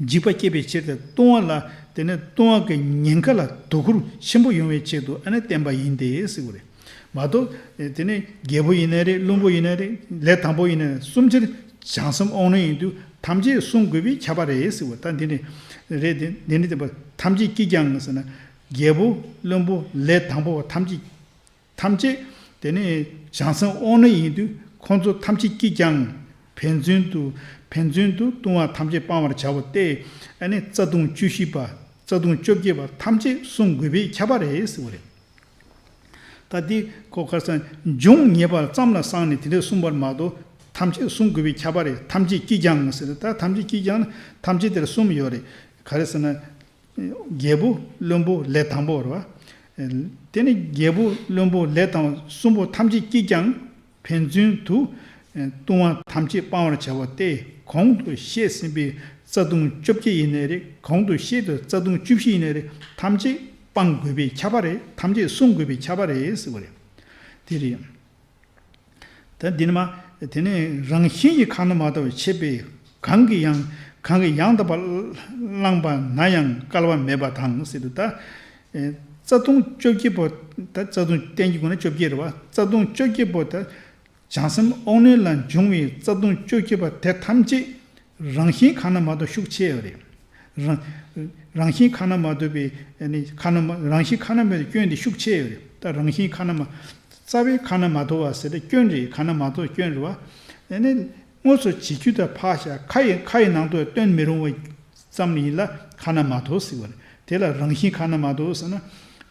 འཇིགས་པ་སྐྱེད་པའི་ཕྱིར་ཏེ། ལྟུང་བ་ལ། དེ་ནས་ལྟུང་བ་གི་ཉེན་ཁ་ལ་དོ་ཁུར་ཆེན་པོ་ཡོང་བའི་ཆེད་དུ། ཨ་ནི་བསྟན་པ་ཡིན་ཏེ་ཟེར་བ་རེད། མ་གཏོགས། དེ་ནས་རྒྱལ་པོ་ཡིན་ནའི་རེད། བློན་པོ་ཡིན་ནའི་རེད། ལས་དང་པོ་ཡིན་ནའི་རེད། གསུམ་ཆར་བྱང་སེམས་དབང་རྣོན་ཡིན་དུས་ཐམས་ཅད་བསྲུང་དགོས་པས་ཁྱབ་པ་རེད་ཟེར་བ། ད་འདི་ནི་རེད། དེ་འདི་ནི་བསྟན་པ་ཐམས་ཅད་ཀྱིས་ཀྱང་ཟེར་ན། རྒྱལ་པོ། བློན་པོ། ལས་དང་པོ་བ་ཐམས་ཅད། ཐམས་ཅད། དེ་ནི་བྱང་སེམས་དབང་རྣོན་ཡིན་དུས་ཁོང་ཚོ་ཐམས་ཅད་ཀྱིས་ཀྱང་ཕན་ཚུན་དུ། ཕན་ཚུན་དུ་ལྟུང་བ་ཐམས་ཅད་སྤང་བར་བྱའོ་སྟེ། ཨ་ནི་རྩ་ལྟུང་བཅུ་བཞི་པ། རྩ་ལྟུང་བཅོ་བརྒྱད་པ་ཐམས་ཅད་བསྲུང་དགོས་པས་ཁྱབ་པ་རེད་ཟེར་བ་རེད། ད་འདི་ཁོ་ཁ་སང་འབྱུང་ཉེས་པ་ཙམ་ལ་བསམས་ནས་དེ་འདྲ་གསུངས་པར་མ་གཏོགས། ཐམས་ཅད་བསྲུང་དགོས་པས་ཁྱབ་པ་རེད། ཐམས་ཅད་ཀྱིས་ཀྱང་ཟེར། ད་ཐམས་ཅད་ཀྱིས་ཀྱང་ཐམས་ཅད་དེར་གསུམ་ཡོད་རེད། ག་རེ་ཟེར་ན། རྒྱལ་པོ། བློན་པོ། ལས་དང་པོ་རེད་བ། དེ་ནི་རྒྱལ་པོ། བློན་པོ། ལས་དང་གསུམ་པོ་ཐམས་ཅད་ཀྱིས་ཀྱང་ཕན་ཚུན་དུ་ལྟུང་བ་ཐམས་ཅད་སྤང་བར་བྱ་བ་སྟེ། གོང་དུ་བཤད་ཟིན་པའི་རྩ་ལྟུང་བཅོ་བརྒྱད་ཡིན་ནའི་རེད། གོང་དུ་བཤད་པའི་རྩ་ལྟུང་བཅུ་བཞི་ཡིན་ནའི་རེད། ཐམས་ཅད་སྤང་དགོས་པས་ཁྱབ་པ་རེད། ཐམས་ཅད་བསྲུང་དགོས་པས་ཁྱབ་པ་རེད་ཟེར་བ་རེད། དེ་རེད། ད་འདི་ནི་མ། དེ་ནི་རང་བཞིན་གྱིས་ཁ་ན་མ་ཐོ་བ་ཆད་པས། གང་གིས་ཡང་། གང་གིས་ཡང་དག་པར་བླངས་པ་ན་ཡང་བསྐལ་པ་མེད་པ་དང་ཟེར་དུས། ད་རྩ་ལྟུང་བཅོ་བརྒྱད་པོ། ད་རྩ་ལྟུང་བསྟན་གྱི་སྒོ་ནས་བཅོ་བརྒྱད་རེད་བ། རྩ་ལྟུང་བཅོ་བརྒྱད་པོ་ད་བྱང་སེམས་དབང་རྣོན་ལ་འབྱུང་བའི་རྩ་ལྟུང་བཅོ་བརྒྱད་པོ་དེ་ཐམས་ཅད་རང་བཞིན་ཁ་ན་མ་ཐོ་ཤུགས་ཆེ་བ་རེད། རང་རང་བཞིན་ཁ་ན་མ་ཐོ་བའི། ཨ་ནི་ཁ་ན་མ། རང་བཞིན་ཁ་ན་མ་ཐོ་བའི་སྐྱོན་དེ་ཤུགས་ཆེ་བ་རེད། ད་རང་བཞིན་ཁ་ན་མ། རྩ་བའི་ཁ་ན་མ་ཐོ་བ་ཟེར་ཏེ་སྐྱོན་རེད། ཁ་ན་མ་ཐོ་བའི་སྐྱོན་རེད་བ། ཨ་ནི་དངོས་སུ་བྱེད་རྒྱུ་དང་ཕར་བཞག་ཁ་ཡི། ཁ་ཡི་ནང་དུ་སྟོན་མི་རུང་བ་ཙམ་ཡིན་ལ་ཁ་ན་མ་ཐོ་ཟེར་བ་རེད། དེ་ལ་རང་བཞིན་ཁ་ན་མ་ཐོ་ཟེར་ན།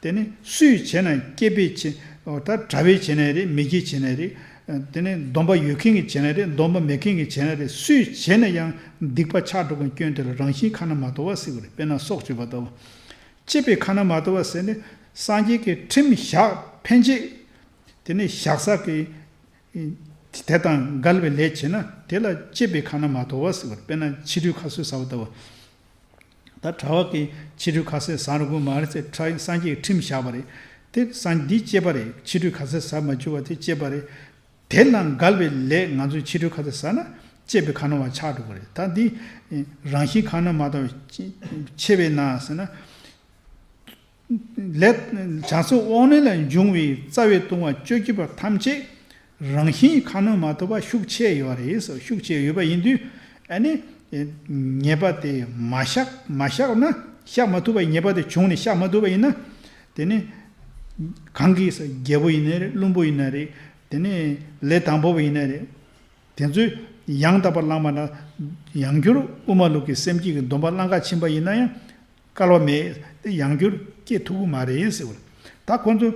དེ་ནི་སུས་བྱས་ན། སྐྱེས་པས་བྱས། ཨོ། ད་གྲྭ་པས་བྱས་ན་རེད། མི་སྐྱེས་བྱས་ན་རེད། དེ་ནི་སྡོམ་པ་ཡོད་མཁན་གྱིས་བྱས་ན་རེད། སྡོམ་པ་མེད་མཁན་གྱིས་བྱས་ན་རེད། སུས་བྱས་ན་ཡང་སྡིག་པ་ཆགས་འགྲོ་མཁན་སྐྱོན་དེ་ལ་རང་བཞིན་ཁ་ན་མ་ཐོ་བ་ཟེར་བ་རེད། དཔེར་ན་སྲོག་གཅོད་པ་ལྟ་བུ། གཅེས་པའི་ཁ་ན་མ་ཐོ་བ་ཟེར་ནི་སངས་རྒྱས་ཀྱི་ཁྲིམས་བཞག་ཕན་ཆད། དེ་ནི་བཞག་ས་གི་དེ་དང་འགལ་བའི་ལས་བྱས་ན་དེ་ལ་གཅེས་པའི་ཁ་ན་མ་ཐོ་བ་ཟེར་བ་རེད། དཔེར་ན་ཕྱི་རོལ་ཁ་གསོས་ཟ་བ་ལྟ་བུ། ད་ ད་གྲྭ་བ་གིས་ཕྱི་དྲོའི་ཁ་ཟས་ཟ་རུང་མ་རེད་ཟེར། ཁྲ་སངས་རྒྱས་ཀྱིས་ཁྲིམས་བཞག་པ་རེད། དེ་སངས་འདི་གཅེས་པ་རེད། ཕྱི་དྲོའི་ཁ་ཟས་ཟ་མ་བཅུག་པ་དེ་གཅེས་པ་རེད། དེ་དང་འགལ་བའི་ལས་ང་ཚོས་ཕྱི་དྲོའི་ཁ་ཟས་ཟ་ན་གཅེས་པའི་ཁ་ནོར་བ་ཆགས་འགྲོ་གི་རེད། ད་འདི་རང་བཞིན་ཁ་ནོར་མ་གཏོགས་ཆད་པས་ན་ཟེར་ན། ལས་བྱང་སེམས་དབང་རྣོན་ལས་འབྱུང་བའི་རྩ་བའི་ལྟུང་བ་བཅོ་བརྒྱད་པ་ཐམས་ཅད་རང་བཞིན་ཁ་ནོར་མ་གཏོགས་པ་ཤུགས་ཆེ་ཡོད་རེད་ཟེར། ཤུགས་ཆེ་ཡོད་པ་ཡིན་དུས་ཨ་ནི་ཉེས་པ་དེ་མ་བཤགས་མ་བཤགས་ན་བཤགས་མ་ཐུབ་པ་ཉེས་པ་དེ་བྱུང་ནས་བཤགས་མ་ཐུབ་པ་ཡིན་ན། དེ་ནི་གང་གིས་ཟེར། རྒྱལ་པོ་ཡིན་ན་རེད། བློན་པོ་ཡིན་ན་རེད། དེ་ནི་ལས་དང་པོ་པ་ཡིན་ན་རེད། དེ་ཚོས་ཡང་དག་པར་བླངས་པ་ན་ཡང་བསྐྱར་དབུ་མ་ལུགས་ཀྱི་སེམས་བསྐྱེད་ཀྱི་སྡོམ་པ་བླང་ག་ཕྱིན་པ་ཡིན་ན་ཡང་སྐལ་བ་མེད་དེ་ཡང་བསྐྱར་སྐྱེ་ཐུབ་ཀྱི་མ་རེད་ཟེར་བ་རེད། ད་ཁོ་ཚོ་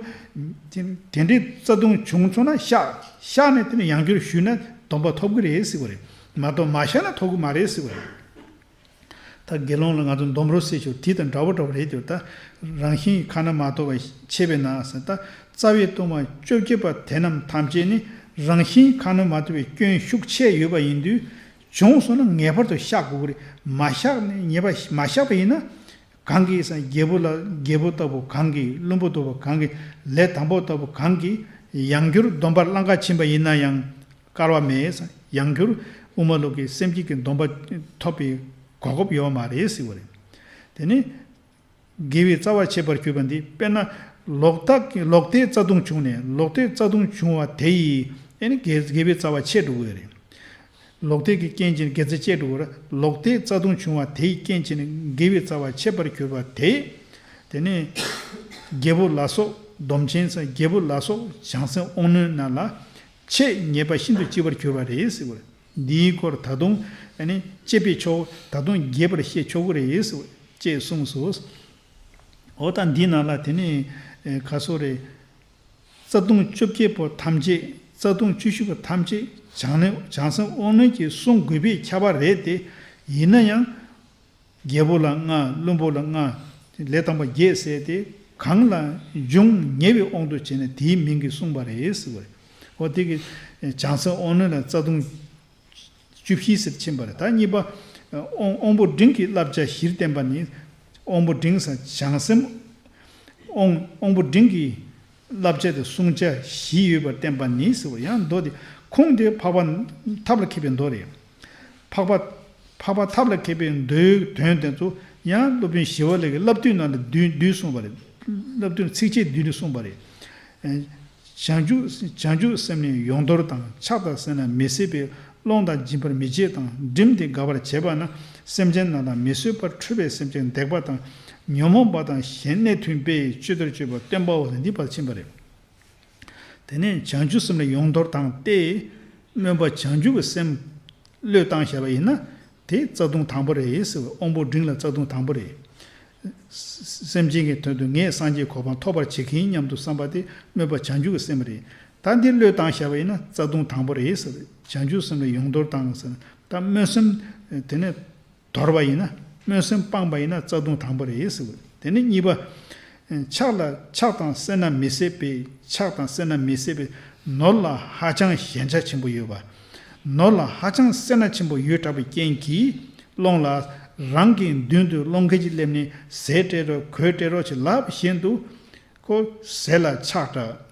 དེ་དེ་འདྲའི་རྩ་ལྟུང་བྱུང་སོང་ན་བཤགས། བཤགས་ནས་དེ་ནས་ཡང་བསྐྱར་ཞུས་ན་སྡོམ་པ་ཐོབ་ཀྱི་རེད་ཟེར་བ་རེད། མ་གཏོགས་མ་བཤགས་ན་ཐོབ་ཀྱི་མ་རེད་ཟེར་བ་རེད། ད་དགེ་སློང་ལ་ང་ཚོ་སྡོམ་རོགས་ཟེར་ཆོག་དེ་དང་འདྲ་བོ་འདྲ་བོ་རེད་དེ། ད་རང་བཞིན་ཁ་ན་མ་ཐོ་བ་ཆད་པས་ན་ཟེར། ད་རྩ་བའི་ལྟུང་བ་བཅོ་བརྒྱད་པ་དེ་རྣམས་ཐམས་ཅད་ནི་རང་བཞིན་ཁ་ན་མ་ཐོ་བའི་སྐྱོན་ཤུགས་ཆེ་ཡོད་པ་ཡིན་དུས་བྱུང་སོང་ན་ངེས་པར་དུ་བཤགས་དགོས་ཀྱི་རེད། མ་བཤགས་ནས་ཉེས་པ་མ་བཤགས་པ་ཡིན་ན། གང་གིས་ཟེར། རྒྱལ་པོ་ལ་རྒྱལ་པོ་ལྟ་བུ་གང་གིས། བློན་པོ་ལྟ་བུ་གང་གིས། ལས་དང་པོ་ལྟ་བུ་གང་གིས་ཡང་བསྐྱར་སྡོམ་པར་བླང་ག་ཕྱིན་པ་ཡིན་ན་ཡང་སྐལ་བ་མེད་ཟེར། ཡང་བསྐྱར་དབུ་མ་ལུགས་ཀྱི་སེམས་བསྐྱེད་ཀྱི་སྡོམ་པ་ཐོབ་པའི་གོ་སྐབས་ཡོད་མ་རེད་ཟེར་བ་རེད། དེ་ནི་དགེ་བའི་རྩ་བ་ཆད་པར་གྱུར་པ་འདི། དཔེར་ན་ལོག་ལྟ་ལོག་ལྟའི་རྩ་ལྟུང་བྱུང་ནས། ལོག་ལྟའི་རྩ་ལྟུང་བྱུང་བ་དེ་ཡིས་ཨེ་ནི་དགེ་དགེ་བའི་རྩ་བ་ཆད་འགྲོ་གི་ཡོད་རེད། ལོག་ལྟའི་གི་རྐྱེན་གྱིས་དགེ་རྩ་བཅད་འགྲོ་གི་རེད། ལོག་ལྟའི་རྩ་ལྟུང་བྱུང་བ་དེའི་རྐྱེན་གྱིས་ནི་དགེ་བའི་རྩ་བ་ཆད་པར་གྱུར་པ་དེ། དེ་ནི་རྒྱལ་པོ་ལ་སོགས་སྡོམ་ཆེན་ཟེར། རྒྱལ་པོ་ལ་སོགས་བྱང་སེམས་དབང་རྣོན་རྣམས་ལ་ཆེས་ཉེས་པ་ཤིན་ཏུ་ལྕི་བར་གྱུར་པ་རེད་ཟེར་བ་རེད། འདིའི་སྐོར་ད་དུང་ཨ་ནི་དཔྱད་པའི་ཆོག་ད་དུང་རྒྱས་པར་བཤད་ཆོག་གི་རེད་ཟེར་བ་ཅེས་གསུངས་སོ། འོ་ད་འདི་ནང་ལ་དེ་ནི་ཨེ་ག་སོགས་རེད། རྩ་ལྟུང་བཅོ་བརྒྱད་པོ་ཐམས་ཅད། རྩ་ལྟུང་བཅུ་བཞི་པོ་ཐམས་ཅད་བྱང་ནས་བྱང་སེམས་དབང་རྣོན་གྱིས་བསྲུང་དགོས་པས་ཁྱབ་པ་རེད་དེ། ཡིན་ན་ཡང་རྒྱལ་པོ་ལ་ལྔ། བློན་པོ་ལ་ལྔ། ལས་དང་པོ་བརྒྱད་ཟེར་ཏེ་གང་ལ་འབྱུང་ཉེ་བའི་དབང་དུ་བྱས་ནས་དེའི་མིང་གིས་གསུངས་པ་རེད་ཟེར་བ་རེད། འོ་དེ་གི་བྱང་སེམས་དབང་རྣོན་ལ་རྩ་ལྟུང་བཅུ་བཞི་ཟེར་ཕྱིན་པ་རེད། ད་གཉིས་པ་དབང་དབང་པོ་འབྲིང་གི་བསླབ་བྱ་བཞིར་བསྟན་པ་ནི། དབང་པོ་འབྲིང་ཟེར་བྱང་སེམས་དབང་དབང་པོ་འབྲིང་གི་བསླབ་བྱ་དེ་བསྲུང་བྱ་བཞི་ཡོད་པར་བསྟན་པ་ནི་ཟེར་བ། ཡང་མདོ་དེ་ཁུངས་དེ་འཕགས་པ་ཐབས་ལ་མཁས་པའི་མདོ་རེད། འཕགས་པ་འཕགས་པ་ཐབས་ལ་མཁས་པའི་མདོའི་དོན་དེ་ཚོ་ཡང་སློབ་དཔོན་ཞི་བ་ལྷ་གིས་བསླབ་བཏུས་ནང་ལ་བསྡུས་བསྡུས་གསུངས་པ་རེད། བསླབ་བཏུས་ཚིགས་བཅད་བསྡུས་ནས་གསུངས་པ་རེད། བྱང་ཆུབ་བྱང་ཆུབ་སེམས་ནི་ཡོངས་དོར་དང་། ཕྱག་དང་བསོད་ནམས་མི་ཟད་པས། སློང་དང་སྦྱིན་པར་མི་བྱེད་དང་། སྒྲིམ་སྟེ་དགའ་བར་བྱེད་པ་ན། སེམས་ཅན་རྣམས་ལ་མི་བཟོད་པར་འཁྲུལ་པའི་སེམས་ཅན་འདེགས་པ་དང་། ཉོན་མོངས་པ་དང་གཞན་གནོད་མཐུན་པས། སྤྱོད་དང་སྤྱོད་པ་སྟོན་པའོ་ཟེར་འདི་བར་ཕྱིན་པ་རེད། དེ་ནས་བྱང་ཆུབ་སེམས་ལ་ཡོངས་དོར་དང་སྟེ། སྨོན་པ་བྱང་ཆུབ་ཀྱི་སེམས་བློས་བཏང་བཞག་པ་ཡིན་ན། དེ་རྩ་ལྟུང་དང་པོ་རེད་ཟེར་བ། དབང་པོ་འབྲིང་ལ་རྩ་ལྟུང་དང་པོ་རེད། སེམས་ཅན་གྱི་དོན་དུ་ངས་སངས་རྒྱས་གོ་འཕང་ཐོབ་པར་བྱེད་ཀྱི་ཡིན་སྙམ་དུ་བསམ་པ་དེ་སྨོན་པ་བྱང་ཆུབ་ཀྱི་སེམས་རེད། ད་འདི་བློས་བཏང་བཞག་པ་ཡིན་ན་རྩ་ལྟུང་དང་པོ་རེད་ཟེར། བྱང་ཆུབ་སེམས་ལ་ཡོངས་དོར་དང་ཟེར། ད་སྨོན་སེམས་དེ་ནས་དོར་བ་ཡིན་ན། སྨོན་སེམས་སྤངས་པ་ཡིན་ན་རྩ་ལྟུང་དང་པོ་རེད་ཟེར། དེ་ནས་གཉིས་པ། ཕྱག་ལ་ཕྱག་དང་བསོད་ནམས་མི་ཟད་པའི། ཕྱག་དང་བསོད་ནམས་མི་ཟད་པའི་ནོར་ལ་ཧ་ཅང་ཞེན་ཆགས་ཆེན་པོ་ཡོད་པ། ནོར་ལ་ཧ་ཅང་སེར་སྣ་ཆེན་པོ་ཡོད་དྲགས་པའི་རྐྱེན་གྱིས་སློང་ལ། རང་གི་མདུན་དུ་སློང་མཁན་ཅིག་སླེབས་ནས་ཟས་སྤྲད་རོགས་གོས་སྤྲད་རོགས་ཅེས་ལབ་བཞིན་དུ། ཁོ་ཟས་ལ་ཆགས་དྲགས།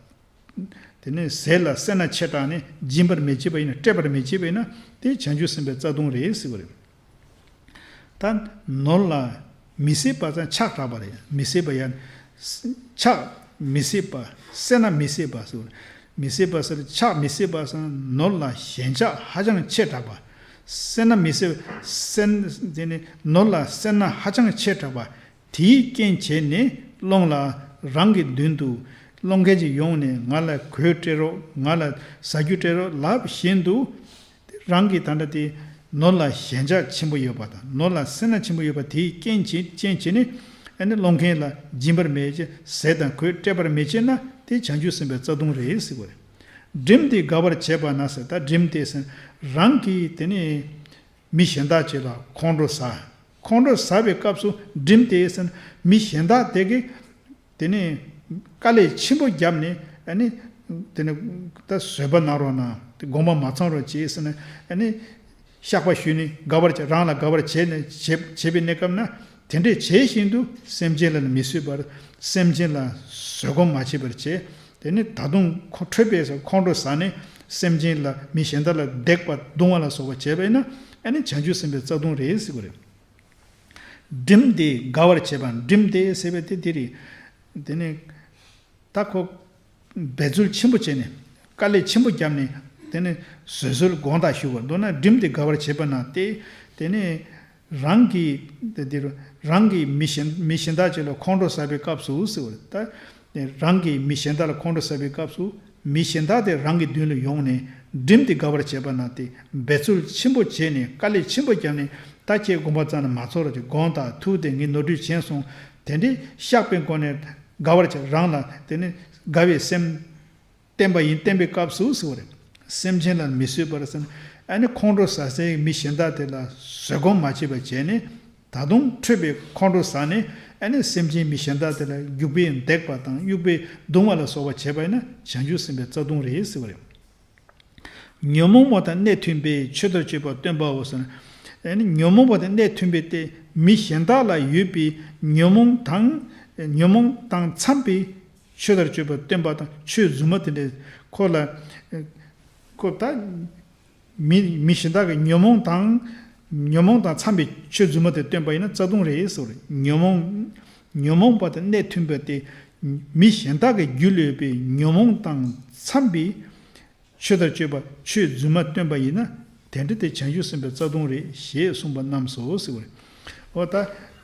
དེ་ནས་ཟས་ལ་སེར་སྣ་ཆེ་དྲགས་ནས་སྦྱིན་པར་མི་བྱེད་པ་ཡིན་ན། སྤྲད་པར་མི་བྱེད་པ་ཡིན་ན་དེ་བྱང་ཆུབ་སེམས་དཔའི་རྩ་ལྟུང་རེད་ཟེར་བ་རེད། ད་ནོར་ལ་མི་ཟད་པ་ཙམ་ཆགས་དྲགས་པ་རེད། མི་ཟད་པ་ཡང་ཕྱག་མི་ཟད་པ། སེར་སྣ་མི་ཟད་པ་ཟེར་བ་རེད། མི་ཟད་པ་ཟེར་ཕྱག་མི་ཟད་པ་ཟེར་ནོར་ལ་ཞེན་ཆགས་ཧ་ཅང་ཆེ་དྲགས་པ། སེར་སྣ་མི་ཟད་པ་སེར་དེ་ནི་ནོར་ལ་སེར་སྣ་ཧ་ཅང་ཆེ་དྲགས་པ། དེའི་རྐྱེན་བྱས་ནས་སློང་ལ། རང་གི་མདུན་དུ་སློང་མཁན་ཅིག་ཡོང་ནས་ང་ལ་གོས་སྤྲད་རོགས། ང་ལ་ཟ་རྒྱུ་སྤྲད་རོགས་ལབ་བཞིན་དུ། རང་གིས་ད་ལྟ་དེ་ནོར་ལ་ཞེན་ཆགས་ཆེན་པོ་ཡོད་པ་དང་། ནོར་ལ་སེར་སྣ་ཆེན་པོ་ཡོད་པ་དེའི་རྐྱེན་བྱས་རྐྱེན་བྱས་ནས་ཨ་ནི་སློང་མཁན་ལ་སྦྱིན་པར་མི་བྱེད། ཟས་དང་གོས་སྤྲད་པར་མི་བྱེད་ན་དེ་བྱང་ཆུབ་སེམས་དཔའི་རྩ་ལྟུང་རེད་ཟེར་བ་རེད། སྒྲིམ་སྟེ་དགའ་བར་བྱེད་པ་ན་ཟེར། ད་སྒྲིམ་སྟེ་ཟེར་རང་གིས་དེ་ནི། མི་གཞན་དག་ཅིག་ལ་ཁོང་ཁྲོ་ཟ། ཁོང་ཁྲོ་ཟ་བའི་སྐབས་སུ་སྒྲིམ་སྟེ་ཟེར་ན་མི་གཞན་དག་དེ་གིས་དེ་ནས་དཀའ་ལས་ཆེན་པོ་བརྒྱབ་ནས་ཨ་ནི་དེ་ནས་ད་བཟོད་པ་གནང་རོགས་གནང་། དེ་དགོངས་པ་མ་ཚོམ་རོགས་བྱེད་ཟེར་ནས་ཨ་ནི་བཤགས་པ་ཞུས་ནས་དགའ་བར་བྱེད། རང་ལ་དགའ་བར་བྱེད་ནས་བྱེད་བྱེད་པའི་གནས་སྐབས་ན་ དེ་འདྲས་བྱས་བཞིན་དུ་སེམས་ཅན་ལ་མི་བཟོད་པར། སེམས་ཅན་ལ་བཟོད་སྒོམ་མ་བྱེད་པར་བྱས། དེ་ནས་ད་དུང་ཁོ་ཁྲོས་པས་ཁོང་ཁྲོ་ཟ་ནས་སེམས་ཅན་ལ། མི་གཞན་དག་ལ་བརྡེག་པ་བརྡུང་བ་ལ་སོགས་པ་བྱས་པ་ཡིན་ན། ཨ་ནི་བྱང་ཆུབ་སེམས་དཔའི་རྩ་ལྟུང་རེད་ཟེར་གྱི་རེད། བསྒྲིམས་ཏེ་དགའ་བར་བྱེད་པ། བསྒྲིམས་ཏེ་ཟེར་བ་དེ་འདི་རེད། དེ་ནས་ད་ཁོ་འབད་རྩོལ་ཆེན་པོ་བྱས་ནས། དཀའ་ལས་ཆེན་པོ་བརྒྱབ་ནས། དེ་ནས་བཟོད་གསོལ་དགོངས་དག་ཞུ་བར། མདོར་ན་བསྒྲིམས་ཏེ་དགའ་བར་བྱེད་པ་ན་སྟེ། དེ་ནས་རང་གི་དེ་དེ་རང་གི་མི་གཞན་མི་གཞན་དག་ཅིག་ལ་ཁོང་ཁྲོ་ཟ་བའི་སྐབས་སུ་ཟེར་བ་རེད། ད་རང་གི་མི་གཞན་དག་ལ་ཁོང་ཁྲོ་ཟ་བའི་སྐབས་སུ། མི་གཞན་དག་དེ་རང་གི་མདུན་ལ་ཡོང་ནས་བསྒྲིམས་ཏེ་དགའ་བར་བྱེད་པ་ན་སྟེ། འབད་རྩོལ་ཆེན་པོ་བྱས་ནས། དཀའ་ལས་ཆེན་པོ་བརྒྱབ་ནས། ད་ཁྱེད་དགོངས་པ་རྩ་ནས་མ་ཚོམ་རོགས་གྱིས། དགོངས་དག། ཐུགས་དེ་ངས་ནོར་འཁྲུལ་བྱས་སོང་། དེ་འདྲའི་བཤགས་པའི་སྒོ་ནས་དགའ་བར་བྱ། རང་ལ་དེ་ནི་དགའ་བའི་སེམས་བསྟེན་པ་ཡིན། བསྟེན་པའི་སྐབས་སུ་ཟེར་བ་རེད། སེམས་ཅན་ལ་མི་བཟོད་པར་ཟེར་ན། ཨ་ནི་ཁོང་ཁྲོ་ཟ་སའི་མི་གཞན་དག་དེ་ལ་བཟོད་སྒོམ་མ་བྱེད་པ་བྱས་ནས། ད་དུང་ཁྲོས་པའི་ཁོང་ཁྲོ་ཟ་ནས། ཨ་ནི་སེམས་ཅན་མི་གཞན་དག་དེ་ལ་རྒྱུག་པས་བརྡེག་པ་དང་། གཡུག་པས་བརྡུང་བ་ལ་སོགས་པ་བྱས་པ་ཡིན་ན། བྱང་ཆུབ་སེམས་དཔའི་རྩ་ལྟུང་རེད་ཟེར་བ་རེད། ཉོན་མོངས་པ་དང་གནས་མཐུན་པའི་ཆོས་ལྟར་སྤྱོད་པ་སྟོན་པའོ་ཟེར་ན། ཨ་ནི་ཉོན་མོངས་པ་དང་གནས་མཐུན་པའི་སྟེ། མི་གཞན་དག་ལ་ཡོད་པའི་ཉོན་མོངས་དང་། ཉོན་མོངས་དང་འཚམས་པའི་ཆོས་ལྟར་སྤྱོད་པ་སྟོན་པ་དང་། ཆོས་རྫུན་མ་དེ་འདྲ་ཁོ་ལ། ཁོ་ད་མི་མི་གཞན་དག་གི་ཉོན་མོངས་དང་། ཉོན་མོངས་དང་འཚམས་པའི་ཆོས་རྫུན་མ་དེ་སྟོན་པ་ཡིན་ན་རྩ་ལྟུང་རེད་ཟེར་བ་རེད། ཉོན་མོངས་ཉོན་མོངས་པ་དང་གནས་མཐུན་པ་སྟེ། མི་གཞན་དག་གི་རྒྱུད་ལ་ཡོད་པའི་ཉོན་མོངས་དང་འཚམས་པའི་ཆོས་ལྟར་སྤྱོད་པ། ཆོས་རྫུན་མ་སྟོན་པ་ཡིན་ན། དེ་འདྲ་དེ་བྱང་ཆུབ་སེམས་དཔའི་རྩ་ལྟུང་རེད་ཞེས་གསུངས་པ་རྣམས་སོ་ཟེར་བ་རེད། འོ་ད་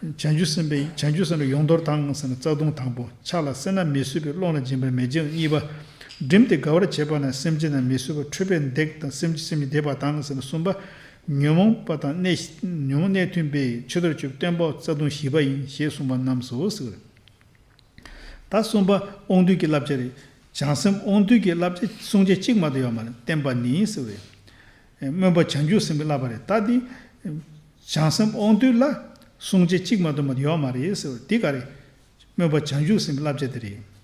བྱང་ཆུབ་སེམས་དཔའི་བྱང་ཆུབ་སེམས་དཔའི་ཡོངས་དོར་དང་ཟེར་ན། རྩ་ལྟུང་དང་པོ། ཕྱག་ལ་སེར་སྣ་མི་བཟོད་པའི། སློང་ལ་སྦྱིན་པར་མི་བྱེད། གཉིས་པ། བསྒྲིམས་ཏེ་དགའ་བར་བྱེད་པ་ན། སེམས་ཅན་ལ་མི་བཟོད་པར། ཁྲོས་པས་བརྡེག་དང་། སེམས་ཀྱི་སེམས་ཀྱིས་བརྡེག་པ་དང་ཟེར་ན། གསུམ་པ། ཉོན་མོངས་པ་དང་གནས་ཉོན་མོངས་གནས་མཐུན་པའི་ཆོས་ལྟར་སྤྱོད་པ་སྟོན་པའོ། རྩ་ལྟུང་བཞི་པ་ཡིན་ཞེས་གསུངས་པ་རྣམས་སོ་ཟེར་བ་རེད། ད་གསུམ་པ་དབང་བསྡུས་ཀྱི་བསླབ་བྱ་རེད། བྱང་སེམས་དབང་བསྡུས་ཀྱི་བསླབ་བྱ་སྲུང་བྱེད་གཅིག་མ་གཏོགས་ཡོད་མ་རེད། བསྟན་པ་ནི་ཟེར་བས། སྨོན་པ་བྱང་ཆུབ་སེམས་ཀྱི་བསླབ་པ་རེད། ད་འདི་བྱང་སེམས་དབང་བསྡུས་ལ་སྲུང་བྱེད་གཅིག་མ་གཏོགས་མ་ཡོད་མ་རེད་ཟེར་བས། འདི་ག་རེད། སྨོན་པ་བྱང་ཆུབ་སེམས་ཀྱི་བསླབ་བྱ་དེ་རེད།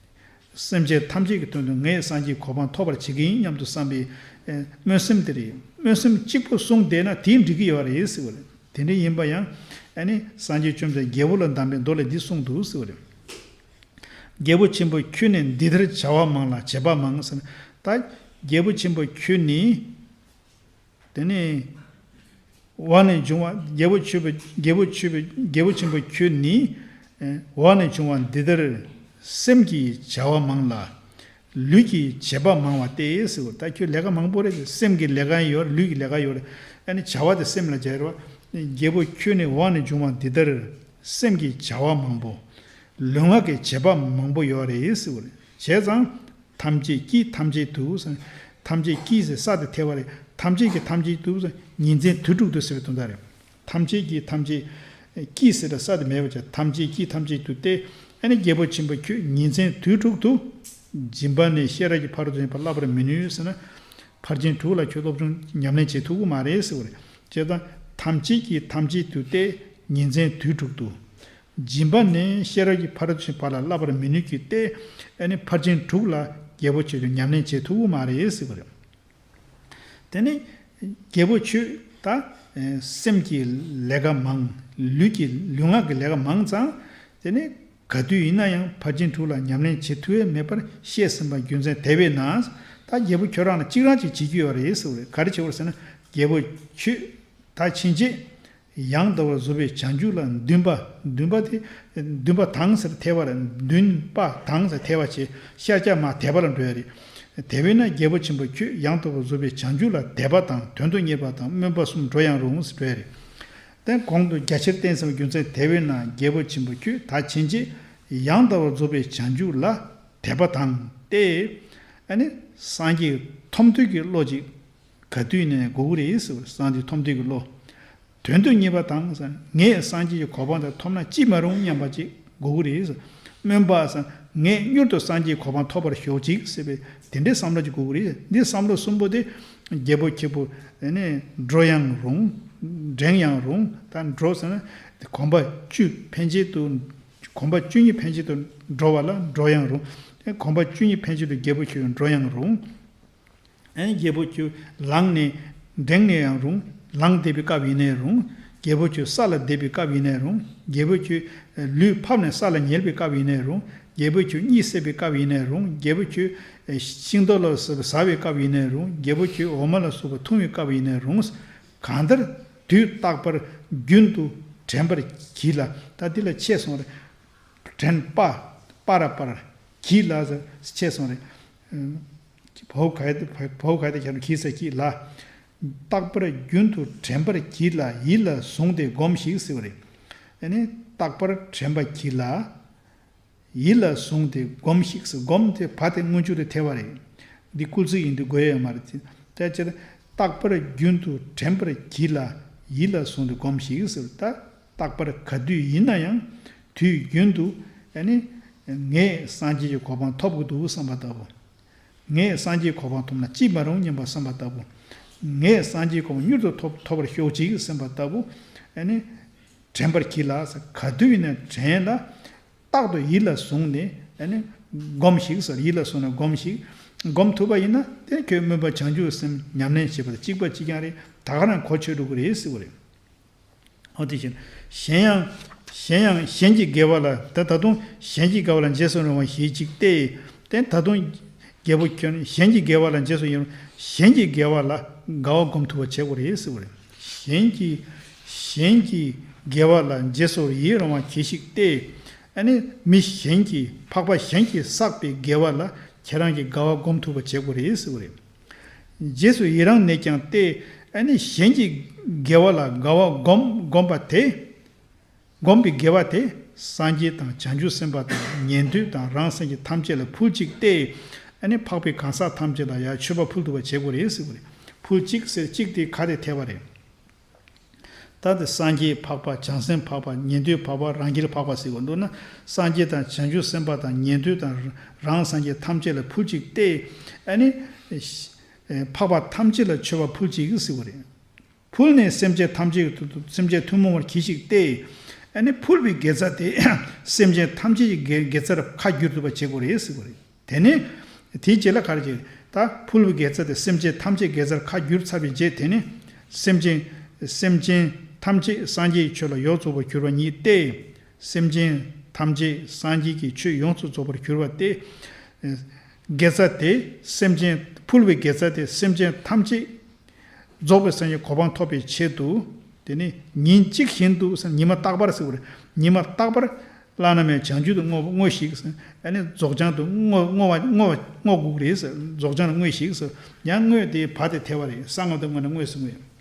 སེམས་ཅན་ཐམས་ཅད་ཀྱི་དོན་དུ་ངས་སངས་རྒྱས་གོ་འཕང་ཐོབ་པར་བྱེད་ཀྱི་ཡིན་སྙམ་དུ་བསམ་པའི་སྨོན་སེམས་དེ་རེད། སྨོན་སེམས་གཅིག་པུ་བསྲུངས་བསྡད་ན་དེས་འགྲིག་གི་ཡོད་རེད་ཟེར་བ་རེད། དེ་འདྲ་ཡིན་པ་ཡང་། ཨ་ནི་སངས་རྒྱས་བཅོམ་ལྡན་རྒྱལ་པོ་ལ་གདམས་པའི་མདོ་ལས་འདི་གསུངས་འདུག་ཟེར་བ་རེད། རྒྱལ་པོ་ཆེན་པོ་ཁྱོད་ནི་འདི་ལྟར་བྱ་བ་མང་ལ་བྱེད་པ་མང་ཟེར་ན། ད་རྒྱལ་པོ་ཆེན་པོ་ཁྱོད་ནི། དེ་ནི་འོག་ནས་འབྱུང་བ། རྒྱལ་པོ་ཆེན་པོ་རྒྱལ་པོ་ཆེན་པོ་རྒྱལ་པོ་ཆེན་པོ་ཁྱོད་ནི། ཨ། འོག་ནས་འབྱུང་བ་འདི་ལྟར་སེམས་ཀྱི་བྱ་བ་མང་ལ། ལུས་ཀྱི་བྱེད་པ་མང་བ་སྟེ་ཟེར་བ། ད་ཁྱོད་ལས་ཀ་མང་པོ་རེད། སེམས་ཀྱི་ལས་ཀ་ཡོད་རེད། ལུས་ཀྱི་ལས་ཀ་ཡོད་རེད། ཨ་ནི་བྱ་བ་དེ་སེམས་ལ་སྦྱར་བ། རྒྱལ་པོ་ཁྱོད་ནི་འོག་ནས་འབྱུང་བ་འདི་ལྟར་སེམས་ཀྱི་བྱ་བ་མང་པོ། ལུས་ངག་གི་བྱེད་པ་མང་པོ་ཡོད་རེད་ཟེར་བ་རེད། བྱས་ཙང་ཐམས་ཅད་ཀྱི་ཐམས་ཅད་དུ་ཟེར། ཐམས་ཅད་ཀྱི་ཟེར་ས་དེ་ཐེ་བ་རེད། ཐམས་ཅད་ཀྱི་ཐམས་ཅད་དུ་ཟེར་ཉིན་མཚན་དུས་དྲུག་ཏུ་ཟེར་བའི་དོན་དག་རེད། ཐམས་ཅད་ཀྱི་ཐམས་ཅད་ཀྱི་ཟེར་བའི་ས་དེ་མེད་པ་བྱས། ཐམས་ཅད་ཀྱི་ཐམས་ཅད་དུ་སྟེ། ཨ་ནི་རྒྱལ་པོ་ཆེན་པོ་ཁྱོད་ཉིན་མཚན་དུས་དྲུག་ཏུ་སྦྱིན་པ་ནི་ཤེས་རབ་ཀྱི་ཕ་རོལ་ཏུ་ཕྱིན་པ་བསླབ་པར་མི་ནུས་ཟེར་ན། ཕར་ཕྱིན་དྲུག་ལ་ཁྱོད་སློབ་སྦྱོང་ཉམས་ལེན་བྱེད་ཐུབ་ཀྱི་མ་རེད་ཟེར་བ་རེད། བྱས་ཙང་ཐམས་ཅད་ཀྱི་ཐམས་ཅད་དུ་སྟེ་ཉིན་མཚན་དུས་དྲུག་ཏུ། སྦྱིན་པ་ནི་ཤེས་རབ་ཀྱི་ཕ་རོལ་ཏུ་ཕྱིན་པ་ལ་བསླབ་པར་མི་ནུས་ཀྱི་སྟེ། ཨ་ནི་ཕར་ཕྱིན་དྲུག་ལ་རྒྱལ་པོ་ཆེ་དུ་ཉམས་ལེན་བྱེད་ཐུབ་ཀྱི་མ་རེད་ཟེར་བ་རེད། དེ་ནི་རྒྱལ་པོ་ཁྱོད་ད་སེམས་ཀྱི་ལས་ཀ་མང་། ལུས་ཀྱི་ལུས་ངག་གི་ལས་ཀ་མང་ཙང་། དེ་ནི་ག་དུས་ཡིན་ན་ཡང་ཕར་ཕྱིན་དྲུག་ལ་ཉམས་ལེན་བྱེད་ཐུབ་ཡས་མེད་པར་ཤེས་ཟིན་པ་རྒྱུ་མཚན་དེ་བས་ན། ད་རྒྱལ་པོ་ཁྱོད་རང་ལ་གཅིག་རང་གཅིག་བྱེད་རྒྱུ་ཡོད་རེད་ཟེར་བ་རེད། ག་རེ་བྱེད་དགོས་ཟེར་ན། རྒྱལ་པོ་ཁྱོད་ད་ཕྱིན་ཆད་ཡང་དག་པར་རྫོགས་པའི་བྱང་ཆུབ་ལ་འདུན་པ། འདུན་པ་དེ་འདུན་པ་དང་ཟེར་ཐལ་བ་རེད། འདུན་པ་དང་ཟེར་ཐལ་བ་བྱས། ཤར་རྒྱག་མ་དད་པ་ལ་འགྲོ་ཡ་རེད། དེ་བས་ན་རྒྱལ་པོ་ཆེན་པོ་ཁྱོད་ཡང་དག་པར་རྫོགས་པའི་བྱང་ཆུབ་ལ་དད་པ་དང་དོན་དུ་གཉེར་བ་དང་སྨོན་པ་གསུམ་འགྲོ་ཡང་རུང་ཟེར་འགྲོ་ཡ་རེད། དེ་གོང་དུ་རྒྱ་ཆེར་བསྟན་ཟིན་པའི་རྒྱུ་མཚན་དེ་བས་ན་རྒྱལ་པོ་ཆེན་པོ་ཁྱོད་ད་ཕྱིན་ཆད་ཡང་དག་པར་རྫོགས་པའི་བྱང་ཆུབ་ལ་དད་པ་དང་སྟེ། ཨ་ནི་སངས་རྒྱས་ཐོབ་འདོད་ཀྱི་བློ་ཅིག་ག་དུས་ནས་དགོས་ཀྱི་རེད་ཟེར་བ་རེད། སངས་རྒྱས་ཐོབ་འདོད་ཀྱི་བློ། དོན་དུ་གཉེར་བ་དང་ཟེར། ངས་སངས་རྒྱས་ཀྱི་གོ་འཕང་དེ་ཐོབ་ན་ཅི་མ་རུང་སྙམ་པ་ཅིག་དགོས་ཀྱི་རེད་ཟེར། སྨོན་པ་ཟེར། ངས་མྱུར་དུ་སངས་རྒྱས་གོ་འཕང་ཐོབ་པར་ཤོག་ཅིག་ཟེར་བའི་དེ་འདྲའི་བསམ་བློ་ཅིག་དགོས་ཀྱི་རེད། འདི་བསམ་བློ་གསུམ་པོ་དེ་རྒྱལ་པོ་ཁྱེད་པོ་ནི་འགྲོ་ཡང་རུང་། འགྲེང་ཡང་རུང་། ད་འགྲོ་ཟེར་ན་གོམ་པ་བཅུ་ཕན་ཆད་དུ། གོམ་པ་བཅུ་གཉིས་ཕན་ཆད་དུ་འགྲོ་བ་ལ་འགྲོ་ཡང་རུང་། གོམ་པ་བཅུ་གཉིས་ཕན་ཆད་དུ་རྒྱལ་པོ་ཁྱེད་འགྲོ་ཡང་རུང་། ཨ་ནི་རྒྱལ་པོ་ཁྱོད་ལངས་ནས་འགྲེང་ནས་ཡང་རུང་། ལངས་བསྡད་པའི་སྐབས་ཡིན་ནའི་རུང་ རྒྱལ་པོ་ཁྱོད་ས་ལ་བསྡད་པའི་སྐབས་ཡིན་ནའི་རུང་། རྒྱལ་པོ་ཁྱོད་ལུས་ཕབ་ནས་ས་ལ་ཉལ་བའི་སྐབས་ཡིན་ནའི་རུང་། རྒྱལ་པོ་ཁྱོད་གཉིད་སད་པའི་སྐབས་ཡིན་ནའི་རུང་། རྒྱལ་པོ་ཁྱོད་ཤིང་ཏོག་ལ་ཟ་བའི་སྐབས་ཡིན་ནའི་རུང་། རྒྱལ་པོ་ཁྱོད་འོ་མ་ལ་སོགས་པ་འཐུང་བའི་སྐབས་ཡིན་ནའི་རུང་། གང་ལྟར་དུས་རྟག་པར་རྒྱུན་དུ་དྲན་པར་གྱིས་ལ། ད་འདི་ལ་ཆད་སོང་རེད། དྲན་པ། པ་ར་པར། གྱིས་ལ་ཟེར་ཆད་སོང་རེད། བའོ་ག་ཡ་བའོ་ག་ཡ་དེ་ཁྱེར་གྱིས་ཟེར་གྱིས་ལ། རྟག་པར་རྒྱུན་དུ་དྲན་པར་གྱིས་ལ། ཡིད་ལ་བཟུང་སྟེ་སྒོམས་ཤིག་ཟེར་བ་རེད། ཨ་ནི་རྟག་པར་དྲན་པར་གྱིས་ལ། ཡིད་ལ་བཟུང་སྟེ་སྒོམས་ཤིག་ཟེར། སྒོམ་དེ་བ་དེ་སྔོན་འཇུག་ཏུ་ཐེ་བ་རེད། འདི་སྐུལ་ཚིག་ཡིན་དུས་དགོས་ཡོད་མ་རེད། དེ་ཕྱིར་རྟག་པར་རྒྱུན་དུ་དྲན་པར་གྱིས་ལ། ཡིད་ལ་བཟུང་སྟེ་སྒོམས་ཤིག་ཟེར། ད་རྟག་པར་ག་དུས་ཡིན་ན་ཡང་དུས་རྒྱུན་དུ་ཨ་ནི་ངས་སངས་རྒྱས་ཀྱི་གོ་འཕང་ཐོབ་དགོས་འདུག་བསམ་པ་ལྟ་བུ། ངས་སངས་རྒྱས་གོ་འཕང་ཐོབ་ན་ཅི་མ་རུང་སྙམ་པ་བསམ་པ་ལྟ་བུ། ངས་སངས་རྒྱས་གོ་འཕང་མྱུར་དུ་ཐོབ་ཐོབ་པར་ཤོག་ཅིག་བསམ་པ་ལྟ་བུ། ཨ་ནི་དྲན་པར་གྱིས་ལ། ག་དུས་ཡིན་ན་དྲན་ལ། རྟག་ཏུ་ཡིད་ལ་བཟུང་ནས་ཨ་ནི་སྒོམས་ཤིག་ཟེར། ཡིད་ལ་བཟུང་ནས་སྒོམས་ཤིག། སྒོམ་ཐུབ་པ་ཡིན་ན་དེ་ཁྱོད་སྨོན་པ་བྱང་ཆུབ་སེམས་ཉམས་ལེན་བྱེད་པ་དང་གཅིག་པ་གཅིག་རྐྱང་རེད། ད་ག་རང་གོ་ཆོད་འགྲོ་གི་རེད་ཟེར་བ་རེད། འོ་དེ་བཞིན། གཞན་ཡང་། གཞན་ཡང་གཞན་གྱི་དགེ་བ་ལ། ད་ད་དུང་གཞན་གྱི་དགེ་བ་ལ་རྗེས་སུ་ཡི་རང་བ་ཞེས་གཅིག་སྟེ། དེ་ད་དུང་རྒྱལ་པོ་ཁྱོད་གཞན་གྱི་དགེ་བ་ལ་རྗེས་སུ་ཡི་རང་། གཞན་གྱི་དགེ་བ་ལ་དགའ་བ་སྒོམ་ཐུབ་པ་བྱེད་དགོས་རེད་ཟེར་བ་རེད། གཞན་གྱི། གཞན་གྱི་དགེ་བ་ལ་རྗེས་སུ་ཡི་རང་བ་གྱིས་ཤིག་སྟེ། ཨ་ནི་མི་གཞན་གྱིས། འཕགས་པ་གཞན་གྱིས་བསགས་པའི་དགེ་བ་ལ་ཁྱེད་རང་གིས་དགའ་བ་སྒོམ་ཐུབ་པ་བྱེད་དགོས་རེད་ཟེར་བ་རེད། རྗེས་སུ་ཡི་རང་ནས་ཀྱང་སྟེ། ཨ་ནི་གཞན་གྱི་དགེ་བ་ལ་དགའ་བ་སྒོམ་སྒོམ་པ་དེ། སྒོམ་པའི་དགེ་བ་དེ་སངས་རྒྱས་དང་བྱང་ཆུབ་སེམས་དཔའ་དང་ཉན་ཐོས་དང་རང་སངས་རྒྱས་ཐམས་ཅད་ལ་ཕུལ་ཅིག་སྟེ། ཨ་ནི་འཕགས་པའི་གང་ཟག་ཐམས་ཅད་ལ་ཡང་མཆོད་པ་ཕུལ་ཐུབ་པ་བྱེད་དགོས་རེད་ཟེར་བ་རེད། ཕུལ་ཅིག་ཟེར་ཅིག་དེ་ག་དེ་ཐེབས་པ་རེད། ད་དེ་སངས་རྒྱས་འཕགས་པ། བྱང་སེམས་འཕགས་པ། ཉན་ཐོས་འཕགས་པ། རང་རྒྱལ་འཕགས་པ་ཟེར་བ་འདུག་ན། སངས་རྒྱས་དང་བྱང་ཆུབ་སེམས་དཔའ་དང་ཉན་ཐོས་དང་རང་སངས་རྒྱས་ཐམས་ཅད་ལ་ཕུལ་ཅིག་སྟེ། ཨ་ནི་འཕགས་པ་ཐམས་ཅད་ལ་མཆོད་པ་ཕུལ་ཅིག་ཟེར་བ་རེད། ཕུལ་ནས་སེམས་ཅན་ཐམས་ཅད་ཀྱི་ཐུགས་སུ། སེམས་ཅན་ཐུན་མོང་བར་གྱིས་ཤིག་སྟེ། ཨ་ནི་ཕུལ་བའི་དགེ་རྩ་དེ་སེམས་ཅན་ཐམས་ཅད་ཀྱི་དགེ་དགེ་རྩར་ཁ་བསྒྱུར་ཐུབ་པ་བྱེད་དགོས་རེད་ཟེར་བ་རེད། དེ་ནས་དེའི་རྗེས་ལ་ག་རེ་བྱེད། ད་ཕུལ་བའི་དགེ་རྩ་དེ་སེམས་ཅན་ཐམས་ཅད་དགེ་རྩར་ཁ་བསྒྱུར་ཚར་བའི་རྗེས། དེ་ནས་སེམས་ཅན། སེམས་ཅན་ཐམས་ཅད་སངས་རྒྱས་ཀྱི་ཆོས་ལ་ཡོངས་སུ་རྫོགས་པར་གྱུར་པ་ཉིད་དེ། སེམས་ཅན་ཐམས་ཅད་སངས་རྒྱས་ཀྱི་ཆོས་ཡོངས་སུ་རྫོགས་པར་གྱུར་པ་སྟེ། དགེ་རྩ་དེ་སེམས་ཅན། ཕུལ་བའི་དགེ་རྩ་དེ་སེམས་ཅན་ཐམས་ཅད་རྫོགས་པའི་སངས་རྒྱས་གོ་འཕང་ཐོབ་པའི་ཆེད་དུ། དེ་ནི་ཉིན་གཅིག་བཞིན་དུ་ཟེར། ཉི་མ་རྟག་པར་ཟེར་བ་རེད། ཉི་མ་རྟག་པར་བླ་ན་མེད་བྱང་ཆུབ་ཏུ་བསྔོ་བསྔོས་ཤིག་ཟེར། ཨ་ནི་རྫོགས་བྱང་དུ་བསྔོ་བསྔོ་བ་བསྔོ་བ་བསྔོ་དགོས་ཀྱི་རེད་ཟེར། རྫོགས་བྱང་ལ་བསྔོས་ཤིག་ཟེར། ཡང་བསྔོས་དེ་བ་དེ་ཐེབས་པ་རེད། གསང་སྔགས་དུ་བསྔོས་ན་བསྔོས་སུ་བསྔོས།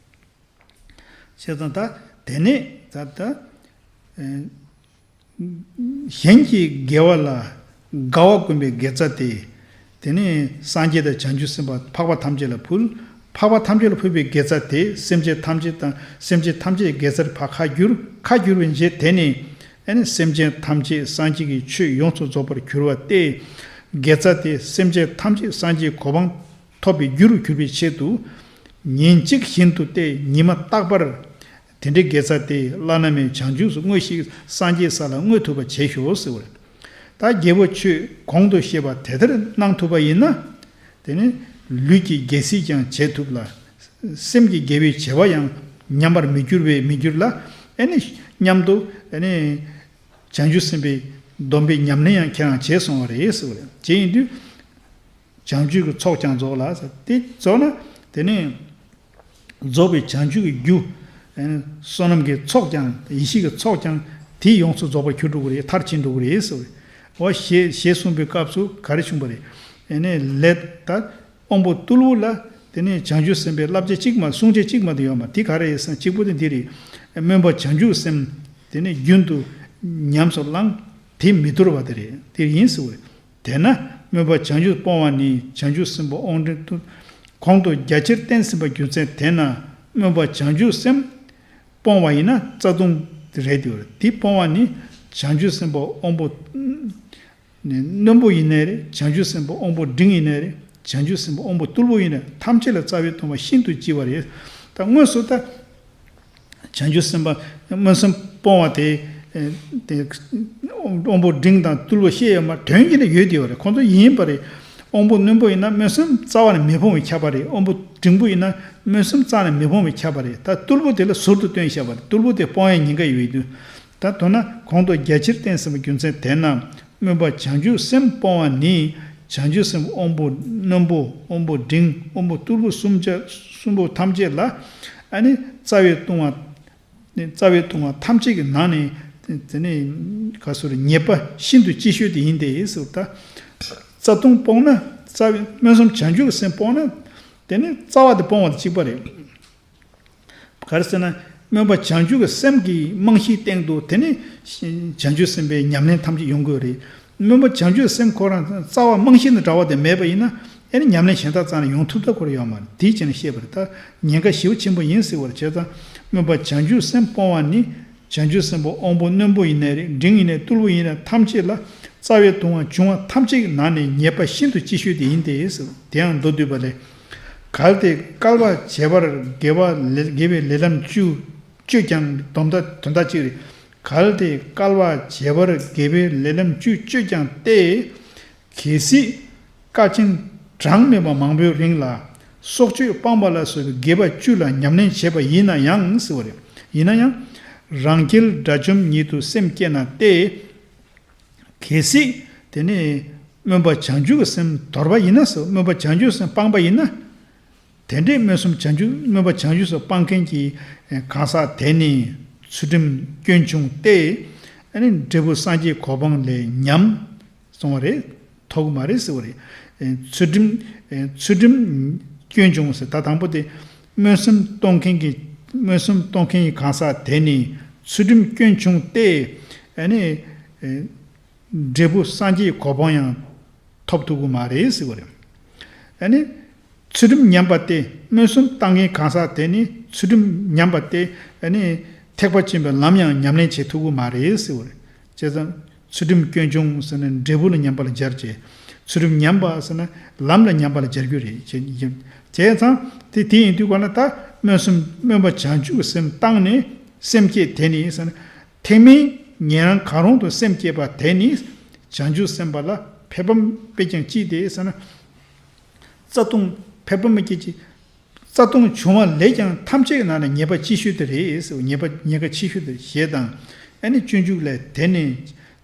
བྱས་ཙང་ད་དེ་ནས་ད་ལྟ། གཞན་གྱི་དགེ་བ་ལ་དགའ་བ་སྒོམ་པའི་དགེ་རྩ་དེ། དེ་ནི་སངས་རྒྱས་དང་བྱང་ཆུབ་སེམས་དཔའ་འཕགས་པ་ཐམས་ཅད་ལ་ཕུལ། འཕགས་པ་ཐམས་ཅད་ལ་ཕུལ་བའི་དགེ་རྩ་དེ་སེམས་ཅན་ཐམས་ཅད་དང་། སེམས་ཅན་ཐམས་ཅད་ཀྱི་དགེ་རྩར་ཕར་ཁ་བསྒྱུར། ཁ་བསྒྱུར་བའི་རྗེས་དེ་ནི། ཨ་ནི་སེམས་ཅན་ཐམས་ཅད་སངས་རྒྱས་ཀྱི་ཆོས་ཡོངས་སུ་རྫོགས་པར་གྱུར་པ་སྟེ། དགེ་རྩ་དེ་སེམས་ཅན་ཐམས་ཅད་སངས་རྒྱས་གོ་འཕང་ཐོབ་པའི་རྒྱུ་རུ་གྱུར་པའི་ཆེད་དུ། ཉིན་གཅིག་བཞིན་དུ་སྟེ་ཉི་མ་རྟག་པར། དེ་འདྲའི་དགེ་རྩ་དེ་བླ་ན་མེད་བྱང་ཆུབ་སུ་བསྔོས་ཤིག། སངས་རྒྱས་ས་ལ་བསྔོས་ཐུབ་པ་བྱེད་ཤོག་ཟེར་བ་རེད། ད་རྒྱལ་པོ་ཁྱོད་གོང་དུ་བཤད་པ་དེ་ལྟར་གནང་ཐུབ་པ་ཡིན་ན། དེ་ནི་ལུས་ཀྱི་རྒྱལ་སྲིད་ཀྱང་བྱེད་ཐུབ་ལ། སེམས་ཀྱི་དགེ་བའི་བྱ་བ་ཡང་ཉམས་པར་མི་འགྱུར་བའི་མི་འགྱུར་ལ། ཨ་ནི་མཉམ་དུ་ཨ་ནི་བྱང་ཆུབ་སེམས་དཔའི་སྡོམ་པའི་ཉམས་ལེན་ཡང་ཁྱེད་རང་བྱས་སོང་བ་རེད་ཟེར་བ་རེད། བྱས་ཡིན་དུས། བྱང་ཆུབ་ཀྱི་ཚོགས་ཀྱང་རྫོགས་ལ་ཟེར། དེ་རྫོགས་ན་དེ་ནས་རྫོགས་པའི་བྱང་ཆུབ་ཀྱི་རྒྱུ། བསོད་ནམས་ཀྱི་ཚོགས་ཀྱང་ཡེ་ཤེས་ཀྱི་ཚོགས་ཀྱང་དེ་ཡོངས་སུ་རྫོགས་པར་གྱུར་འགྲོ་གི་རེད། མཐར་ཕྱིན་འགྲོ་གི་རེད་ཟེར་བ་རེད། འོ་ཞེས་ཞེས་གསུངས་པའི་སྐབས་སུ་ག་རེ་བྱུང་བ་རེད། ཨ་ནི་ལས་ད་དབང་པོ་རྟུལ་པོ་ལ་དེ་ནས་བྱང་ཆུབ་སེམས་དཔའི་བསླབ་བྱ་གཅིག་མ། གསུང་བྱ་གཅིག་མ་དེ་ཡོད་མ། དེ་ག་རེ་ཡིན་ཟེར་ན་གཅིག་པོ་དེ་འདི་རེད། སྨོན་པ་བྱང་ཆུབ་སེམས་དེ་ནས་རྒྱུན་དུ་ཉམས་སུ་བླང་། དེ་མི་འདོར་བ་དེ་རེད། དེ་ཡིན་ཟེར་བ་རེད། དེས་ན་སྨོན་པ་བྱང་ཆུབ་སྤོང་བ་ནི་བྱང་ཆུབ་སེམས་དཔའི་དབང་ཕྲུག་ཏུ་གོང་དུ་རྒྱ་ཆེར་བསྟན་ཟིན་པ་རྒྱུ་མཚན། དེས་ན་སྨོན་པ་བྱང་ཆུབ་སེམས་སྤོང་བ་ཡིན་ན་རྩ་ལྟུང་རེད་དེ་བ་རེད། དེ་སྤོང་བ་ནི་བྱང་ཆུབ་སེམས་དཔའི་དབང་པོ་ནི་རྣོན་པོ་ཡིན་ནའི་རེད། བྱང་ཆུབ་སེམས་དཔའི་དབང་པོ་འབྲིང་ཡིན་ནའི་རེད། བྱང་ཆུབ་སེམས་དཔའི་དབང་པོ་རྟུལ་པོ་ཡིན་ནའི་ཐམས་ཅད་ལ་རྩ་བའི་སྟོང་པ་ཤིན་ཏུ་ལྕི་བ་རེད། ད་དངོས་སུ་ད། བྱང་ཆུབ་སེམས་དཔའ་སྨོན་སེམས་སྤོང་བ་དེ། དེ་དབང་པོ་འབྲིང་དང་རྟུལ་པོ་བཤད་ཡོད་མ། དོན་གྱིས་ནི་ཡོད་དེ་བ་རེད། ཁོང་ཚོ་ཡིན་པ་རེད། དབང་པོ་རྣོན་པོ་ཡིན་ན་མནོ་བསམ་རྩ་བ་ནས་མི་སྤོང་བས་ཁྱབ་པ་རེད། དབང་པོ་འབྲིང་པོ་ཡིན་ན་མནོ་བསམ་རྩ་ནས་མི་སྤོང་བས་ཁྱབ་པ་རེད། ད་རྟུལ་པོ་དེ་ལ་ཟུར་དུ་སྟོན་བཞག་པ་རེད། རྟུལ་པོ་དེ་སྤོང་ཡའི་ཉེན་ཁ་ཡོད་དུས། ད་མདོར་ན་གོང་དུ་རྒྱ་ཆེར་བསྟན་ཟིན་པའི་རྒྱུ་མཚན་དེས་ན། སྨོན་པ་བྱང་ཆུབ་སེམས་སྤོང་བ་ནི། བྱང་ཆུབ་སེམས་དབང་པོ་རྣོན་པོ། དབང་པོ་འབྲིང་། དབང་པོ་རྟུལ་པོ་གསུམ་ཆ་གསུམ་པོ་ཐམས་ཅད་ལ། ཨ་ནི་རྩ་བའི་ལྟུང་བ། རྩ་བའི་ལྟུང་བ་ཐམས་ཅད་ཀྱི་ནང་ནས། དེ་ནི་ག་སོ་རེ། ཉེས་པ་ཤིན་ཏུ་ལྕི་ཤོས་དེ་ཡིན་ཏེ་ཟེར། ད་རྩ་ལྟུང་སྤོང་ན། རྩ་བའི་སྨོན་བསམ་བྱང་ཆུབ་ཀྱི་སེམས་སྤོང་ན། དེ་ནི་རྩ་བ་དེ་སྤོང་བ་དང་གཅིག་པ་རེད། ག་རེ་ཟེར་ན། སྨོན་པ་བྱང་ཆུབ་ཀྱི་སེམས་ཀྱི་རྨང་གཞིའི་སྟེང་དུ་དེ་ནི་བྱང་ཆུབ་སེམས་དཔའི་ཉམས་ལེན་ཐམས་ཅད་ཡོང་དགོས་རེད། སྨོན་པ་བྱང་ཆུབ་སེམས་ཁོ་རང་རྩ་བ་རྨང་གཞི་དང་འདྲ་བ་དེ་མེད་པ་ཡིན་ན། ཨེ་ནི་ཉམས་ལེན་གཞན་དག་རྩ་ནས་ཡོང་ཐུབ་ཐབས་ཁོ་རང་ཡོད་མ་རེད། དེའི་ཕྱིར་ན་བཤད་པ་རེད། ད་ཉེན་ཁ་ཞེ་པོ་ཆེན་པོ་ཡིན་ཟེར་བ་རེད། བྱས་ཙང་སྨོན་པ་བྱང་ཆུབ་སེམས་སྤོང་བ་ནི། བྱང་ཆུབ་སེམས་དཔའ་དབང་པོ་རྣོན་པོ་ཡིན་ནའི་རེད། འབྲིང་ཡིན་ནའི་རྟུལ་པོ་ཡིན་ནའི་ཐམས་ཅད་ལ། རྩ་བའི་ལྟུང་བ་བྱུང་བ་ཐམས་ཅད་ཀྱི་ནང་ནས་ཉེས་པ་ཤིན་ཏུ་ལྕི་ཤོས་དེ་ཡིན་ཏེ་ཟེར། དེའང་མདོར་བསྡུས་པ་ལས། གལ་ཏེ་བསྐལ་པ་བྱེ་བར་དགེ་བ་ལས། དགེ་བའི་ལས་ལམ་བཅུ་སྤྱོད་ཀྱང་། དོན་དག་དོན་དག་གཅིག་རེད། གལ་ཏེ་བསྐལ་པ་བྱེ་བར་དགེ་བའི་ལས་ལམ་བཅུ་སྤྱོད་ཀྱང་སྟེ། གལ་སྲིད་དཀའ་ཆེན་གྲངས་མེད་པ་མང་པོའི་རིང་ལ་སྲོག་གཅོད་སྤངས་པ་ལ་སོགས་པའི་དགེ་བ་བཅུ་ལ་ཉམས་ལེན་བྱས་པ་ཡིན་ན་ཡང་ཟེར་བ་རེད། ཡིན་ན་ཡང་། རང་རྒྱལ་དགྲ་བཅོམ་ཉིད་དུ་སེམས་བསྐྱེད་ན་སྟེ། གལ་སྲིད་དེ་ནས་སྨོན་པ་བྱང་ཆུབ་ཀྱི་སེམས་དོར་བ་ཡིན་ན་ཟེར། སྨོན་པ་བྱང་ཆུབ་སེམས་སྤངས་པ་ཡིན་ན། དེ་འདྲའི་སྨོན་བསམ་བྱང་ཆུབ། སྨོན་པ་བྱང་ཆུབ་སེམས་སྤང་མཁན་གྱི་གང་ཟག་དེ་ནི་ཚུལ་ཁྲིམས་སྐྱོན་ཆུང་སྟེ། ཨ་ནི་འབྲས་བུ་སངས་རྒྱས་གོ་འཕང་ལས་ཉམས་སོང་བ་རེད། ཐོབ་ཀྱི་མ་རེད་ཟེར་བ་རེད། ཚུལ་ཁྲིམས། ཚུལ་ཁྲིམས་སྐྱོན་ཆུང་ཟེར། ད་དང་པོ་དེ་སྨོན་བསམ་གཏོང་མཁན་གྱི། སྨོན་བསམ་གཏོང་མཁན་གྱི་གང་ཟག་དེ་ནི་ཚུལ་ཁྲིམས་སྐྱོན་ཆུང་སྟེ། ཨ་ནི། འབྲས་བུ་སངས་རྒྱས་གོ་འཕང་ཡང་ཐོབ་ཐུབ་ཀྱི་མ་རེད་ཟེར་བ་རེད། ཨ་ནི། ཚུལ་ཁྲིམས་ཉམས་པ་སྟེ། སྨོན་བསམ་བཏང་མཁན་གང་ཟག་དེ་ནི་ཚུལ་ཁྲིམས་ཉམས་པ་སྟེ། ཨ་ནི། ཐེག་པ་ཆེན་པོའི་ལམ་ཡང་ཉམས་ལེན་བྱེད་ཐུབ་ཀྱི་མ་རེད་ཟེར་བ་རེད། བྱས་ཙང་ཚུལ་ཁྲིམས་སྐྱོན་ཆུང་ཟེར་ན་འབྲས་བུ་ལ་ཉམས་པ་ལ་སྦྱར་བྱས། ཚུལ་ཁྲིམས་ཉམས་པ་ཟེར་ན་ལམ་ལ་ཉམས་པ་ལ་སྦྱར་རྒྱུ་རེད། བྱས་བྱས་ཙང་དེ་དེ་ཡིན་དུས་ག་ན་ད་སྨོན་བསམ། སྨོན་པ་བྱང་ཆུབ་ཀྱི་སེམས་བཏང་ནས་སེམས་བསྐྱེད་དེ་ནི་ཟེར་ན། ཐེག་དམན་ཉན་རང་གང་རུང་དུ་སེམས་བསྐྱེད་པ་དེ་ནི་བྱང་ཆུབ་སེམས་དཔའ་ལ་ཕེབས་བམ་དཔེ་ཀྱང་ཅི་སྟེ་ཟེར་ན། རྩ་ལྟུང་ཕེབས་བམ་སྐྱེ་ཅི། རྩ་ལྟུང་བྱུང་བ་ལས་ཀྱང་ཐམས་ཅད་ཀྱི་ནང་ནས་ཉེས་པ་ལྕི་ཤོས་དེ་རེད་ཟེར། ཉེས་པ་ཉེས་ཁ་ཆེ་ཤོས་དེ་ཞེས་དང་། ཨ་ནི་སྤྱོད་འཇུག་ལས། དེ་ནི་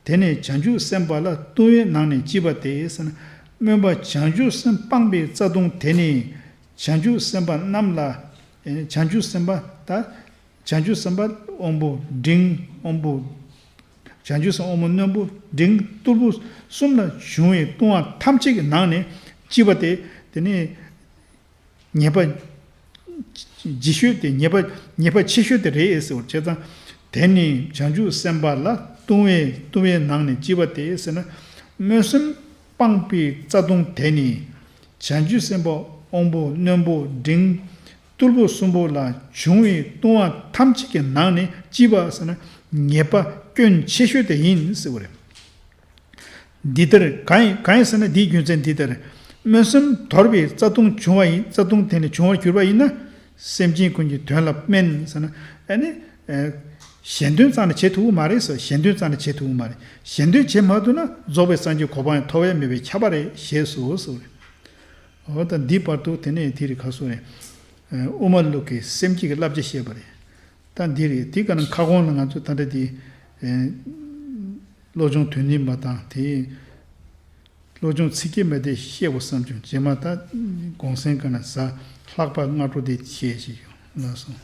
དེ་ནི་བྱང་ཆུབ་སེམས་དཔའ་ལ་ལྟུང་བའི་ནང་ནས་ལྕི་བ་སྟེ་ཟེར་ན། སྨོན་པ་བྱང་ཆུབ་སེམས་སྤངས་པའི་རྩ་ལྟུང་དེ་ནི་བྱང་ཆུབ་སེམས་དཔའ་རྣམས་ལ། བྱང་ཆུབ་སེམས་དཔའ་ད། བྱང་ཆུབ་སེམས་དཔའ་དབང་པོ་འབྲིང་། དབང་པོ། བྱང་ཆུབ་སེམས་དབང་པོ་རྣོན་པོ་འབྲིང་རྟུལ་པོ་གསུམ་ལ་བྱུང་བའི་ལྟུང་བ་ཐམས་ཅད་ཀྱི་ནང་ནས་ལྕི་བ་སྟེ། དེ་ནི་ཉེས་པ་ལྗི་ཤོས་དེ། ཉེས་པ་ཉེས་པ་ཆེ་ཤོས་དེ་རེད་ཟེར་བ། བྱས་ཙང་དེ་ནི་བྱང་ཆུབ་སེམས་དཔའ་ལ་ལྟུང་བའི་ལྟུང་བའི་ནང་ནས་ལྕི་བ་སྟེ་ཟེར་ན། སྨོན་བསམ་སྤངས་པའི་རྩ་ལྟུང་དེ་ནི། བྱང་ཆུབ་སེམས་དཔའ་དབང་པོ་རྣོན་པོ་འབྲིང་རྟུལ་པོ་གསུམ་པོ་ལ་བྱུང་བའི་ལྟུང་བ་ཐམས་ཅད་ཀྱི་ནང་ནས་ལྕི་བ་ཟེར་ན་ཉེས་པ་སྐྱོན་ཆེ་ཤོས་དེ་ཡིན་ཟེར་བ་རེད། འདི་ལྟར་གང་ཡིན་གང་ཡིན་ཟེར་ན། འདིའི་རྒྱུ་མཚན་འདི་ལྟར། སྨོན་བསམ་དོར་བའི་རྩ་ལྟུང་བྱུང་བ་ཡིན། རྩ་ལྟུང་དེ་ནི་བྱུང་བར་གྱུར་པ་ཡིན་ན། སེམས་ཅན་ཀུན་གྱི་དོན་ལ་དམན་ཟེར་ན། ཨ་ནི། གཞན་དོན་རྩ་ནས་བྱེད་ཐུབ་ཀྱི་མ་རེད་ཟེར། གཞན་དོན་རྩ་ནས་བྱེད་ཐུབ་ཀྱི་མ་རེད། གཞན་དོན་བྱེད་མ་ཐུབ་ན་རྫོགས་པའི་སངས་རྒྱས་གོ་འཕང་ཡང་ཐོབ་ཡ་མེད་པས་ཁྱབ་པ་རེད་ཞེས་སོ་ཟེར་བ་རེད། འོ་ད་འདི་བར་དུ་དེ་ནས་དེ་རིགས་ག་སོང་རེད། དབུ་མ་ལུགས་ཀྱི་སེམས་བསྐྱེད་ཀྱི་བསླབ་བྱ་བཤད་པ་རེད། ད་འདི་རེད། དེ་ག་ན་ཁ་སྐོང་ལ་ང་ཚོ་ད་ལྟ་དེ། བློ་སྦྱོང་དོན་གཉེར་མ་དང་དེ། བློ་སྦྱོང་ཚིག་བརྒྱད་མ་དེ་བཤད་དགོས་བསམ་བྱུང་། རྗེས་མ་ད་དགོངས་སེམས་ག་ན་ཟ། ལྷག་པ་སྔ་དྲོ་དེ་བཤད་ཞིག་ཡོང་ལགས་སོ།